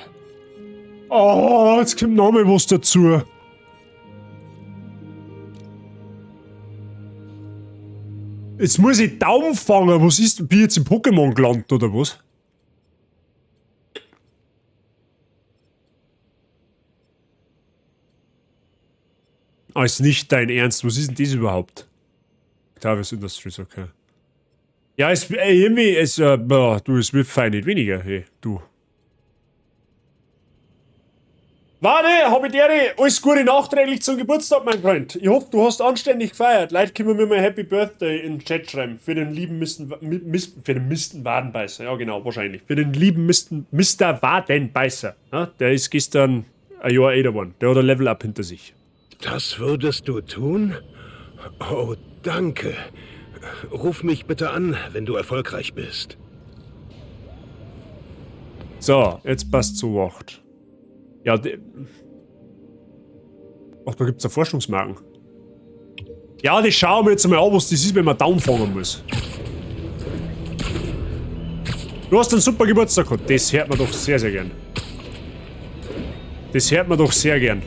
Oh, jetzt kommt noch mal was dazu. Jetzt muss ich Daumen fangen. Was ist? Bin ich jetzt im Pokémon gelandet oder was? Ah, ist nicht dein Ernst. Was ist denn das überhaupt? Octavius Industries, okay. Ja, es, irgendwie, es, boah, du, es wird fein nicht weniger, hey, du. Warte, hab ich dir alles Gute nachträglich zum Geburtstag, mein Freund. Ich hoffe, du hast anständig gefeiert. Leute können mir mal Happy Birthday in den Chat schreiben. Für den lieben für den Misten Wadenbeißer. Ja, genau, wahrscheinlich. Für den lieben Mr. Wadenbeißer. Ja, der ist gestern ein Jahr älter geworden. Der hat ein Level-Up hinter sich. Das würdest du tun? Oh, danke. Ruf mich bitte an, wenn du erfolgreich bist. So, jetzt passt zu Wacht. Ja, ach, da gibt's ja Forschungsmarken. Ja, das schauen wir jetzt mal an, was das ist, wenn man Down fangen muss. Du hast einen super Geburtstag gehabt. Das hört man doch sehr, sehr gern. Das hört man doch sehr gern.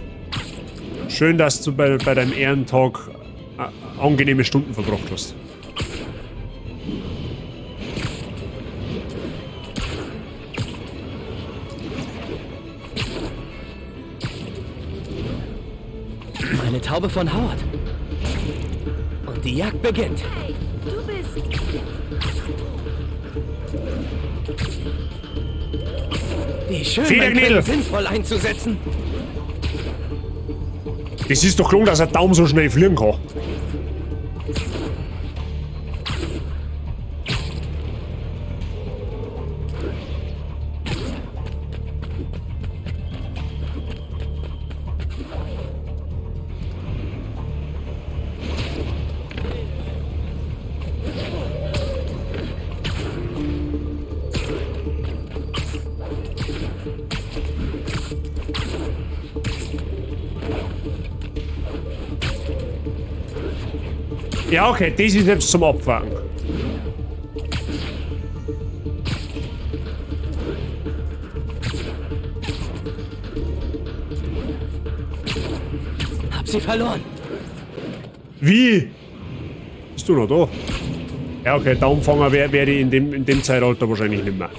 Schön, dass du bei deinem Ehrentag angenehme Stunden verbracht hast. Eine Taube von Howard. Und die Jagd beginnt. Hey, du bist... Wie schön, mein Können sinnvoll einzusetzen. Das ist doch gelungen, dass ein Daumen so schnell fliegen kann. Ja, okay, das ist jetzt zum Abfangen. Hab sie verloren. Wie? Bist du noch da? Ja, okay, Daumenfanger werde ich in dem Zeitalter wahrscheinlich nicht mehr.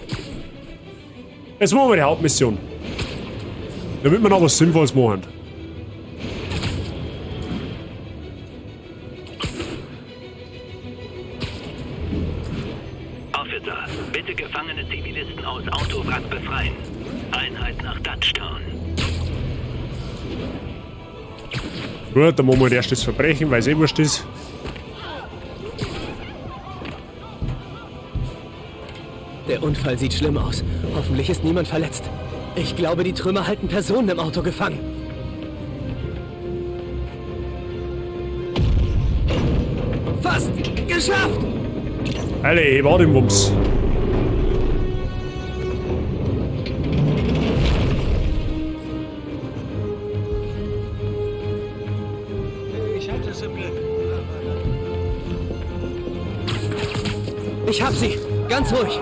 Jetzt machen wir die Hauptmission. Damit wir noch was Sinnvolles machen. Bitte gefangene Zivilisten aus Autowrack befreien. Einheit nach Dutchtown. Gut, dann machen wir erst das Verbrechen, weil es eh wurscht ist. Der Unfall sieht schlimm aus. Hoffentlich ist niemand verletzt. Ich glaube, die Trümmer halten Personen im Auto gefangen. Fast geschafft! Alle, ich war den Wumms. Ich hatte es im Griff. Ich hab sie. Ganz ruhig.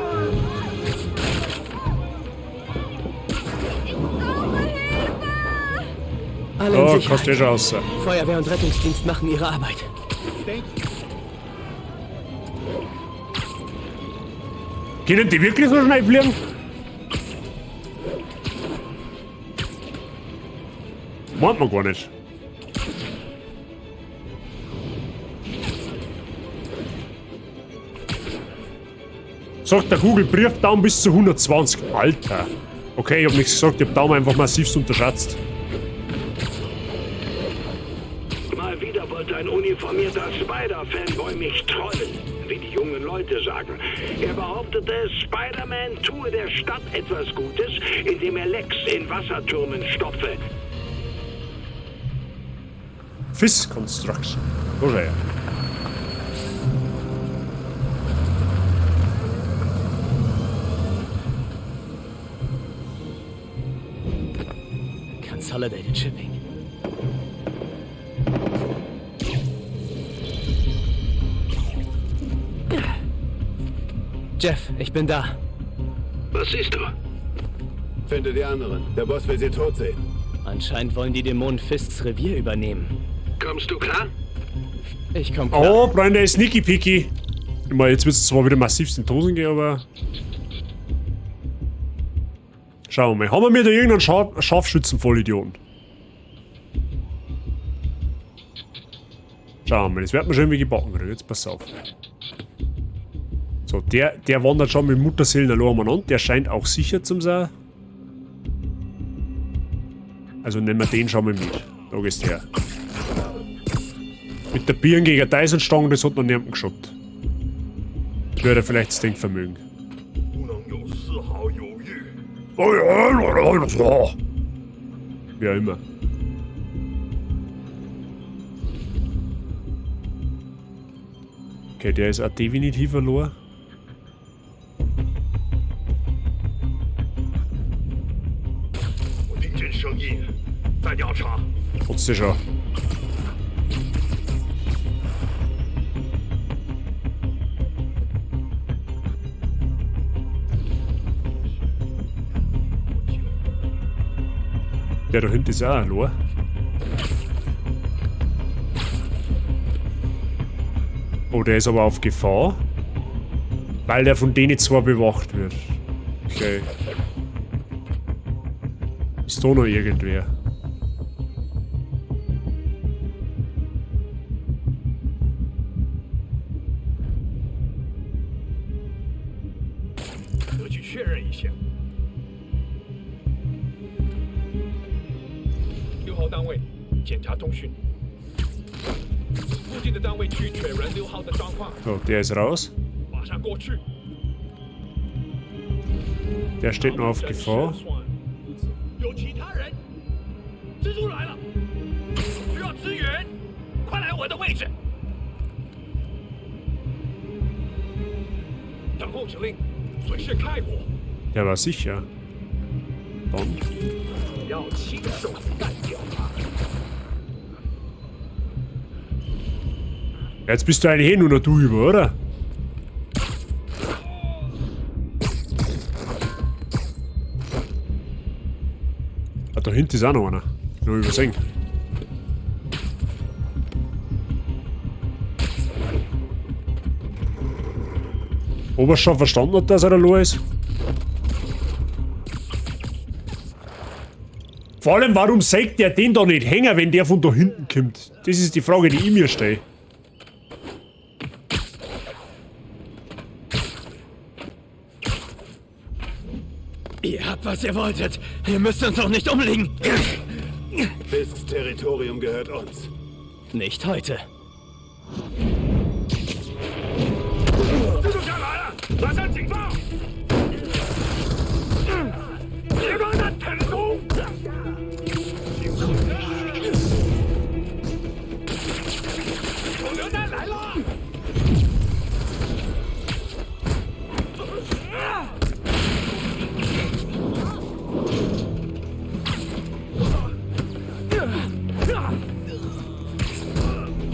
Alle in Oh, Sicherheit. kannst du eh schon raus. Feuerwehr und Rettungsdienst machen ihre Arbeit. Können die wirklich so schnell fliegen? Meint man gar nicht. Sagt der Google Brief Daumen bis zu 120. Alter. Okay, ich hab nichts gesagt, ich hab Daumen einfach massivst unterschätzt. Mal wieder wollte ein uniformierter Spider-Fanboy mich trollen, wie die jungen Leute sagen. Er behauptete, Spider-Man tue der Stadt etwas Gutes, indem er Lecks in Wassertürmen stopfe. Fizz Construction. Da schau her. Consolidated Shipping. Jeff, ich bin da. Was siehst du? Finde die anderen. Der Boss will sie tot sehen. Anscheinend wollen die Dämonen Fisks Revier übernehmen. Kommst du klar? Ich komm klar. Oh, Freunde, Sneaky Peaky. Ich meine, jetzt wird es zwar wieder massivst in die Hosen gehen, aber. Schauen wir mal. Haben wir mir da irgendeinen Scharfschützen-Vollidioten? Schauen wir mal, das wird man schon irgendwie gebacken kriegen. Jetzt pass auf. So, der wandert schon mit Mutterseelen allein umeinander. Der scheint auch sicher zum sein. Also nehmen wir den schon mal mit. Da gehst du her. Mit der Birne gegen Dyson-Stange, das hat noch niemandem geschaut. Würde er vielleicht das Denkvermögen. Wie auch immer. Okay, der ist auch definitiv verloren. Trotzdem schon. Der da hinten ist auch allein. Oh, der ist aber auf Gefahr. Weil der von denen zwar bewacht wird. Okay. Ist da noch irgendwer? So, der ist raus. Der steht noch auf Gefahr. Der war sicher. Dann. Jetzt bist du eigentlich eh nur noch du über, oder? Ah, da hinten ist auch noch einer. Nur übersehen. Ob er schon verstanden hat, dass er allein ist? Vor allem, warum sägt der den da nicht hängen, wenn der von da hinten kommt? Das ist die Frage, die ich mir stelle. Ihr habt, was ihr wolltet. Ihr müsst uns doch nicht umlegen. Fisks Territorium gehört uns. Nicht heute.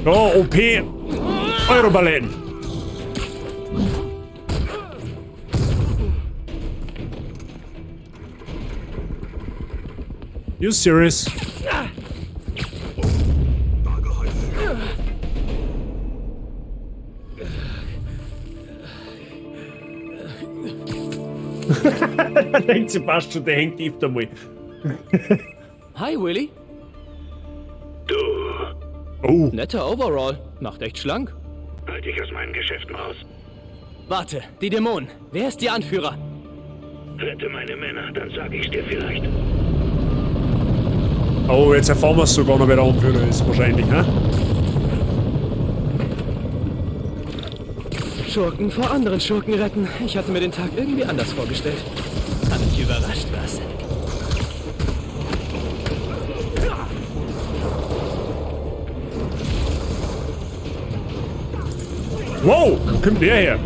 Oh, OP Euroballen. You serious? Denkt sich passt schon, der hängt öfter mal. Hi, Willy. Du. Oh. Netter Overall. Macht echt schlank. Halt dich aus meinen Geschäften raus. Warte, die Dämonen. Wer ist ihr Anführer? Rette meine Männer, dann sag ich's dir vielleicht. Oh, jetzt erfahren wir es sogar noch, wer der Anführer ist, wahrscheinlich, hä? Schurken vor anderen Schurken retten. Ich hatte mir den Tag irgendwie anders vorgestellt. Hat mich überrascht, was? Wow, wo kommt der her?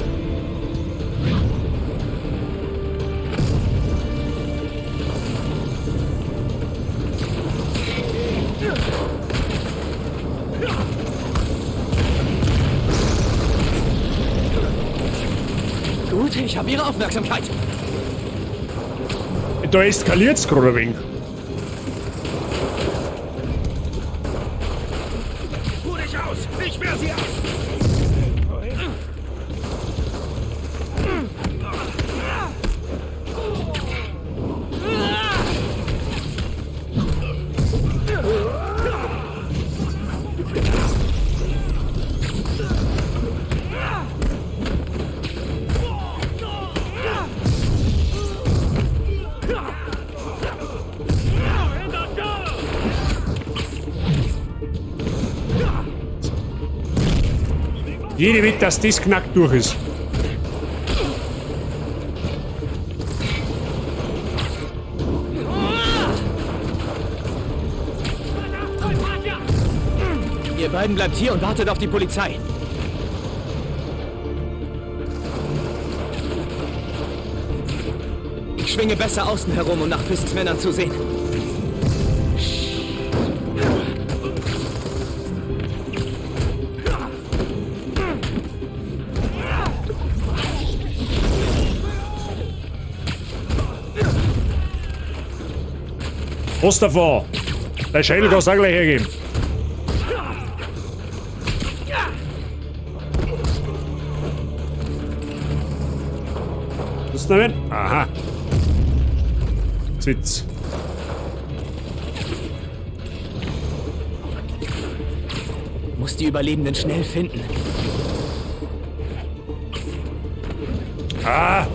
Gut, ich habe Ihre Aufmerksamkeit. Da eskaliert's gerade ein wenig. Ruh dich aus! Ich wehr sie ab! Jede Wette, dass das knackt durch ist. Ihr beiden bleibt hier und wartet auf die Polizei. Ich schwinge besser außen herum, um nach Fisks Männern zu sehen. Was davon? Dein Schädel kannst du auch gleich hergeben. Was ist damit? Aha. Sitz. Muss die Überlebenden schnell finden. Ah!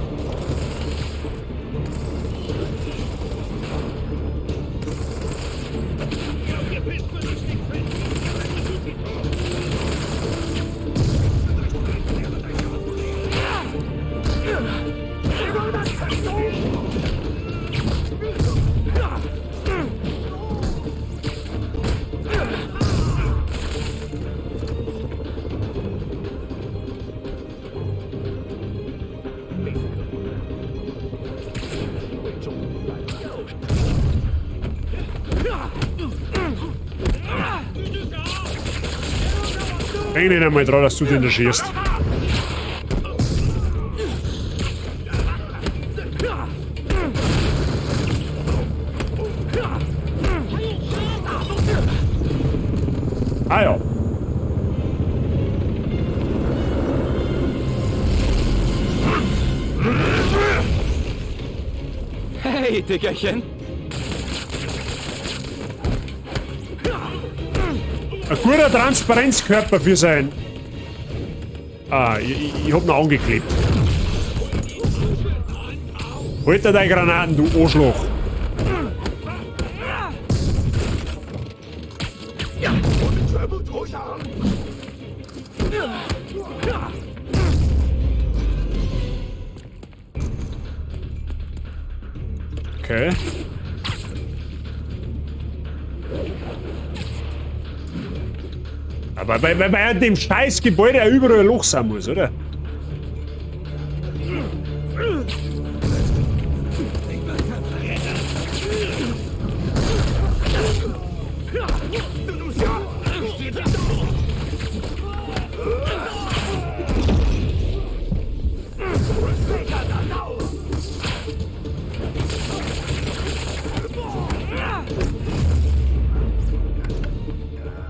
Denk nicht einmal dran, dass du den da schießt. Ah ja. Hey, Dickerchen. Ein guter Transparenzkörper für sein... Ah, ich hab noch angeklebt. Halt dir deine Granaten, du Arschloch. Okay. Aber bei dem scheiß Gebäude ja überall ein Loch sein muss, oder?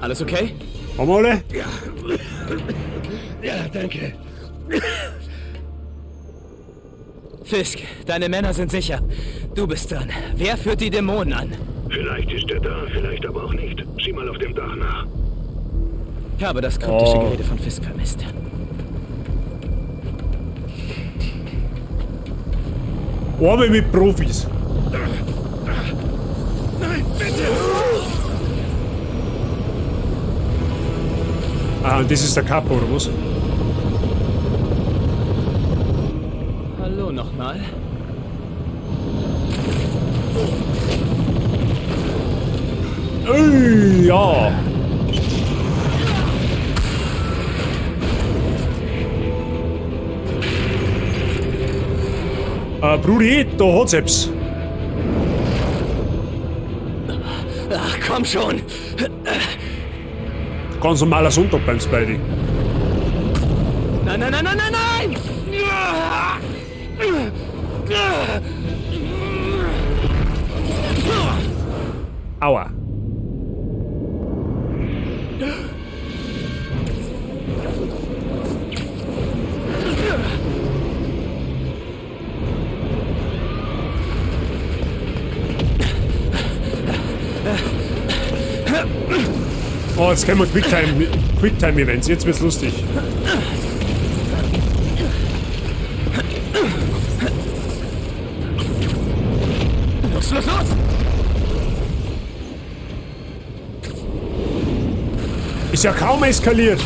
Alles okay? Haben wir alle? Ja. Ja, danke. Fisk, deine Männer sind sicher. Du bist dran. Wer führt die Dämonen an? Vielleicht ist er da, vielleicht aber auch nicht. Sieh mal auf dem Dach nach. Ich habe das kryptische Gerede von Fisk vermisst. Arme mit Profis. Nein, bitte! Ah, und das ist der Capo, oder was? Hallo nochmal. Ey, ja. Brudi, da hat's etwas. Ach, komm schon. Ganz normaler Sonntag beim Spidey. Nein, nein, nein, nein, nein, nein! Aua. Oh, jetzt können wir Quicktime-Events. Jetzt wird's lustig. Los, los, los! Ist ja kaum eskaliert.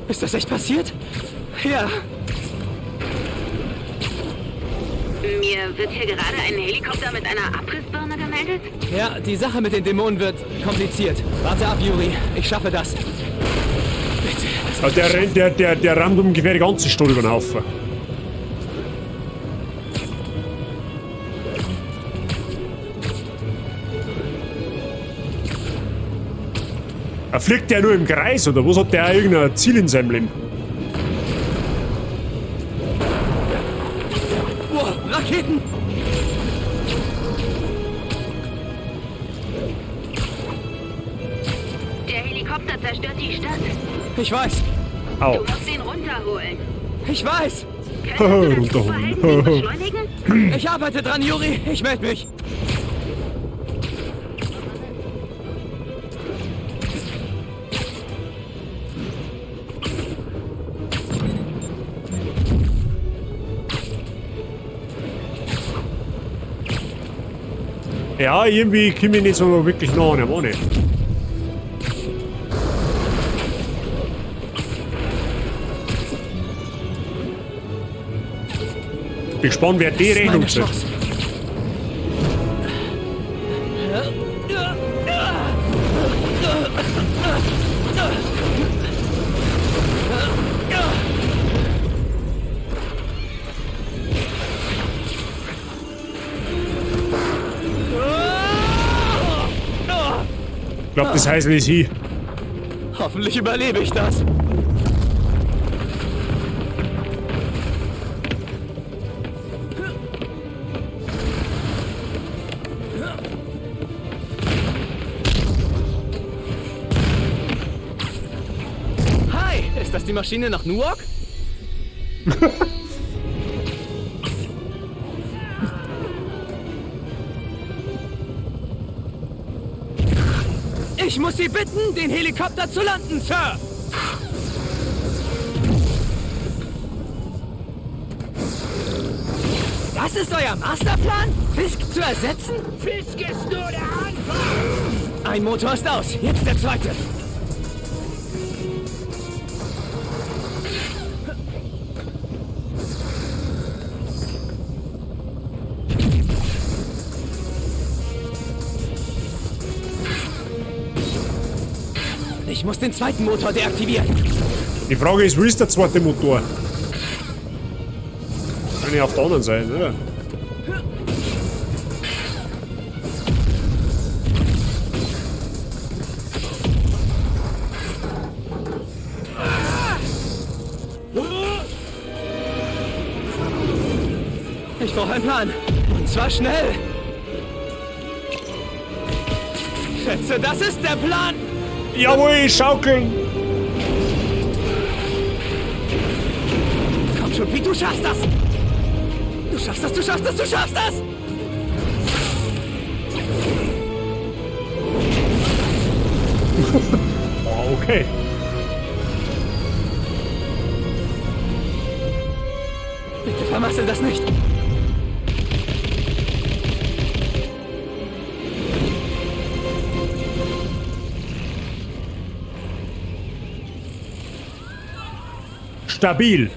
Ist das echt passiert? Ja. Mir wird hier gerade ein Helikopter mit einer Abrissbirne gemeldet. Ja, die Sache mit den Dämonen wird kompliziert. Warte ab, Yuri. Ich schaffe das. Bitte. Also der rennt, der rammt ungefähr die ganze Stadt über den Haufen. Er fliegt ja nur im Kreis, oder was hat der irgendein Ziel in seinem Leben? Wow, Raketen! Der Helikopter zerstört die Stadt. Ich weiß. Au. Du musst ihn runterholen. Ich weiß. Runterholen. Beschleunigen? Ich arbeite dran, Yuri. Ich melde mich. Ja, irgendwie komme ich nicht so wirklich nah an dem an. Bin gespannt, wer die Rechnung zahlt. Ich glaube, das Häusl ist hier. Hoffentlich überlebe ich das. Hi, ist das die Maschine nach Newark? Ich muss Sie bitten, den Helikopter zu landen, Sir! Das ist euer Masterplan? Fisk zu ersetzen? Fisk ist nur der Anfang! Ein Motor ist aus, jetzt der zweite. Ich muss den zweiten Motor deaktivieren. Die Frage ist, wo ist der zweite Motor? Kann ich auf der anderen Seite, oder? Ich brauche einen Plan. Und zwar schnell. Schätze, das ist der Plan. Jawohl, schaukeln. Komm schon, Pete, du schaffst das. Du schaffst das, du schaffst das, du schaffst das. Oh, okay. Bitte vermassel das nicht. Stabil.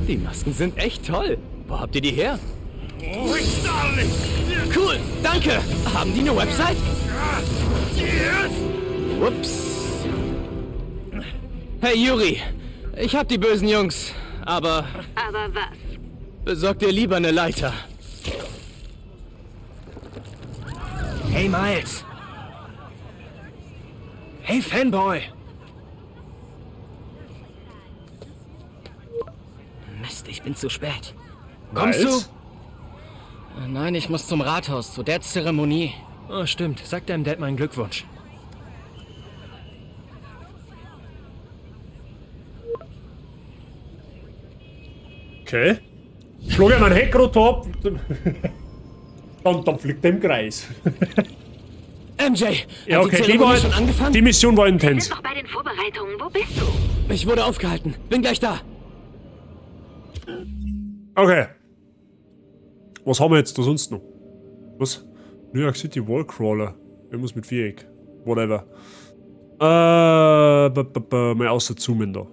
Die Masken sind echt toll. Wo habt ihr die her? Cool, danke. Haben die eine Website? Ups. Hey Yuri, ich hab die bösen Jungs, aber Aber was? besorg dir lieber eine Leiter. Hey Miles. Hey Fanboy. Mist, ich bin zu spät. Kommst Miles? du? Nein, ich muss zum Rathaus, zu der Zeremonie. Oh, stimmt. Sag deinem Dad meinen Glückwunsch. Okay. Schlug ihm einen Heckrotor ab. Dann fliegt er im Kreis. MJ, Ja, hat okay, die die, Zeremonie war, schon angefangen? die Mission war Wir intens. sind noch bei den Vorbereitungen. Wo bist du? Ich wurde aufgehalten. Bin gleich da. Okay. Was haben wir jetzt da sonst noch? Was? New York City Wallcrawler. Irgendwas mit Viereck. Whatever. Mal außer zoomen da.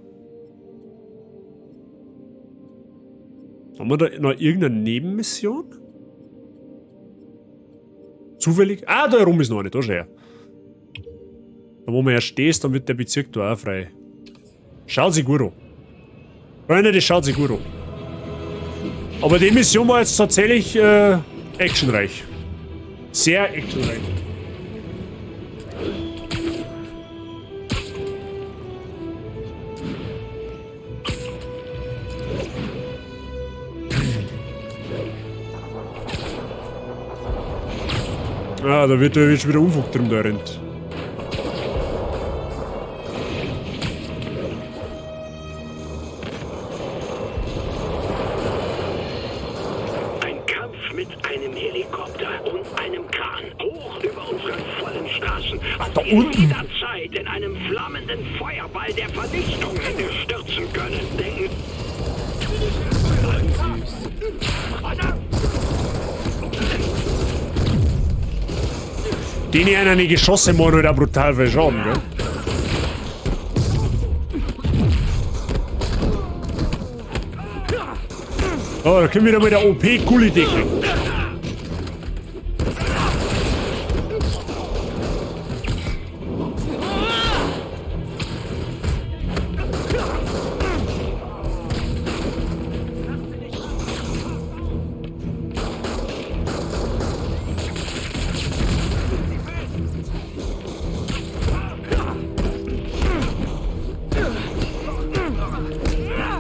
Haben wir da noch irgendeine Nebenmission? Zufällig? Ah, da herum ist noch eine, da schau her. Da wo man ja stehst, dann wird der Bezirk da auch frei. Schaut sich gut an. Freunde, das schaut sich gut an. Aber die Mission war jetzt tatsächlich actionreich. Sehr actionreich. Ah, da wird schon wieder Unfug drin da rennt. Ein Kampf mit einem Helikopter und einem Kran hoch über unseren vollen Straßen. Ach, da unten. Jederzeit in einem flammenden Feuerball der Vernichtung hätte stürzen können. Denken. Den hier einer die Geschosse machen halt auch brutal viel Schaden, gell? Oh, da können wir wieder mal der OP-Gullideckel.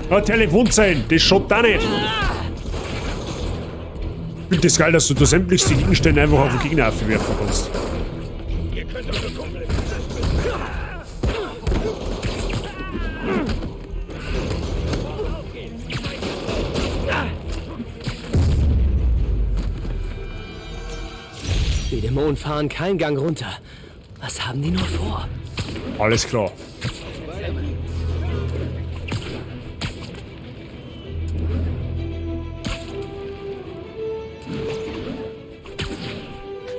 Ah, Telefonzellen, das schaut da nicht. Ich finde das geil, dass du da sämtlichste Gegenstände einfach auf den Gegner werfen kannst. Die Dämonen fahren keinen Gang runter. Was haben die nur vor? Alles klar.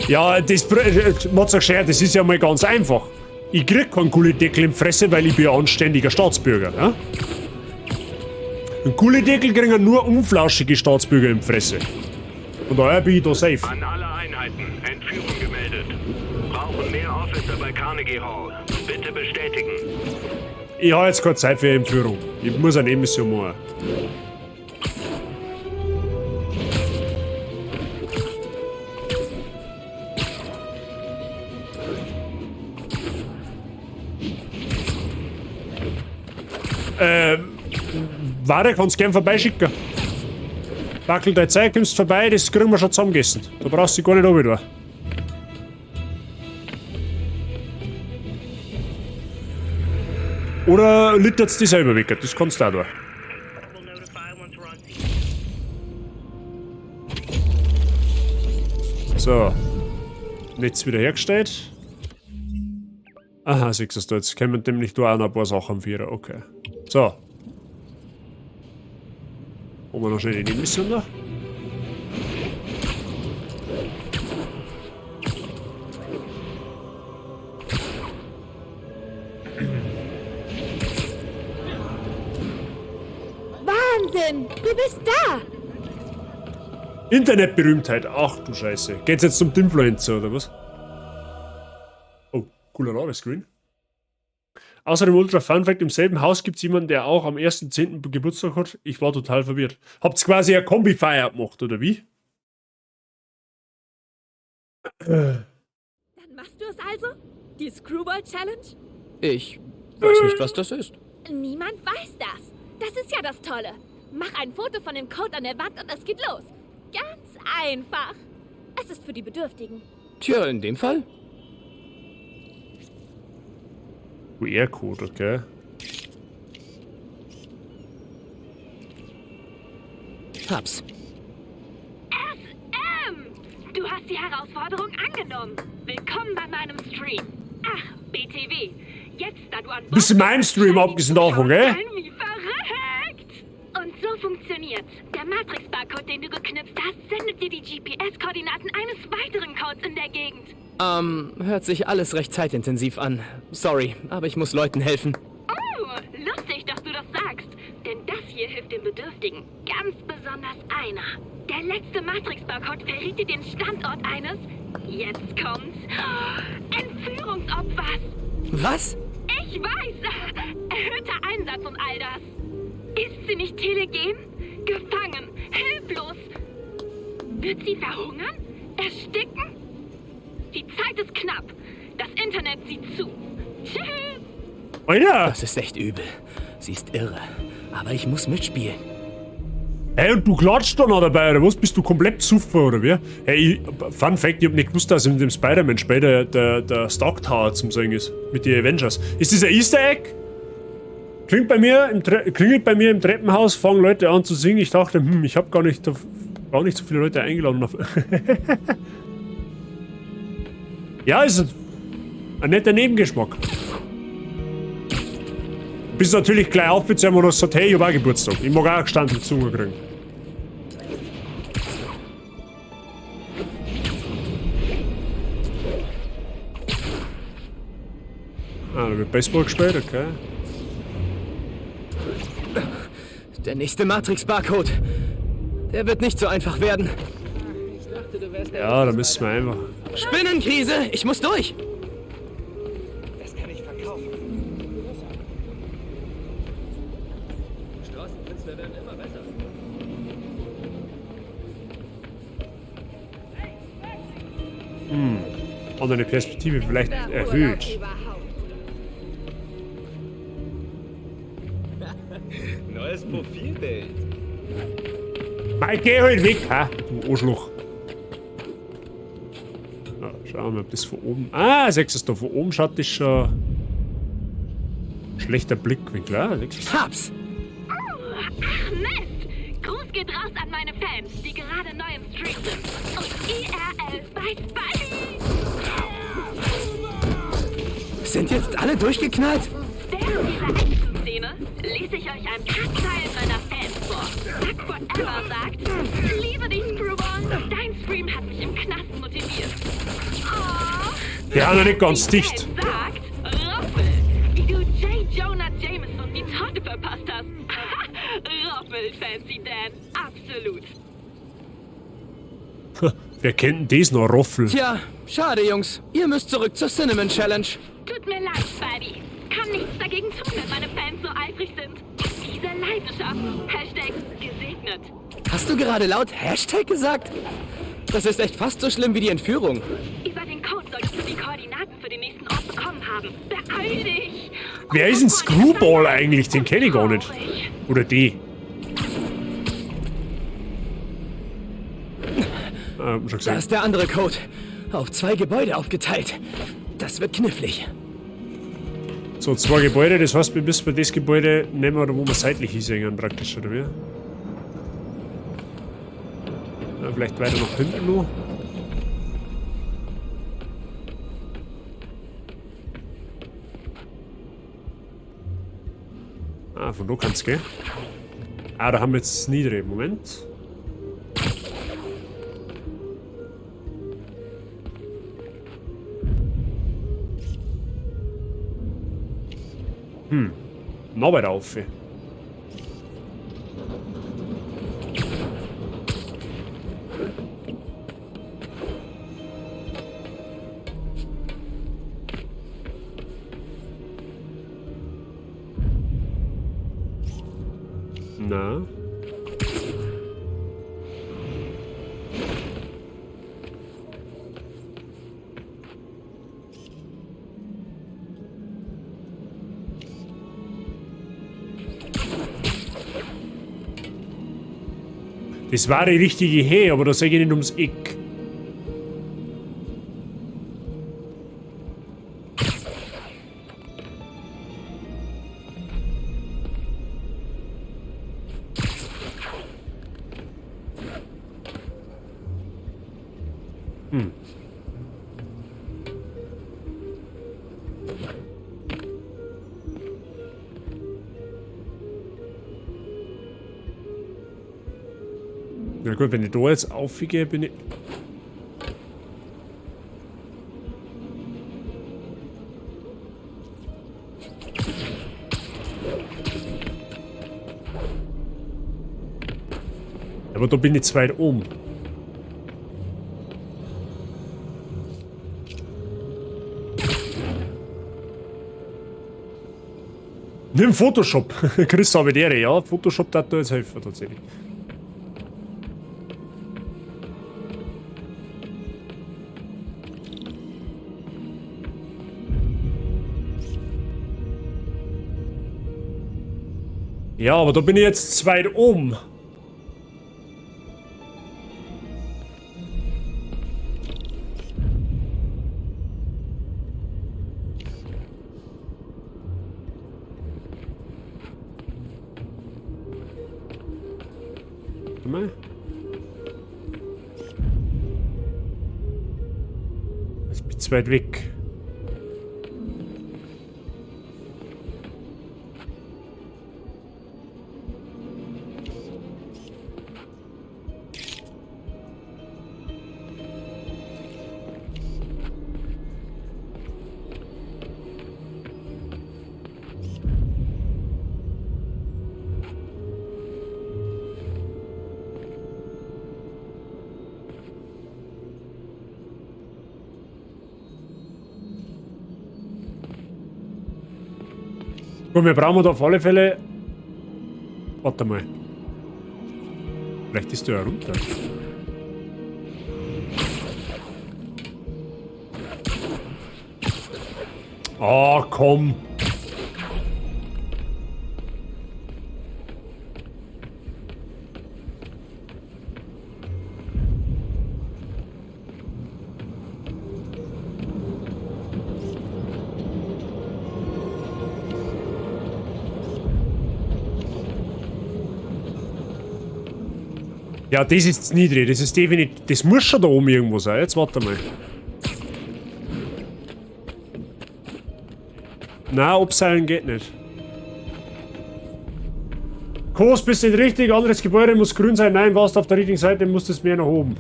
Ja, das Matze geschert, das ist ja mal ganz einfach. Ich krieg keinen Gullideckel im Fresse, weil ich bin ein anständiger Staatsbürger. Ja? Einen Gullideckel kriegen nur unflauschige Staatsbürger im Fresse. Und daher bin ich da safe. An alle Einheiten, Entführung gemeldet. Brauchen mehr Officer bei Carnegie Hall. Bitte bestätigen. Ich habe jetzt keine Zeit für Entführung. Ich muss eine Nebenmission machen. Warte, kannst gern vorbeischicken. Wackel deine Zeit, kommst vorbei, das kriegen wir schon zusammengegessen. Da brauchst du dich gar nicht runter. Oder littert's die selber weg, das kannst du auch tun. So. Netz wieder hergestellt. Aha, siehst du, jetzt kommen nämlich da auch noch ein paar Sachen am Vierer, okay. So. Haben wir noch schnell die Nebenmission da? Wahnsinn! Du bist da! Internetberühmtheit, ach du Scheiße. Geht's jetzt zum Influencer oder was? Oh, cooler Ladescreen. Außerdem Ultra Fun Fact, im selben Haus gibt's jemanden, der auch am 1.10. Geburtstag hat. Ich war total verwirrt. Habt's quasi eine Kombi-Feier gemacht, oder wie? Dann machst du es also? Die Screwball Challenge? Ich weiß nicht, was das ist. Niemand weiß das. Das ist ja das Tolle. Mach ein Foto von dem Code an der Wand und es geht los. Ganz einfach. Es ist für die Bedürftigen. Tja, in dem Fall. QR-Code, okay. Hab's. SM! Du hast die Herausforderung angenommen. Willkommen bei meinem Stream. Ach, BTW. Jetzt, da du an Bord Bist in meinem Stream, abgesehen davon, gell? Wie verrückt! Und so funktioniert's. Der Matrix-Barcode, den du geknipst hast, sendet dir die GPS-Koordinaten eines weiteren Codes in der Gegend. Hört sich alles recht zeitintensiv an. Sorry, aber ich muss Leuten helfen. Oh, lustig, dass du das sagst. Denn das hier hilft den Bedürftigen. Ganz besonders einer. Der letzte Matrix-Barcode verriet dir den Standort eines, jetzt kommt's, Entführungsopfers. Was? Ich weiß. Erhöhter Einsatz und all das. Ist sie nicht telegen? Gefangen, hilflos. Wird sie verhungern? Ersticken? Die Zeit ist knapp. Das Internet sieht zu. Tschüss. Alter! Das ist echt übel. Sie ist irre. Aber ich muss mitspielen. Hey, und du klatscht da noch dabei, oder was? Bist du komplett besoffen, oder wie? Hey, Fun Fact, ich hab nicht gewusst, dass in dem Spider-Man später der Stark Tower zum Singen ist. Mit den Avengers. Ist das ein Easter Egg? Klingt bei mir im klingelt bei mir im Treppenhaus, fangen Leute an zu singen. Ich dachte, ich hab gar nicht so viele Leute eingeladen. Ja, ist ein netter Nebengeschmack. Bist natürlich gleich aufgezählt und hast gesagt, hey, ich hab auch Geburtstag. Ich mag auch gestandene Zunge kriegen. Ah, da wird Baseball gespielt, okay. Der nächste Matrix-Barcode. Der wird nicht so einfach werden. Ja, da müssen wir einfach. Spinnenkrise! Ich muss durch! Das kann ich verkaufen. Straßenkünstler werden immer besser. Hm. Andere Perspektive vielleicht erhöht. Neues Profilbild. Mei, geh halt weg, ha, du Arschloch. Ja, schauen wir mal, ob das von oben. Ah, siehst du da von oben schaut das schon. Schlechter Blickwinkel, ah, siehst du. Hab's! Oh, ach Mist! Gruß geht raus an meine Fans, die gerade neu im Stream sind. Und IRL bei Spidey! Sind jetzt alle durchgeknallt? Während dieser Action-Szene lese ich euch ein paar Zeilen meiner Fans vor. Fuck Forever sagt, liebe dich, Screwball. Dein Stream hat mich im Knast motiviert. Die haben noch nicht ganz dicht. Sagt, Roffel, wie du J. Jonah Jameson die Torte verpasst hast. Roffel, Fancy Dan, absolut. Wer kennt denn das noch? Roffel. Tja, schade, Jungs. Ihr müsst zurück zur Cinnamon Challenge. Tut mir leid, Spidey. Kann nichts dagegen tun, wenn meine Fans so eifrig sind. Diese Leidenschaft. Hashtag gesegnet. Hast du gerade laut Hashtag gesagt? Das ist echt fast so schlimm wie die Entführung. Über den Code solltest du die Koordinaten für den nächsten Ort bekommen haben. Beeil dich! Wer ist denn Screwball eigentlich? Den kenne ich gar nicht. Oder die. Ah, hab schon Da gesehen. ist der andere Code. Auf 2 Gebäude aufgeteilt. Das wird knifflig. So, 2 Gebäude, das heißt, wir müssen das Gebäude nehmen, oder wo wir seitlich hinsehen praktisch, oder wie? Ja, vielleicht weiter nach hinten noch. Ah, von da kann's gehen. Ah, da haben wir jetzt das Niedere. Moment. Noch weiter auf. Na? Das war die richtige Höhe, aber da sehe ich nicht ums Eck. Na gut, wenn ich da jetzt aufgehe, bin ich... Aber da bin ich zu weit oben. Nimm Photoshop. Chris Habitäre, ja. Photoshop hat da jetzt helfen, tatsächlich. Ja, aber da bin ich jetzt zu weit oben. Warte mal. Jetzt bin ich zu weit weg. Gut, wir brauchen da auf alle Fälle... Warte mal. Vielleicht ist der ja runter. Ah, komm. Ja, das ist niedrig, das ist definitiv... Das muss schon da oben irgendwo sein. Jetzt warte mal. Na, abseilen geht nicht. Kurs, bist nicht richtig, anderes Gebäude muss grün sein. Nein, warst auf der richtigen Seite, muss das mehr nach oben.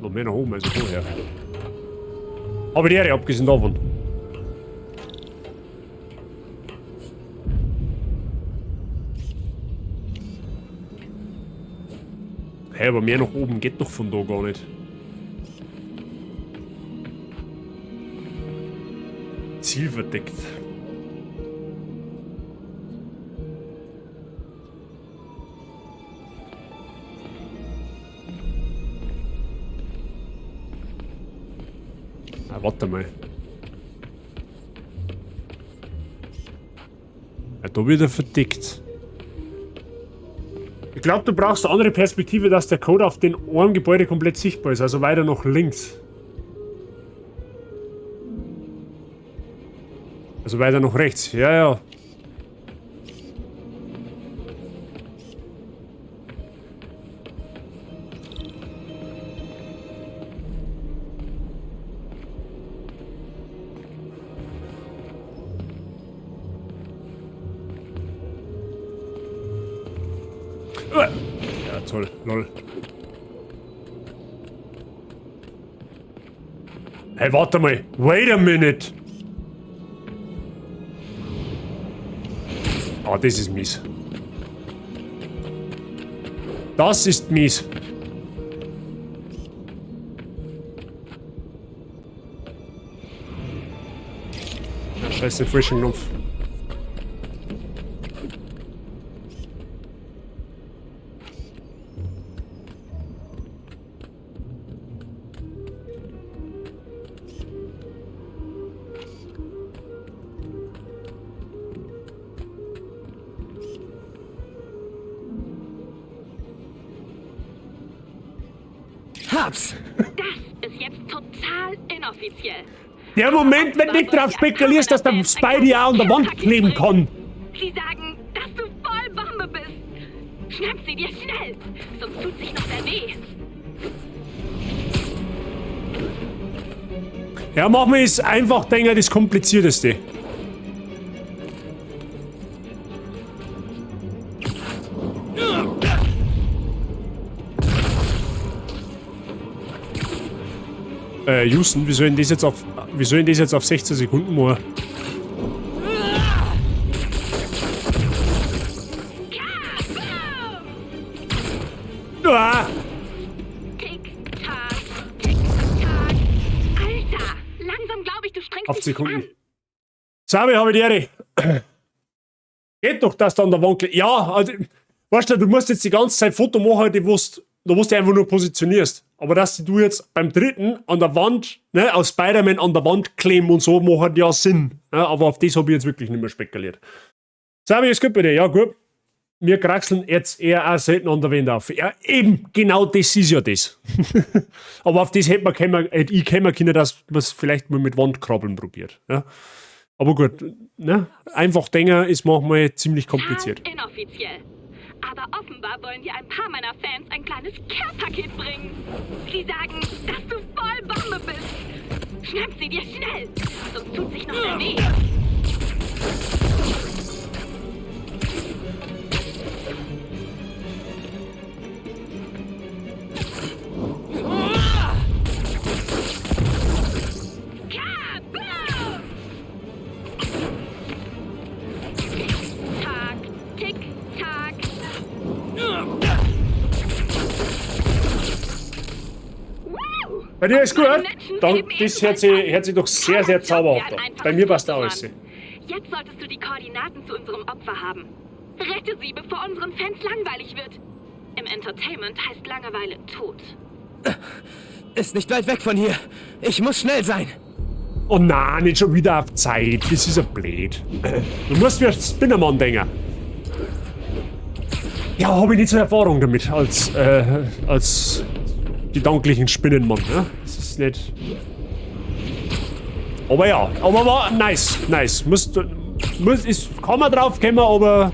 Noch mehr nach oben, also vorher. Aber die Ehre, abgesehen davon. Hä, aber mehr nach oben geht doch von da gar nicht. Ziel verdeckt. Ah, warte mal. Ja, da wird er verdeckt. Ich glaube, du brauchst eine andere Perspektive, dass der Code auf den einem Gebäude komplett sichtbar ist, also weiter nach links. Also weiter nach rechts, ja, ja. Ja, toll, lol. Hey, warte mal. Wait a minute. Ah, das ist mies. Das ist mies. Ja, scheiße, frischen Knopf. Hab's! Das ist jetzt total inoffiziell. Der Moment, wenn du nicht drauf spekulierst, dass der Spidey auch an der Wand kleben kann. Sie sagen, dass du voll Bombe bist. Schnapp sie dir schnell, sonst tut sich noch mehr weh. Ja, machen wir es einfach, denke ich, das Komplizierteste. Houston, wie soll denn das jetzt auf, wie soll denn das jetzt auf 16 Sekunden machen? Ah! Tick, tack, tick, tack. Alter, langsam glaube ich, du strengst Auf dich Sekunden. Sabi, habe ich die Ehre. Geht doch, dass du an der Wand Ja, also, weißt du, du musst jetzt die ganze Zeit Foto machen, die wo's, da wo du dich einfach nur positionierst. Aber dass du jetzt beim dritten an der Wand, ne, als Spider-Man an der Wand kleben und so, macht ja Sinn. Ja, aber auf das habe ich jetzt wirklich nicht mehr spekuliert. Sabi, ist gut bei dir. Ja, gut. Wir kraxeln jetzt eher auch selten an der Wand auf. Ja, eben, genau das ist ja das. Aber auf das hätte man können, hätte ich kommen können, dass man es vielleicht mal mit Wandkrabbeln probiert. Ja. Aber gut, ne? Einfach denken ist manchmal ziemlich kompliziert. Total inoffiziell. Aber offenbar wollen dir ein paar meiner Fans ein kleines Care-Paket bringen. Sie sagen, dass du voll Bombe bist. Schnapp sie dir schnell, sonst tut sich noch mehr weh. Kaboom! Tick, tack, tick, tack. Wow! Bei dir ist gut. Meine Menschen Dann, kleben das hört ebenfalls sich, an. hört sich doch sehr, sehr Kaum ein Job zauberhaft wie ein an. einfaches Bei mir passt Foto auch alles. an. Jetzt solltest du die Koordinaten zu unserem Opfer haben. Rette sie, bevor unseren Fans langweilig wird. Im Entertainment heißt Langeweile tot. Ist nicht weit weg von hier. Ich muss schnell sein. Oh nein, nicht schon wieder auf Zeit. Das ist ja blöd. Du musst mir Spinnermann denken. Ja, habe ich nicht so Erfahrung damit als, als gedanklichen Spinnenmann. Ne? Das ist nicht. Aber ja, aber war nice, nice. Muss, muss, ist, kann man drauf kommen, aber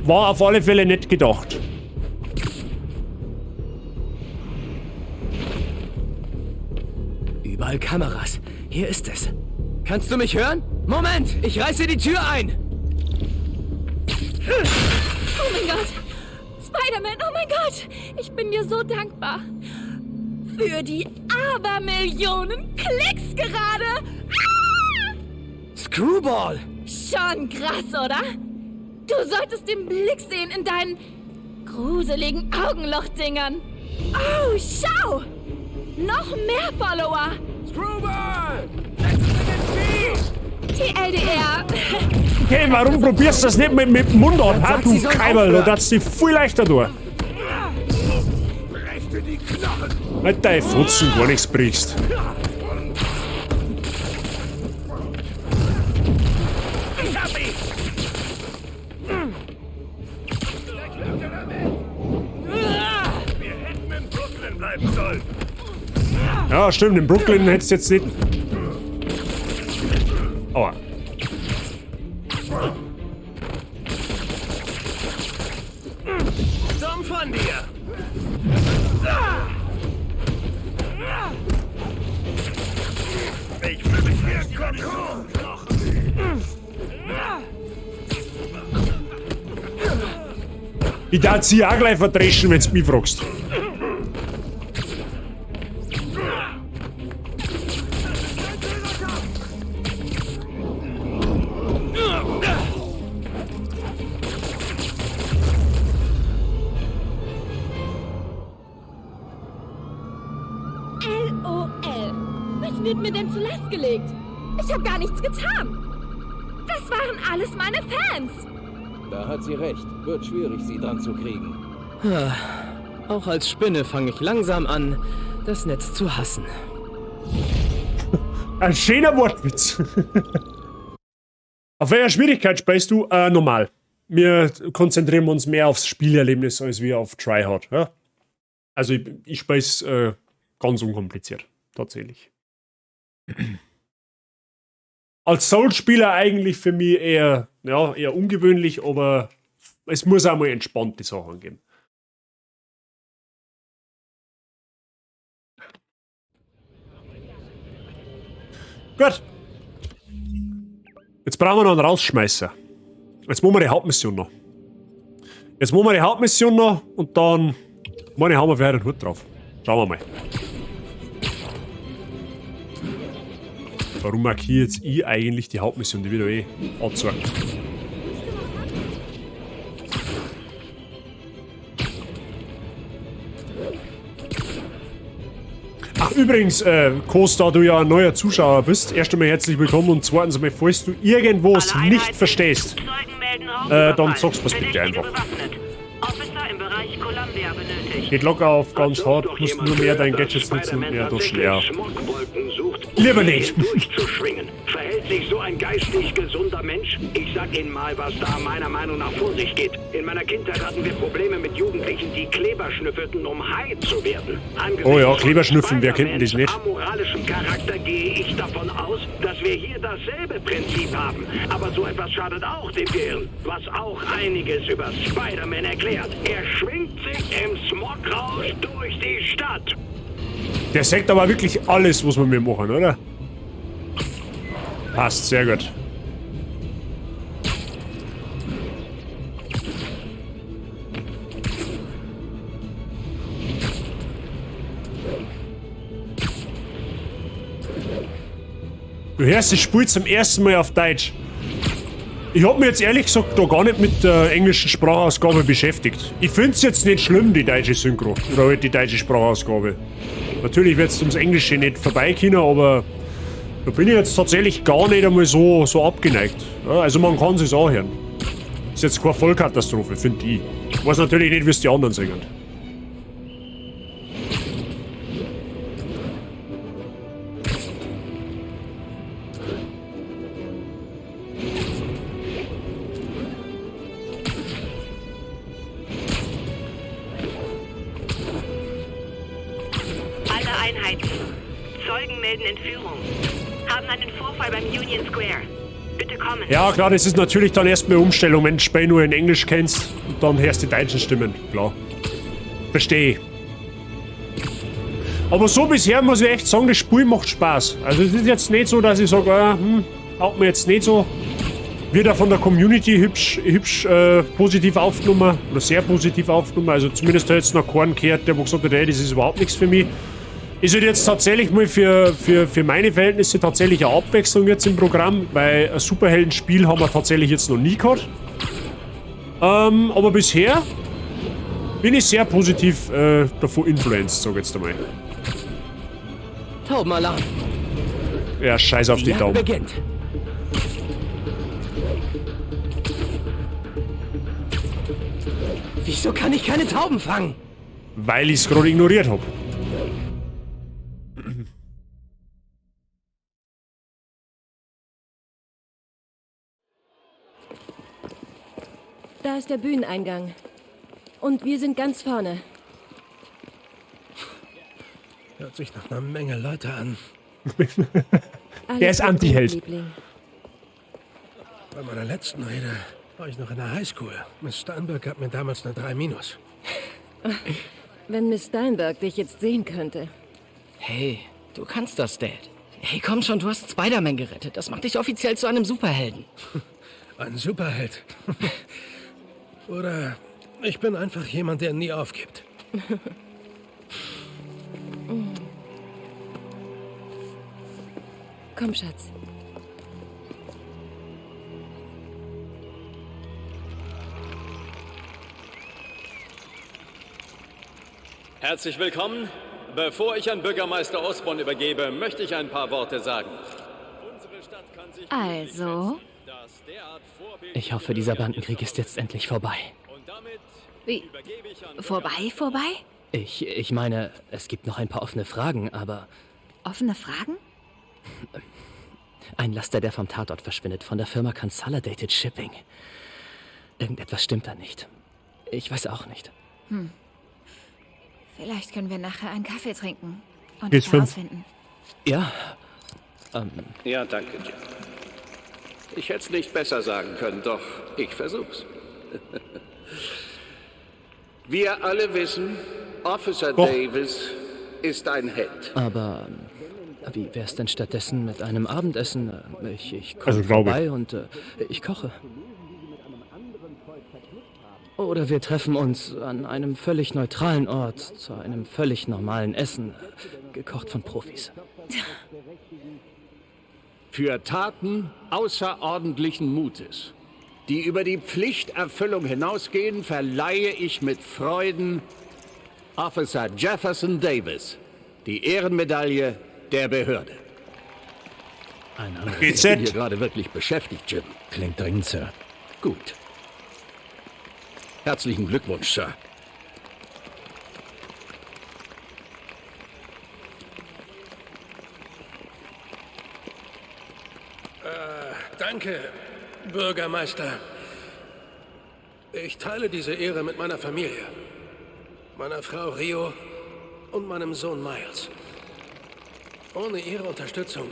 war auf alle Fälle nicht gedacht. Überall Kameras. Hier ist es. Kannst du mich hören? Moment, ich reiße die Tür ein. Oh mein Gott! Spider-Man, oh mein Gott! Ich bin dir so dankbar. Für die Abermillionen Klicks gerade. Ah! Screwball! Schon krass, oder? Du solltest den Blick sehen in deinen gruseligen Augenlochdingern. Oh, schau! Noch mehr Follower! Screwball! TLDR. Okay, warum probierst du das nicht mit dem Mund an? Ha, du Keiberl, da darfst du dich viel leichter durch. Weil deine Fotzen gar nichts brichst. Ich hab ihn! Wir hätten in Brooklyn bleiben sollen. Ja, stimmt, in Brooklyn hättest du jetzt nicht. Aua. Dumm von dir! Ich will mich hier Kokon. Ich darf sie auch gleich verdreschen, wenn du mich fragst. LOL. Was wird mir denn zur Last gelegt? Ich habe gar nichts getan. Das waren alles meine Fans. Da hat sie recht. Wird schwierig, sie dran zu kriegen. Ah, Auch als Spinne fange ich langsam an, das Netz zu hassen. Ein schöner Wortwitz. Auf welcher Schwierigkeit spielst du? Normal. Wir konzentrieren uns mehr aufs Spielerlebnis als wir auf Tryhard. Ja? Also ich spiel's ganz unkompliziert. Tatsächlich. Als Souls-Spieler eigentlich für mich eher, ja, eher ungewöhnlich, aber es muss auch mal entspannte Sachen geben. Gut. Jetzt brauchen wir noch einen Rausschmeißer. Jetzt machen wir die Hauptmission noch. Jetzt machen wir die Hauptmission noch und dann meine, hauen wir für den Hut drauf. Schauen wir mal. Warum markiere jetzt ich eigentlich die Hauptmission? Die wird doch eh angezeigt. Ach übrigens, Kos, da du ja ein neuer Zuschauer bist, erst einmal herzlich willkommen und zweitens einmal, falls du irgendwas nicht verstehst, dann sagst du was bitte einfach. Geht locker auf, ganz hart, musst nur mehr dein Gadgets nutzen, ja, das ja. Lieber nicht. Durchzuschwingen. Verhält sich so ein geistig gesunder Mensch? Ich sag Ihnen mal, was da meiner Meinung nach vor sich geht. In meiner Kindheit hatten wir Probleme mit Jugendlichen, die Kleber schnüffelten, um high zu werden. Angesichts Oh ja, von Kleber schnüffeln, wer kennt denn das nicht? amoralischem Charakter gehe ich davon aus, dass wir hier dasselbe Prinzip haben. Aber so etwas schadet auch dem Gehirn. Was auch einiges über Spider-Man erklärt. Er schwingt sich im Smograusch durch die Stadt. Der sagt aber wirklich alles, was wir mir machen, oder? Passt, sehr gut. Du hörst das Spiel zum ersten Mal auf Deutsch. Ich hab mich jetzt ehrlich gesagt da gar nicht mit der englischen Sprachausgabe beschäftigt. Ich find's jetzt nicht schlimm, die deutsche Synchro. Oder halt die deutsche Sprachausgabe. Natürlich wird's ums Englische nicht vorbeikommen, aber da bin ich jetzt tatsächlich gar nicht einmal so abgeneigt. Ja, also man kann sich's anhören. Ist jetzt keine Vollkatastrophe, finde ich. Ich weiß natürlich nicht, wie's die anderen singen. Alle Einheiten. Zeugen melden Entführung. Haben einen Vorfall beim Union Square. Bitte kommen. Ja, klar, das ist natürlich dann erstmal Umstellung, wenn du das Spiel nur in Englisch kennst und dann hörst du die deutschen Stimmen. Klar. Verstehe ich. Aber so bisher muss ich echt sagen, das Spiel macht Spaß. Also es ist jetzt nicht so, dass ich sage, haut mir jetzt nicht so. Wird auch von der Community hübsch positiv aufgenommen. Oder sehr positiv aufgenommen. Also zumindest hat jetzt noch keinen gehört, der wo gesagt hat, hey, das ist überhaupt nichts für mich. Ist halt jetzt tatsächlich mal für meine Verhältnisse tatsächlich eine Abwechslung jetzt im Programm, weil ein Superheldenspiel haben wir tatsächlich jetzt noch nie gehabt. Aber bisher bin ich sehr positiv davon influenced, sag ich jetzt einmal. Taubenalarm. Ja, scheiß auf die Jagd Tauben. beginnt. Wieso kann ich keine Tauben fangen? Weil ich's gerade ignoriert hab. Da ist der Bühneneingang. Und wir sind ganz vorne. Hört sich nach einer Menge Leute an. Alles Der ist wird gut, Anti-Held. Liebling. Bei meiner letzten Rede war ich noch in der Highschool. Miss Steinberg gab mir damals eine 3 minus. Wenn Miss Steinberg dich jetzt sehen könnte. Hey, du kannst das, Dad. Hey, komm schon, du hast Spider-Man gerettet. Das macht dich offiziell zu einem Superhelden. Ein Superheld. Oder ich bin einfach jemand, der nie aufgibt. Komm, Schatz. Herzlich willkommen. Bevor ich an Bürgermeister Osborn übergebe, möchte ich ein paar Worte sagen. Also, Ich hoffe, dieser Bandenkrieg ist jetzt endlich vorbei. wie? Vorbei, vorbei? Ich meine, es gibt noch ein paar offene Fragen, aber Offene Fragen? ein Laster, der vom Tatort verschwindet, von der Firma Consolidated Shipping. Irgendetwas stimmt da nicht. Ich weiß auch nicht. Vielleicht können wir nachher einen Kaffee trinken und Geht's es fünf? herausfinden. Ja. Ja, danke, Jim. Ich hätte es nicht besser sagen können, doch ich versuch's. Wir alle wissen, Officer Doch. Davis ist ein Held. Aber wie wär's denn stattdessen mit einem Abendessen? Ich komme Also, glaub ich. vorbei und ich koche. Oder wir treffen uns an einem völlig neutralen Ort zu einem völlig normalen Essen, gekocht von Profis. Für Taten außerordentlichen Mutes, die über die Pflichterfüllung hinausgehen, verleihe ich mit Freuden Officer Jefferson Davis die Ehrenmedaille der Behörde. Ein Anruf. Ich bin hier gerade wirklich beschäftigt, Jim. Klingt dringend, Sir. Gut. Herzlichen Glückwunsch, Sir. Danke, Bürgermeister. Ich teile diese Ehre mit meiner Familie. Meiner Frau Rio und meinem Sohn Miles. Ohne ihre Unterstützung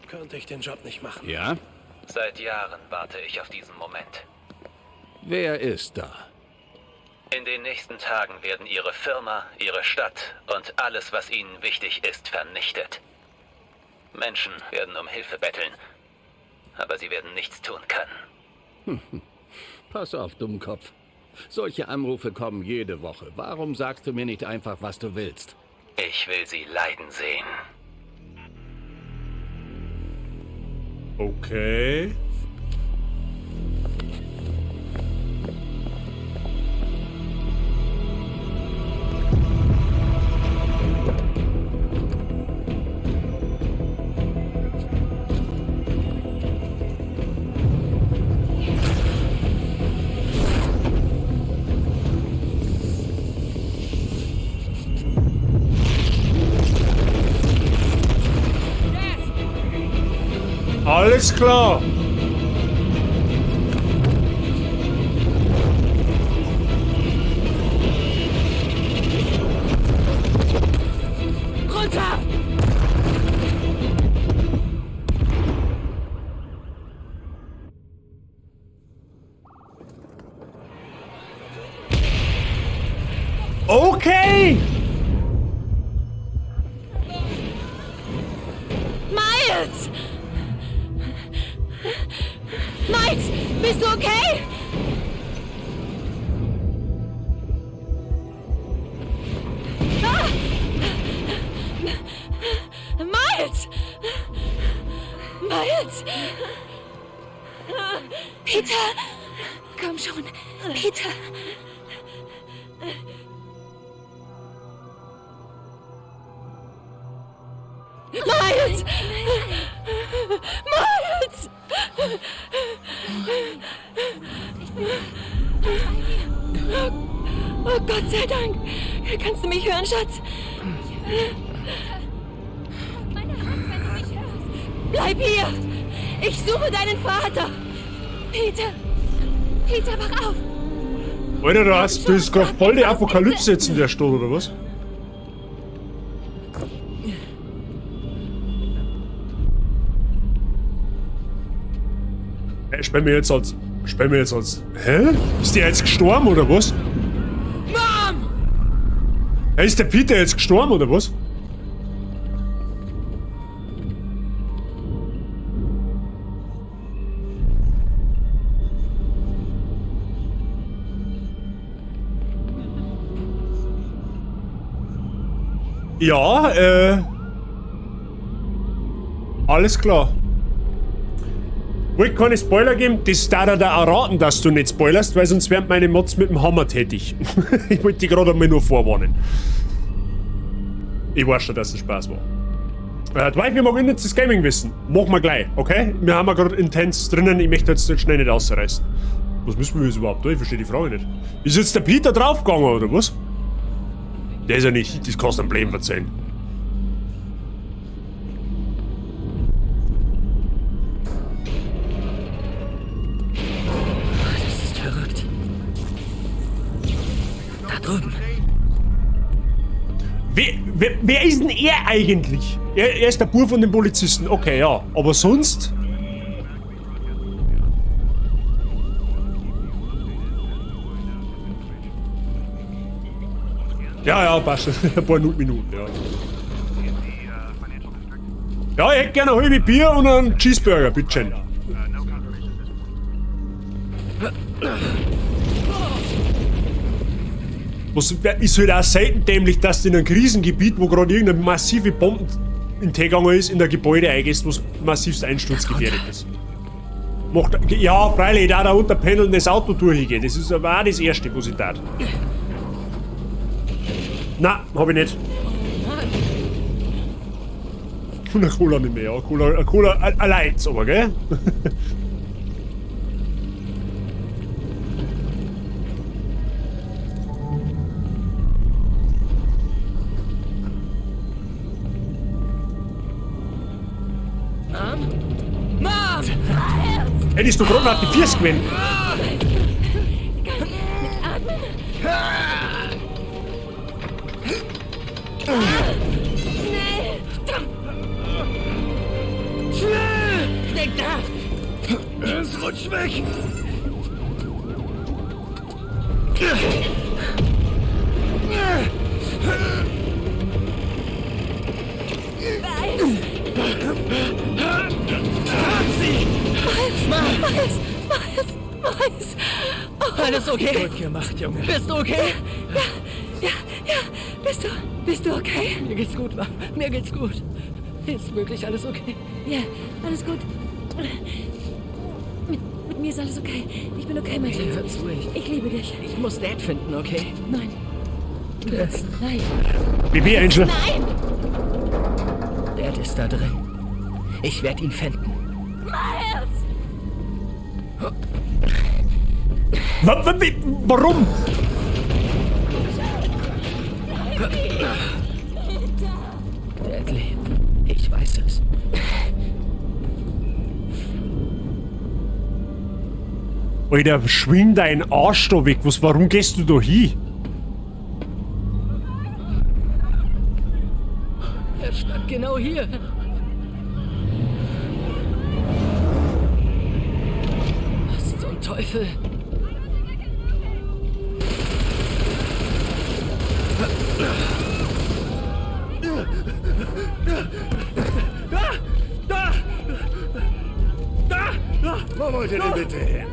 könnte ich den Job nicht machen. Ja? Seit Jahren warte ich auf diesen Moment. Wer ist da? In den nächsten Tagen werden Ihre Firma, Ihre Stadt und alles, was Ihnen wichtig ist, vernichtet. Menschen werden um Hilfe betteln, aber sie werden nichts tun können. Pass auf, Dummkopf. Solche Anrufe kommen jede Woche. Warum sagst du mir nicht einfach, was du willst? Ich will sie leiden sehen. Okay. Alles klar. Runter! Okay. Miles! Miles, bist du okay? Ah! Miles! Peter! Komm schon! Peter! Miles! Miles! Ich bin bei mir. Oh Gott sei Dank! Kannst du mich hören, Schatz? Meine Hand, wenn du mich hörst. Bleib hier! Ich suche deinen Vater! Peter! Peter, wach auf! Alter, du hast, du ist gerade voll die Apokalypse jetzt in der Stadt, oder was? Hey, sperr mir jetzt als. Sperr mir jetzt als. Hä? Ist der jetzt gestorben, oder was? Mom! Hey, ist der Peter jetzt gestorben, oder was? Ja, alles klar. Wollte keine Spoiler geben, das darf er da erraten, dass du nicht spoilerst, weil sonst werden meine Mods mit dem Hammer tätig. Ich wollte dich gerade einmal nur vorwarnen. Ich weiß schon, dass es Spaß war. Dwight, wir mag jetzt das Gaming wissen. Machen wir gleich, okay? Wir haben ja gerade intens drinnen, ich möchte jetzt nicht schnell nicht ausreißen. Was müssen wir jetzt überhaupt da? Ich verstehe die Frage nicht. Ist jetzt der Peter draufgegangen, oder was? Der ist ja nicht, das kannst du am Leben verzeihen. Das ist verrückt. Da drüben. Wer ist denn er eigentlich? Er ist der Bub von den Polizisten. Okay, ja. Aber sonst? Ja, ja, passt schon. Ein paar Minuten, ja. Ja, ich hätte gerne eine halbe Bier und einen Cheeseburger, bitteschön. Was ist halt auch selten dämlich, dass du in einem Krisengebiet, wo gerade irgendeine massive Bombe in den gegangen ist, in ein Gebäude eingehst, was massivst einsturzgefährdet ist. Macht, ja, freilich, da unter pendeln das Auto durchgeht. Das ist aber auch das Erste, was ich tat. Na, hab ich nicht. Und eine Cola nicht mehr, ja. Cola, Cola allein, aber, gell? Mom? Mom! Ey, die ist doch gerade auf die Füße gewesen. Ich kann nicht atmen. Schnell! Schnell! Denk nach! Es rutscht weg! Hab sie! Miles! Miles! Miles! Oh. Alles okay? Gut gemacht, Junge. Bist du okay? Ja, ja, ja. Bist du okay? Mir geht's gut, Mom. Mir geht's gut. Ist wirklich alles okay? Ja, alles gut. Mit mir ist alles okay. Ich bin okay, mein Schatz. Hör zu, ich liebe dich. Ich muss Dad finden, okay? Nein. Du kannst, nein. BB Angel. Nein! Dad ist da drin. Ich werde ihn finden. Miles! Warum? Dad lebt. Ich weiß es. Alter, schwing deinen Arsch da weg. Was, warum gehst du da hin? Er stand genau hier. Was zum Teufel? Wo wollt ihr denn bitte hin?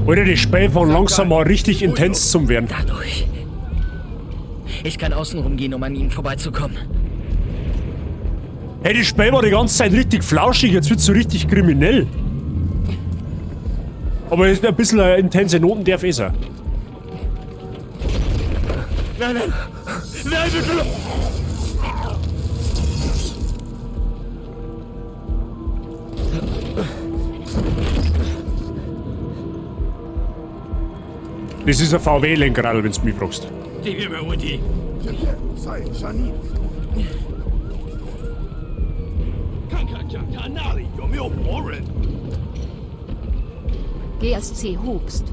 Alter, die Spiel fängt langsam mal richtig intens zum werden. Dadurch. Ich kann außen rumgehen, um an ihnen vorbeizukommen. Hey, die Spiel war die ganze Zeit richtig flauschig, jetzt wird's so richtig kriminell. Aber ist ein bisschen eine intense Noten darf eh sein. Nein, nein! Nein, bitte! Das ist ein VW-Lenkrad, wenn du mich fragst. 这边没问题。看看讲他那里有没有活人。 GSC hupst.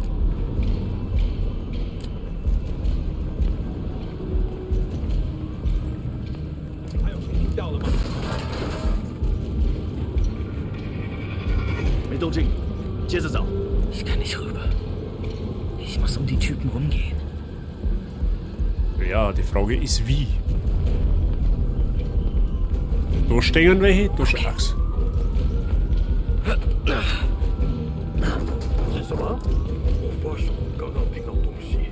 还有谁听到了吗？没动静，接着找。 Ich kann nicht rüber. Ich muss um die Typen rumgehen. Ja, die Frage ist wie. Da stehen welche, da okay. Ach. 是什么？我发誓，我刚刚听到东西。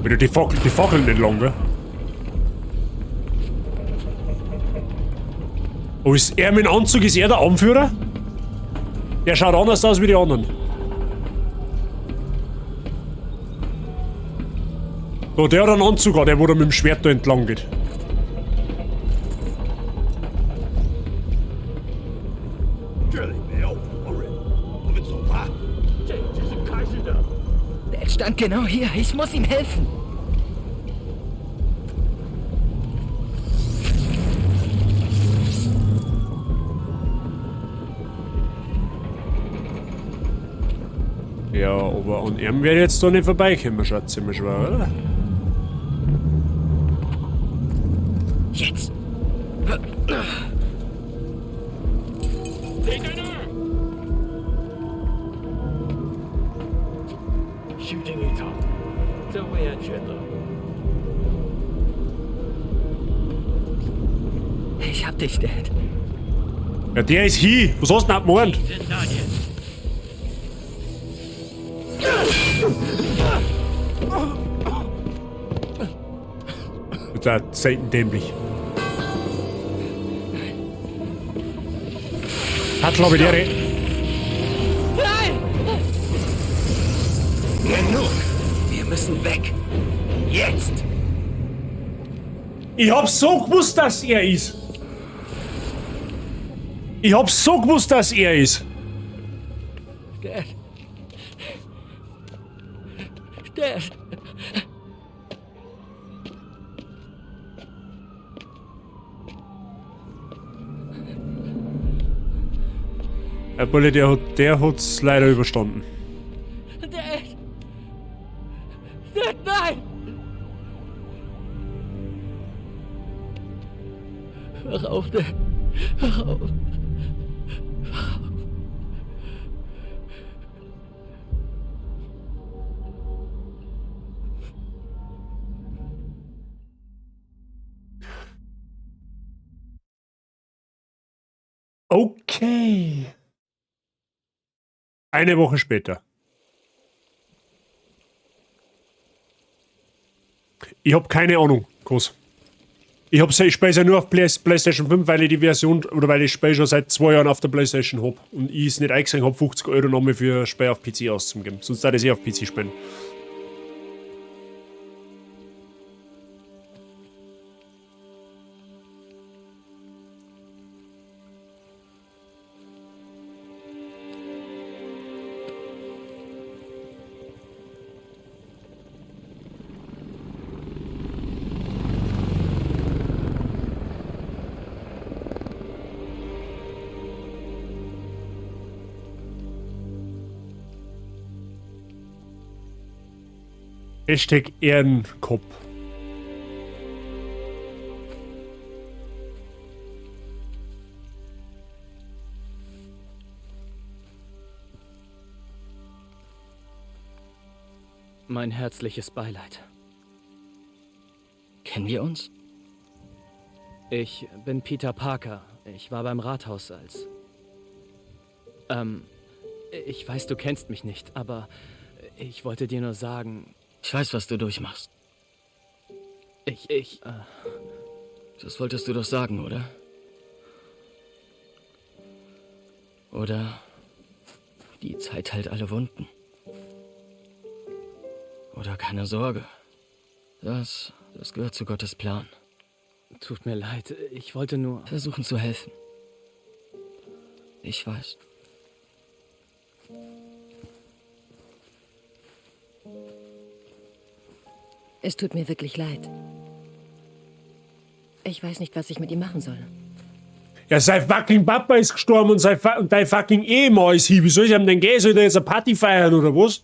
Wieder die Fackel, die Fackeln nicht lang, gell? Oh, ist er mit dem Anzug, ist er der Anführer? Der schaut anders aus wie die anderen. Da, der hat einen Anzug an, der wo da mit dem Schwert da entlang geht. 这里没有活人，我们走吧。这只是开始的。 Dad stand genau hier. Ich muss ihm helfen. Ja, aber an ihm werde ich jetzt da nicht vorbeikommen, schaut ziemlich schwer, oder? Jetzt! 谁在那儿？虚惊一场，这会安全的。 Ich hab dich, Dad. Ja, der ist hier. Was hast du denn gemeint? Das ist selten dämlich. Hat, glaube ich, der. Nein! Genug! Wir müssen weg. Jetzt! Ich hab so gewusst, dass er ist. Ich hab so gewusst, dass er ist. Dad. Dad. Herr Bulle, der hat's leider überstanden. Dad. Dad, nein! Wach auf, Dad. Wach auf. Wach auf. Okay. Eine Woche später. Ich hab keine Ahnung, Kos. Ich spiele ja nur auf PlayStation 5, weil ich die Version, oder weil ich das Spiel schon seit 2 Jahren auf der PlayStation hab. Und ich es nicht eingesehen hab, 50 Euro nochmal für ein Spiel auf PC auszugeben. Sonst würde ich es eh auf PC spielen. Hashtag Ehrenkopf. Mein herzliches Beileid. Kennen wir uns? Ich bin Peter Parker. Ich war beim Rathaus als... Ich weiß, du kennst mich nicht, aber... Ich wollte dir nur sagen. Ich weiß, was du durchmachst. Ich. Das wolltest du doch sagen, oder? Oder die Zeit heilt alle Wunden. Oder keine Sorge. Das gehört zu Gottes Plan. Tut mir leid, ich wollte nur... Versuchen zu helfen. Ich weiß. Es tut mir wirklich leid. Ich weiß nicht, was ich mit ihm machen soll. Ja, sein fucking Papa ist gestorben und, und dein fucking Ehemann ist hier. Wie soll ich ihm denn gehen? Soll der jetzt eine Party feiern oder was?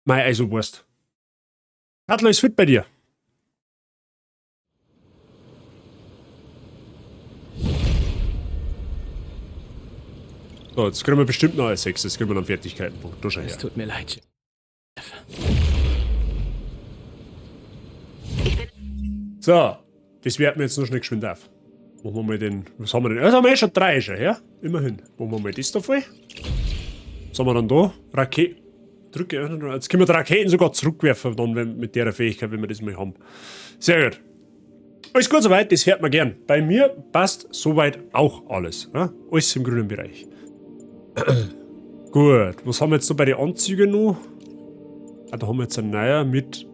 Mei, also Wurst. Katla ist fit bei dir. So, jetzt kriegen wir bestimmt noch ein 6. Jetzt kriegen wir noch einen Fertigkeitenpunkt. Da schau her. Es tut mir leid, Chef. So, das werten wir jetzt noch schnell geschwind auf. Machen wir mal den. Was haben wir denn? Das haben wir eh schon 3 schon, ja? Immerhin. Machen wir mal das da voll. Was haben wir dann da? Raketen. Drücke. Jetzt können wir die Raketen sogar zurückwerfen, dann, wenn, mit der Fähigkeit, wenn wir das mal haben. Sehr gut. Alles gut soweit, das hört man gern. Bei mir passt soweit auch alles. Ja? Alles im grünen Bereich. Gut, was haben wir jetzt noch bei den Anzügen noch? Ah, da haben wir jetzt einen neuer mit.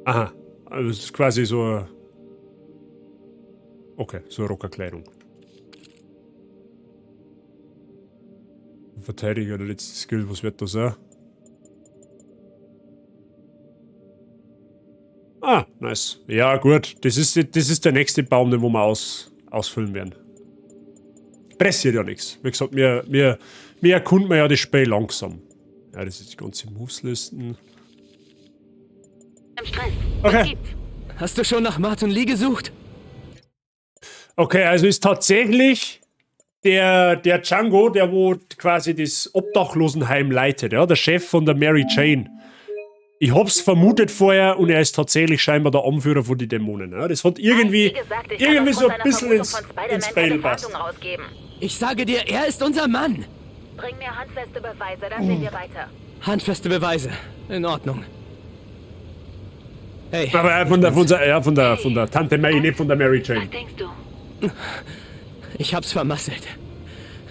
Aha, also das ist quasi so eine. Okay, so eine Rockerkleidung. Verteidiger, der letzte Skill, was wird das sein? Ah, nice. Ja, gut. Das ist der nächste Baum, den wo wir ausfüllen werden. Pressiert ja nichts. Wie gesagt, mir erkunden wir ja das Spiel langsam. Ja, das ist die ganze Moves-Listen. Okay. Hast du schon nach Martin Lee gesucht? Okay, also ist tatsächlich der Django, der wo quasi das Obdachlosenheim leitet, ja, der Chef von der Mary Jane. Ich hab's vermutet vorher und er ist tatsächlich scheinbar der Anführer von den Dämonen. Ja. Das hat irgendwie, gesagt, irgendwie so ein bisschen ins Spiel passt. Ich sage dir, er ist unser Mann. Bring mir handfeste Beweise, dann sehen wir weiter. Handfeste Beweise, in Ordnung. Hey. Aber von der Tante May, nicht von der Mary Jane. Was denkst du? Ich hab's vermasselt.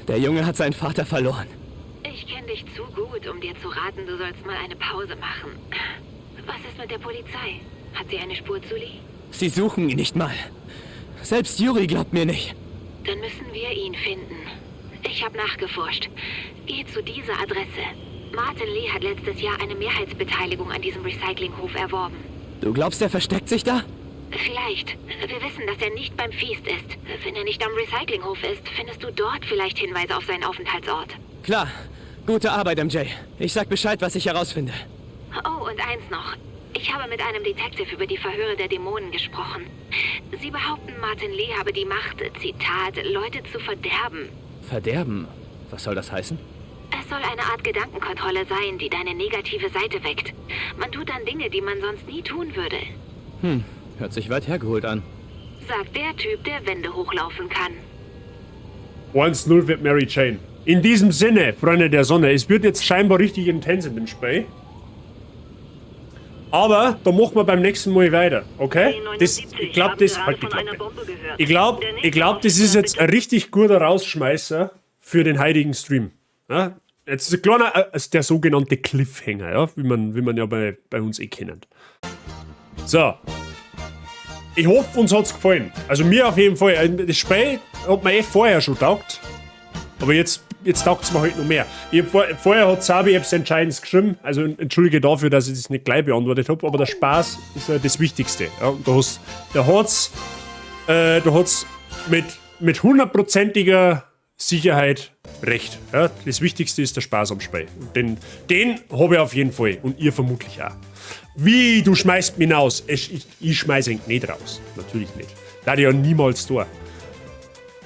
Der Junge hat seinen Vater verloren. Ich kenne dich zu gut, um dir zu raten, du sollst mal eine Pause machen. Was ist mit der Polizei? Hat sie eine Spur zu Lee? Sie suchen ihn nicht mal. Selbst Yuri glaubt mir nicht. Dann müssen wir ihn finden. Ich habe nachgeforscht. Geh zu dieser Adresse. Martin Lee hat letztes Jahr eine Mehrheitsbeteiligung an diesem Recyclinghof erworben. Du glaubst, er versteckt sich da? Vielleicht. Wir wissen, dass er nicht beim Feast ist. Wenn er nicht am Recyclinghof ist, findest du dort vielleicht Hinweise auf seinen Aufenthaltsort. Klar. Gute Arbeit, MJ. Ich sag Bescheid, was ich herausfinde. Oh, und eins noch. Ich habe mit einem Detective über die Verhöre der Dämonen gesprochen. Sie behaupten, Martin Lee habe die Macht, Zitat, Leute zu verderben. Verderben? Was soll das heißen? Es soll eine Art Gedankenkontrolle sein, die deine negative Seite weckt. Man tut dann Dinge, die man sonst nie tun würde. Hm, hört sich weit hergeholt an. Sagt der Typ, der Wände hochlaufen kann. 1-0 wird Mary Jane. In diesem Sinne, Freunde der Sonne, es wird jetzt scheinbar richtig intens in dem Spiel. Aber da machen wir beim nächsten Mal weiter, okay? Das, ich glaube, das... Halt die Klappe. Ich glaub, das ist jetzt ein richtig guter Rausschmeißer für den heutigen Stream. Ja? Jetzt ist ein kleiner, der sogenannte Cliffhanger, ja? Wie man ja bei uns eh kennt. So. Ich hoffe, uns hat's gefallen. Also mir auf jeden Fall. Das Spiel hat mir eh vorher schon taugt. Aber jetzt taugt es mir halt noch mehr. Vorher hat Sabi etwas Entscheidendes geschrieben. Also entschuldige dafür, dass ich das nicht gleich beantwortet habe. Aber der Spaß ist ja das Wichtigste. Ja, und da hat's mit hundertprozentiger Sicherheit recht. Ja, das Wichtigste ist der Spaß am Spiel. Und den habe ich auf jeden Fall. Und ihr vermutlich auch. Wie, du schmeißt mich raus? Ich schmeiß ihn nicht raus. Natürlich nicht. Da ich ja niemals da.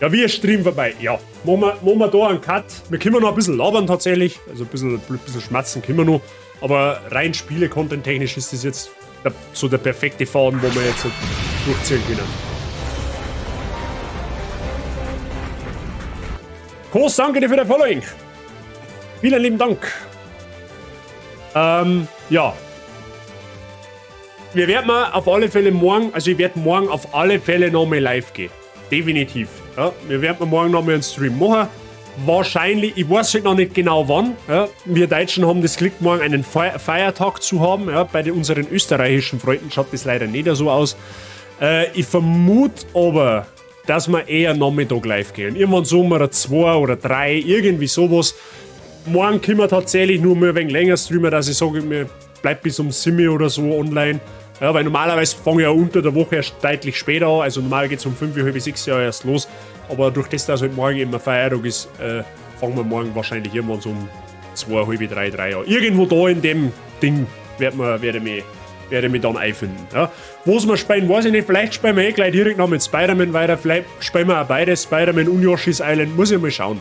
Ja, wir Stream vorbei. Ja, machen wir da einen Cut. Wir können noch ein bisschen labern tatsächlich. Also ein bisschen schmatzen können wir noch. Aber rein Spiele-Content-technisch ist das jetzt so der perfekte Faden, wo wir jetzt durchziehen können. Kos, danke dir für dein Following. Vielen lieben Dank. Ja. Wir werden mal auf alle Fälle morgen, also ich werde morgen auf alle Fälle nochmal live gehen. Definitiv. Ja, wir werden morgen nochmal einen Stream machen. Wahrscheinlich, ich weiß halt noch nicht genau wann. Ja, wir Deutschen haben das Glück, morgen einen Feiertag zu haben. Ja, bei unseren österreichischen Freunden schaut das leider nicht so aus. Ich vermute aber, dass wir eher Nachmittag live gehen. Irgendwann so um 2 oder 3, irgendwie sowas. Morgen können wir tatsächlich nur mal ein wenig länger streamen, dass ich sage, mir bleibt bis um 7 oder so online. Ja, weil normalerweise fange ich ja unter der Woche erst deutlich später an. Also normal geht's um 5, halb 6 ja erst los. Aber durch das, dass halt morgen immer Feiertag ist, fangen wir morgen wahrscheinlich irgendwann so um 2, halb 3, 3 an. Irgendwo da in dem Ding werde ich mich dann einfinden. Ja. Wo's wir spielen, weiß ich nicht. Vielleicht spielen wir eh gleich direkt noch mit Spider-Man weiter. Vielleicht spielen wir auch beide, Spider-Man und Yoshi's Island. Muss ich mal schauen.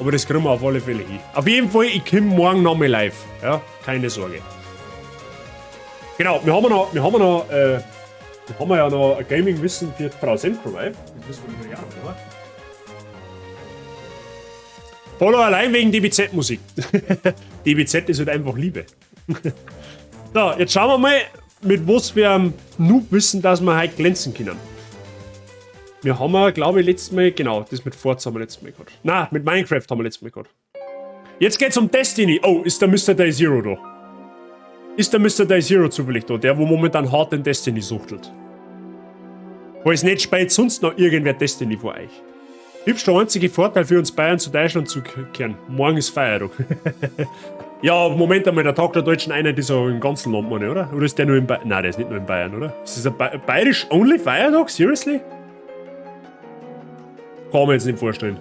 Aber das kriegen wir auf alle Fälle hin. Auf jeden Fall, ich komme morgen noch mal live. Ja, keine Sorge. Genau, wir haben ja noch ein Gaming-Wissen für Frau Semcrowife. Das müssen wir natürlich auch noch machen. Follow allein wegen DBZ-Musik. DBZ ist halt einfach Liebe. So, jetzt schauen wir mal, mit was wir am Noob wissen, dass wir heute glänzen können. Wir haben ja, glaube ich, letztes Mal, genau, das mit Forza haben wir letztes Mal gehabt. Nein, mit Minecraft haben wir letztes Mal gehabt. Jetzt geht's um Destiny. Oh, ist der Mr. Day Zero da? Ist der Mr. Day Zero zufällig da? Der, wo momentan hart in Destiny suchtelt. Falls nicht, spielt sonst noch irgendwer Destiny vor euch. Hübsch der einzige Vorteil für uns Bayern zu Deutschland zu kehren. Morgen ist Feiertag. Ja, Moment einmal, der Tag der Deutschen Einheit ist ja im ganzen Land, meine, oder? Oder ist der nur in Bayern? Nein, der ist nicht nur in Bayern, oder? Ist das ein bayerisch-only Feiertag? Seriously? Kann man jetzt nicht vorstellen.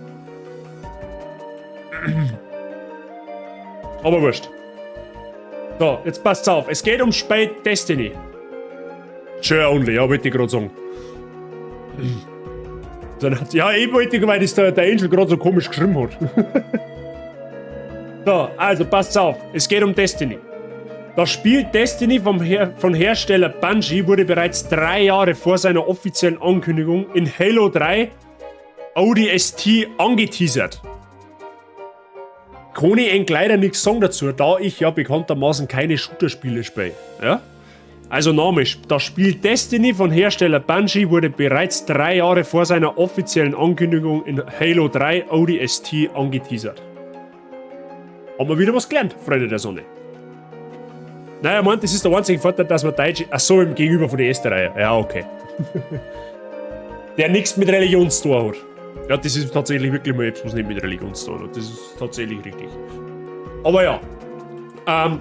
Aber wurscht. So, jetzt passt's auf. Es geht um Spät Destiny. Sure only, ja, wollte ich gerade sagen. Ja, ich wollte, weil das der Angel gerade so komisch geschrieben hat. So, also passt's auf. Es geht um Destiny. Das Spiel Destiny von Hersteller Bungie wurde bereits 3 Jahre vor seiner offiziellen Ankündigung in Halo 3 ODST angeteasert. Kann ich eigentlich leider nichts sagen dazu, da ich ja bekanntermaßen keine Shooter-Spiele spiele. Ja? Also Name, das Spiel Destiny von Hersteller Bungie wurde bereits 3 Jahre vor seiner offiziellen Ankündigung in Halo 3 ODST angeteasert. Haben wir wieder was gelernt, Freunde der Sonne. Naja, meint, das ist der einzige Vorteil, dass wir Deutsche... Ach so, im Gegenüber von der ersten Reihe. Ja, okay. Der nichts mit Religion zu tun hat. Ja, das ist tatsächlich wirklich mal etwas, was nicht mit Religion zu tun hat. Das ist tatsächlich richtig. Aber ja.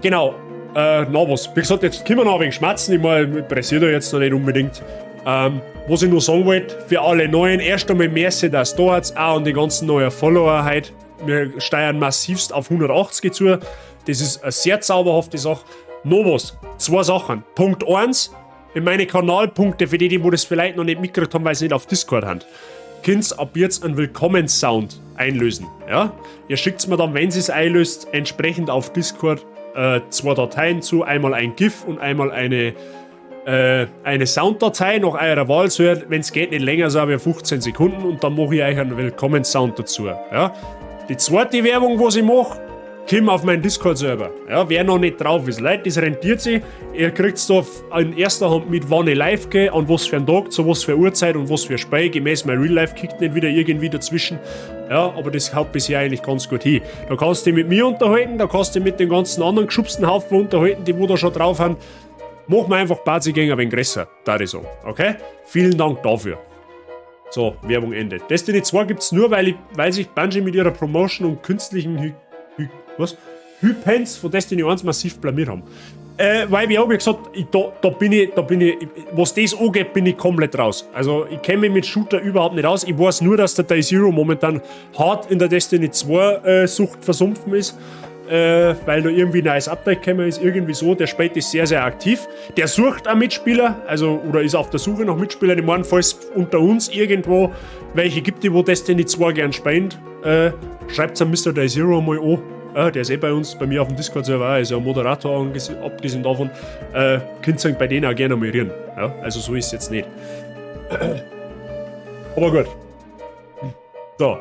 Genau. Na was. Wie gesagt, jetzt können wir noch ein wenig schmatzen. Ich meine, pressiert da jetzt noch nicht unbedingt. Was ich nur sagen wollte, für alle Neuen, erst einmal merci, dass du da seid, auch und die ganzen neuen Follower heute. Wir steuern massivst auf 180 zu. Das ist eine sehr zauberhafte Sache. Noch was. 2 Sachen. Punkt 1. In meine Kanalpunkte, für die, die das vielleicht noch nicht mitgekriegt haben, weil sie nicht auf Discord haben, könnt ab jetzt einen Willkommenssound einlösen. Ja? Ihr schickt mir dann, wenn sie es einlöst, entsprechend auf Discord 2 Dateien zu. Einmal ein GIF und einmal eine Sounddatei nach eurer Wahl. So, wenn es geht, nicht länger, so wie 15 Sekunden und dann mache ich euch einen Willkommenssound dazu. Ja? Die zweite Werbung, was ich mache, komm auf meinen Discord-Server. Ja, wer noch nicht drauf ist, Leute, das rentiert sich. Ihr kriegt's da in erster Hand mit, wann ich live gehe, an was für einen Tag, zu was für Uhrzeit und was für Spiel. Gemäß mein Real Life kickt nicht wieder irgendwie dazwischen. Ja, aber das haut bisher eigentlich ganz gut hin. Da kannst du dich mit mir unterhalten, da kannst du dich mit den ganzen anderen geschubsten Haufen unterhalten, die wo da schon drauf sind. Machen wir einfach Bazigänger ein wenig größer, da ich sagen. Okay? Vielen Dank dafür. So, Werbung Ende. Destiny 2 gibt's nur, weil sich Bungie mit ihrer Promotion und künstlichen Hypens von Destiny 1 massiv blamiert haben. Weil ich habe ja gesagt, da bin ich, was das angeht, bin ich komplett raus. Also ich kenne mich mit Shooter überhaupt nicht aus. Ich weiß nur, dass der Day Zero momentan hart in der Destiny 2 Sucht versumpfen ist. Weil da irgendwie ein neues Update gekommen ist, irgendwie so. Der spielt ist sehr, sehr aktiv. Der sucht auch Mitspieler, also oder ist auf der Suche nach Mitspielern. Ich meine, falls unter uns irgendwo welche gibt, die wo Destiny 2 gern spielen, schreibt es an Mr. Day Zero mal an. Der ist eh bei uns, bei mir auf dem Discord-Server, ist ja ein Moderator, abgesehen davon. Könnt ihr bei denen auch gerne mal reden. Ja, also so ist es jetzt nicht. Aber gut. So.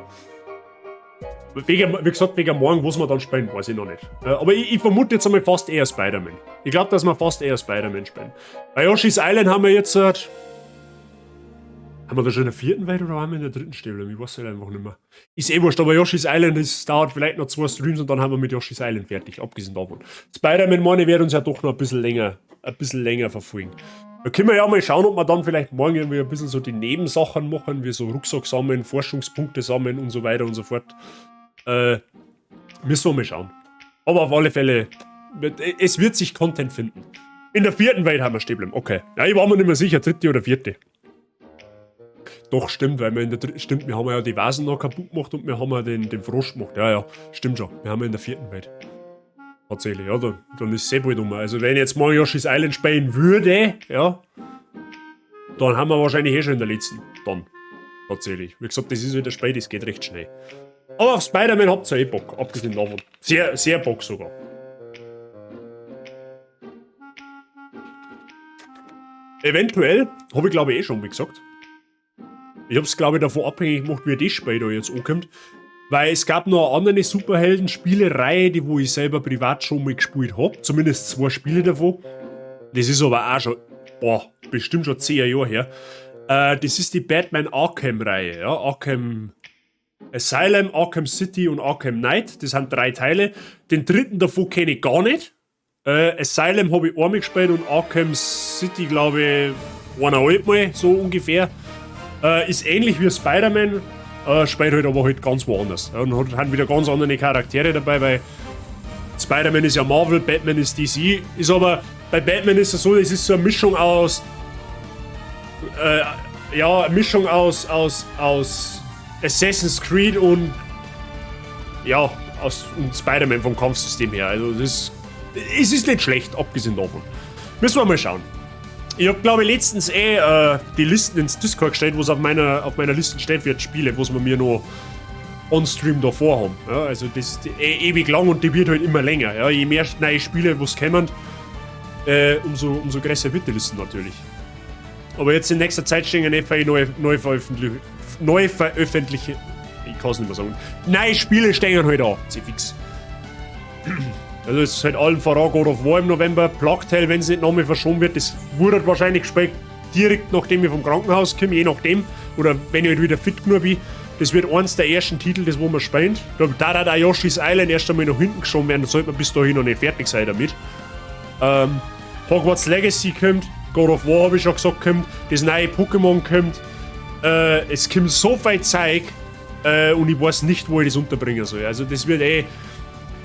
Wegen, wie gesagt, wegen morgen, was wir dann spielen, weiß ich noch nicht. Aber ich vermute jetzt einmal fast eher Spider-Man. Ich glaube, dass wir fast eher Spider-Man spielen. Bei Yoshi's Island haben wir jetzt. Haben wir da schon in der vierten Welt oder waren wir in der dritten stehen? Ich weiß halt einfach nicht mehr. Ist eh wurscht, aber Yoshi's Island, das dauert vielleicht noch zwei Streams und dann haben wir mit Yoshi's Island fertig, abgesehen davon. Spider-Man, meine ich, wird uns ja doch noch ein bisschen länger verfolgen. Da können wir ja mal schauen, ob wir dann vielleicht morgen irgendwie ein bisschen so die Nebensachen machen, wie so Rucksack sammeln, Forschungspunkte sammeln und so weiter und so fort. Müssen wir mal schauen. Aber auf alle Fälle, es wird sich Content finden. In der vierten Welt haben wir stehen bleiben. Okay. Ja, ich war mir nicht mehr sicher, dritte oder vierte. Doch, stimmt, weil wir in der dritten, stimmt, wir haben ja die Vasen noch kaputt gemacht und wir haben ja den Frosch gemacht. Ja, stimmt schon. Wir haben ja in der vierten Welt. Tatsächlich, ja, dann ist es eh bald um. Also, wenn ich jetzt morgen Yoshi's Island spielen würde, ja, dann haben wir wahrscheinlich eh schon in der letzten. Dann. Tatsächlich. Wie gesagt, das ist wieder Spiel, das geht recht schnell. Aber auf Spider-Man habt ihr eh Bock, abgesehen davon. Sehr, sehr Bock sogar. Eventuell, habe ich glaube ich eh schon mal gesagt. Ich habe es glaube ich davon abhängig gemacht, wie das Spiel da jetzt ankommt. Weil es gab noch eine andere Superhelden-Spielereihe, die wo ich selber privat schon mal gespielt habe. Zumindest zwei Spiele davon. Das ist aber auch schon, boah, bestimmt schon 10 Jahre her. Das ist die Batman Arkham-Reihe. Ja? Arkham Asylum, Arkham City und Arkham Knight. Das sind drei Teile. Den dritten davon kenne ich gar nicht. Asylum habe ich einmal gespielt und Arkham City, glaube ich, eineinhalb Mal, so ungefähr. Ist ähnlich wie Spider-Man, spielt halt aber halt ganz woanders. Ja, und hat wieder ganz andere Charaktere dabei, weil Spider-Man ist ja Marvel, Batman ist DC. Ist aber, bei Batman ist es so, es ist so eine Mischung aus, ja, eine Mischung aus Assassin's Creed und, ja, und Spider-Man vom Kampfsystem her. Also es ist nicht schlecht, abgesehen davon. Müssen wir mal schauen. Ich habe, glaube ich, letztens eh die Listen ins Discord gestellt, wo es auf meiner Liste steht für die Spiele, was wir mir noch on-stream da vorhaben. Ja, also das ist eh ewig lang und die wird halt immer länger. Ja, je mehr neue Spiele, was kommen, umso größer wird die Liste natürlich. Aber jetzt in nächster Zeit stehen ja eh neu veröffentliche, ich kann es nicht mehr sagen, neue Spiele stehen halt an, fix. Also es ist halt allen voran God of War im November, Plague Tale, wenn es nicht nochmal verschoben wird, das wurde wahrscheinlich gespielt direkt nachdem ich vom Krankenhaus komme, je nachdem. Oder wenn ich halt wieder fit genug bin. Das wird eins der ersten Titel, das wo wir spielen. Da hat auch Yoshi's Island erst einmal nach hinten geschoben werden, da sollte man bis dahin noch nicht fertig sein damit. Hogwarts Legacy kommt, God of War habe ich schon gesagt, kommt, das neue Pokémon kommt. Es kommt so viel Zeug und ich weiß nicht, wo ich das unterbringen soll. Also das wird eh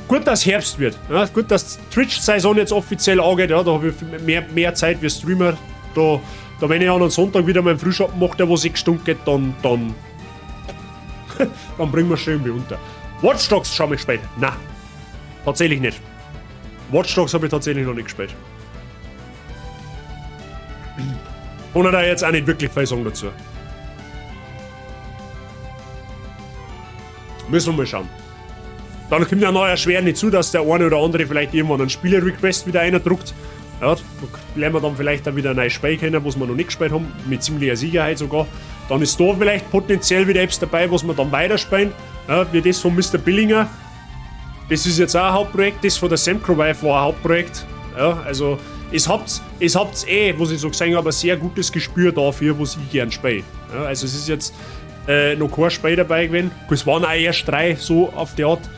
gut, dass Herbst wird. Ja, gut, dass Twitch-Saison jetzt offiziell angeht. Ja, da habe ich mehr Zeit wie Streamer. Da, wenn ich an einem Sonntag wieder meinen Frühschoppen mache, der wo 6 Stunden geht, dann bringen wir schon irgendwie unter. Watch Dogs schon mal gespielt? Na, tatsächlich nicht. Watch Dogs habe ich tatsächlich noch nicht gespielt. Und da jetzt auch nicht wirklich viel sagen dazu. Müssen wir mal schauen. Dann kommt ja noch erschwerend hinzu, dass der eine oder andere vielleicht irgendwann einen Spieler-Request wieder eindruckt. Ja, da lernen wir dann vielleicht auch wieder ein neues Spiel kennen, was wir noch nicht gespielt haben, mit ziemlicher Sicherheit sogar. Dann ist da vielleicht potenziell wieder etwas dabei, was wir dann weiterspielen. Ja, wie das von Mr. Billinger. Das ist jetzt auch ein Hauptprojekt, das von der Semcro Wife war ein Hauptprojekt. Ja, also es habt eh, was ich so gesehen habe, ein sehr gutes Gespür dafür, was ich gern spiele. Ja, also es ist jetzt noch kein Spiel dabei gewesen. Es waren auch erst drei, so auf die Art.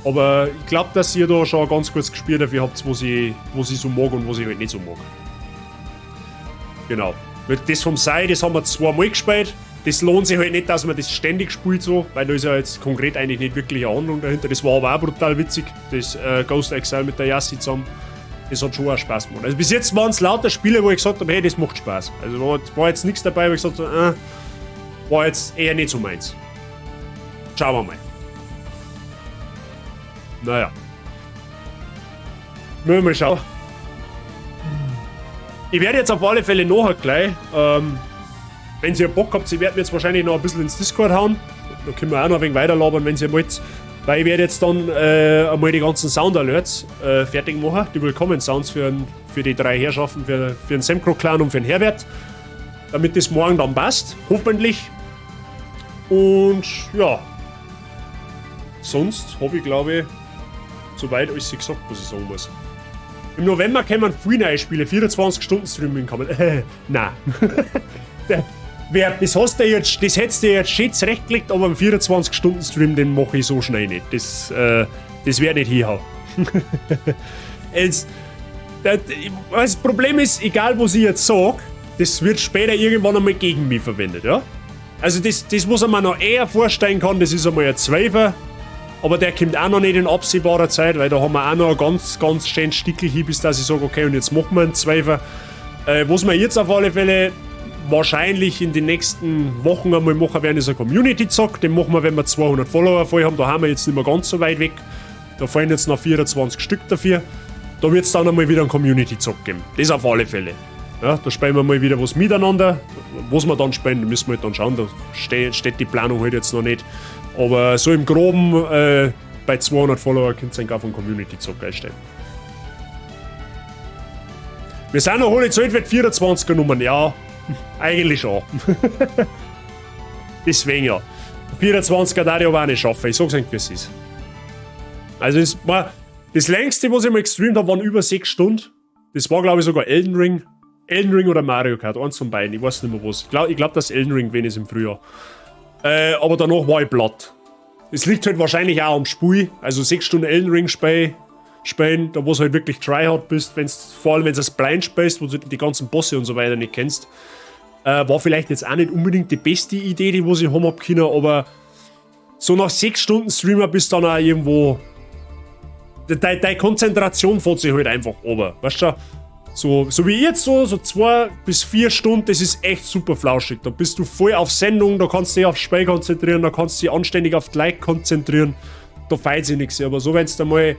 Aber ich glaube, dass ihr da schon ein ganz gutes Gespür dafür habt, was ich so mag und was ich halt nicht so mag. Genau. Das vom Sei, das haben wir zweimal gespielt. Das lohnt sich halt nicht, dass man das ständig spielt so, weil da ist ja jetzt konkret eigentlich nicht wirklich eine Handlung dahinter. Das war aber auch brutal witzig, das Ghost Exile mit der Yassi zusammen. Das hat schon auch Spaß gemacht. Also bis jetzt waren es lauter Spiele, wo ich gesagt habe, hey, das macht Spaß. Also war jetzt nichts dabei, wo ich gesagt habe, war jetzt eher nicht so meins. Schauen wir mal. Naja. Müssen wir mal schauen. Ich werde jetzt auf alle Fälle nachher gleich, wenn ihr Bock habt, ich werde mir jetzt wahrscheinlich noch ein bisschen ins Discord hauen. Da können wir auch noch ein wenig weiterlabern, wenn ihr wollt. Weil ich werde jetzt dann einmal die ganzen Sound Alerts fertig machen, die Willkommen Sounds für die drei Herrschaften, für den Semcro Clan und für den Herbert. Damit das morgen dann passt, hoffentlich. Und ja. Sonst habe ich, glaube ich, soweit alles gesagt, was ich sagen muss. Im November kommen viele neue Spiele, 24 Stunden Streaming kommen. Nein. Das hast du jetzt, das hättest du jetzt schön zurechtgelegt, aber einen 24 Stunden Stream, den mache ich so schnell nicht. Das werde nicht hinhauen. Das Problem ist, egal was ich jetzt sage, das wird später irgendwann einmal gegen mich verwendet, ja? Also das, was man noch eher vorstellen kann, das ist einmal ein Zwölfer. Aber der kommt auch noch nicht in absehbarer Zeit, weil da haben wir auch noch ein ganz, ganz schönes Stickel hin, bis dass ich sage, okay, und jetzt machen wir einen Zwölfer. Was wir jetzt auf alle Fälle wahrscheinlich in den nächsten Wochen einmal machen werden, ist ein Community-Zock. Den machen wir, wenn wir 200 Follower voll haben. Da haben wir jetzt nicht mehr ganz so weit weg. Da fallen jetzt noch 24 Stück dafür. Da wird es dann einmal wieder einen Community-Zock geben. Das auf alle Fälle. Ja, da spielen wir mal wieder was miteinander. Was wir dann spielen, müssen wir halt dann schauen. Da steht die Planung halt jetzt noch nicht. Aber so im Groben, bei 200 Follower könnt ihr auch von Community-Zock einstellen. Wir sind noch alle Zeit, wird 24er Nummern. Ja, eigentlich schon. Deswegen ja. 24er darf ich aber auch nicht schaffen. Ich sag's euch, wie es ist. Also es war das längste, was ich mal gestreamt habe, waren über 6 Stunden. Das war, glaube ich, sogar Elden Ring. Elden Ring oder Mario Kart, eins von beiden. Ich weiß nicht mehr was. Ich glaub, dass Elden Ring gewesen ist im Frühjahr. Aber danach war ich platt. Es liegt halt wahrscheinlich auch am Spiel. Also 6 Stunden Elden Ring spielen, da wo du halt wirklich tryhard bist, vor allem wenn du das blind spielst, wo du die ganzen Bosse und so weiter nicht kennst. War vielleicht jetzt auch nicht unbedingt die beste Idee, die was ich haben hab können, aber so nach 6 Stunden Streamer bist du dann auch irgendwo. Deine Konzentration fährt sich halt einfach runter. Weißt du? So wie jetzt so 2 bis 4 Stunden, das ist echt super flauschig. Da bist du voll auf Sendung, da kannst du dich aufs Spiel konzentrieren, da kannst du dich anständig auf die Like konzentrieren. Da feiert sich nichts. Aber so, wenn du mal.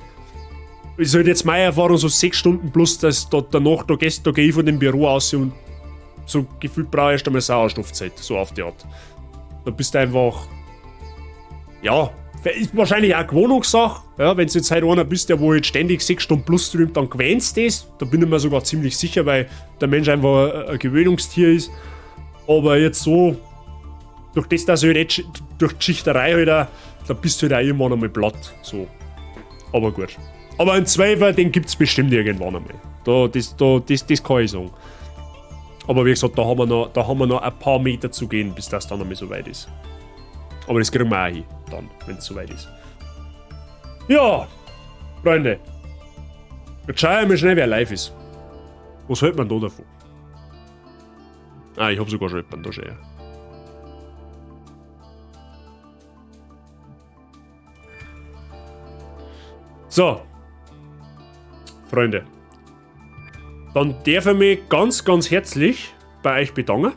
Ist halt jetzt meine Erfahrung, so 6 Stunden plus, dass da danach, da geh ich von dem Büro aus und so gefühlt brauche ich erst einmal Sauerstoffzeit, so auf die Art. Da bist du einfach. Ja, ist wahrscheinlich auch Gewohnungssache. Ja, wenn du jetzt halt einer bist, der wo jetzt ständig 6 Stunden plus streamt, dann gewöhnst du das. Da bin ich mir sogar ziemlich sicher, weil der Mensch einfach ein Gewöhnungstier ist. Aber jetzt so, durch das, dass ich halt durch die Schichterei halt auch, da bist du halt auch irgendwann einmal platt. So. Aber gut. Aber einen Zwölfer, den gibt's bestimmt irgendwann einmal. Das kann ich sagen. Aber wie gesagt, da haben wir noch ein paar Meter zu gehen, bis das dann einmal so weit ist. Aber das kriegen wir auch hin, dann, wenn es soweit ist. Ja, Freunde. Jetzt schaue ich mal schnell, wer live ist. Was hält man da davon? Ah, ich hab sogar schon jemanden da schon. So. Freunde. Dann darf ich mich ganz, ganz herzlich bei euch bedanken.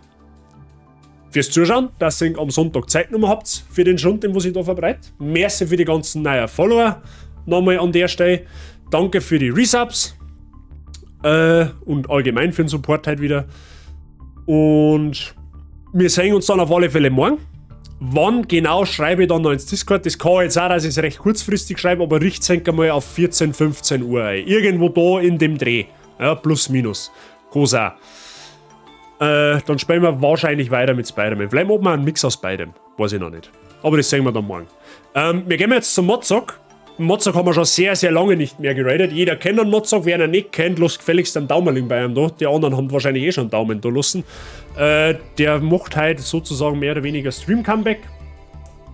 Fürs Zuschauen, dass ihr am Sonntag Zeit genommen habt für den Schund, den was ich da verbreite. Merci für die ganzen neuen Follower. Nochmal an der Stelle. Danke für die Resubs. Und allgemein für den Support heute wieder. Und wir sehen uns dann auf alle Fälle morgen. Wann genau schreibe ich dann noch ins Discord? Das kann jetzt auch, dass ich es recht kurzfristig schreibe, aber richt's einmal auf 14, 15 Uhr ein. Irgendwo da in dem Dreh. Ja, plus minus. Kann auch. Dann spielen wir wahrscheinlich weiter mit Spider-Man. Vielleicht machen wir einen Mix aus beidem. Weiß ich noch nicht. Aber das sehen wir dann morgen. Wir gehen jetzt zum Mozog. Mozog haben wir schon sehr, sehr lange nicht mehr geradet. Jeder kennt einen Mozog. Wer ihn nicht kennt, lasst gefälligst einen Daumen bei ihm da. Die anderen haben wahrscheinlich eh schon einen Daumen da lassen. Der macht halt sozusagen mehr oder weniger Stream-Comeback.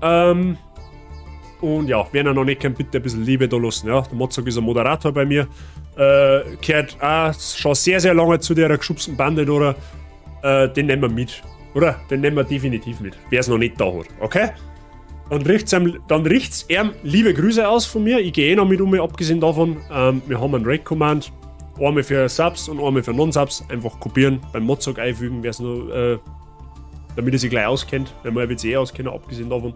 Und ja, wer ihn noch nicht kennt, bitte ein bisschen Liebe da lassen. Ja? Der Mozog ist ein Moderator bei mir. Gehört auch schon sehr, sehr lange zu der geschubsten Bande, oder? Den nehmen wir mit, oder? Den nehmen wir definitiv mit, wer es noch nicht da hat, okay? Dann richt's ihm liebe Grüße aus von mir. Ich gehe eh noch mit um, abgesehen davon. Wir haben einen Raid-Command. Einmal für Subs und einmal für Non-Subs. Einfach kopieren, beim Mozog einfügen, wer's noch, damit er sich gleich auskennt. Wenn wir wird sich eh auskennen, abgesehen davon.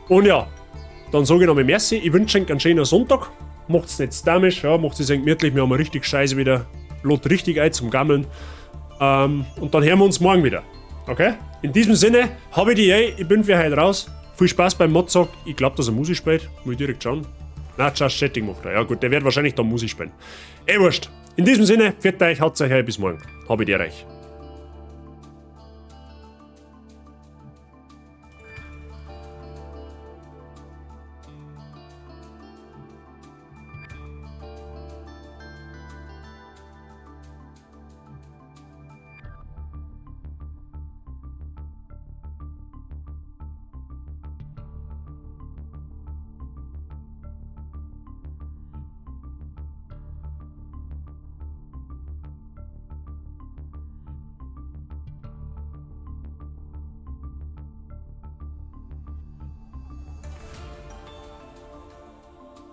Und ja, dann sage ich nochmal Merci. Ich wünsche euch einen schönen Sonntag. Macht's nicht damisch, ja, macht's es gemütlich. Wir haben richtig Scheiße wieder. Lot richtig ein zum Gammeln. Und dann hören wir uns morgen wieder. Okay? In diesem Sinne, habe ich die Idee, ich bin für heute raus. Viel Spaß beim Mozog. Ich glaube, dass er Musik spielt. Muss ich direkt schauen. Na, Just Chatting macht er. Ja gut, der wird wahrscheinlich da Musik spielen. Wurscht. In diesem Sinne, pfiat euch, haut euch, bis morgen. Habe ich dir recht.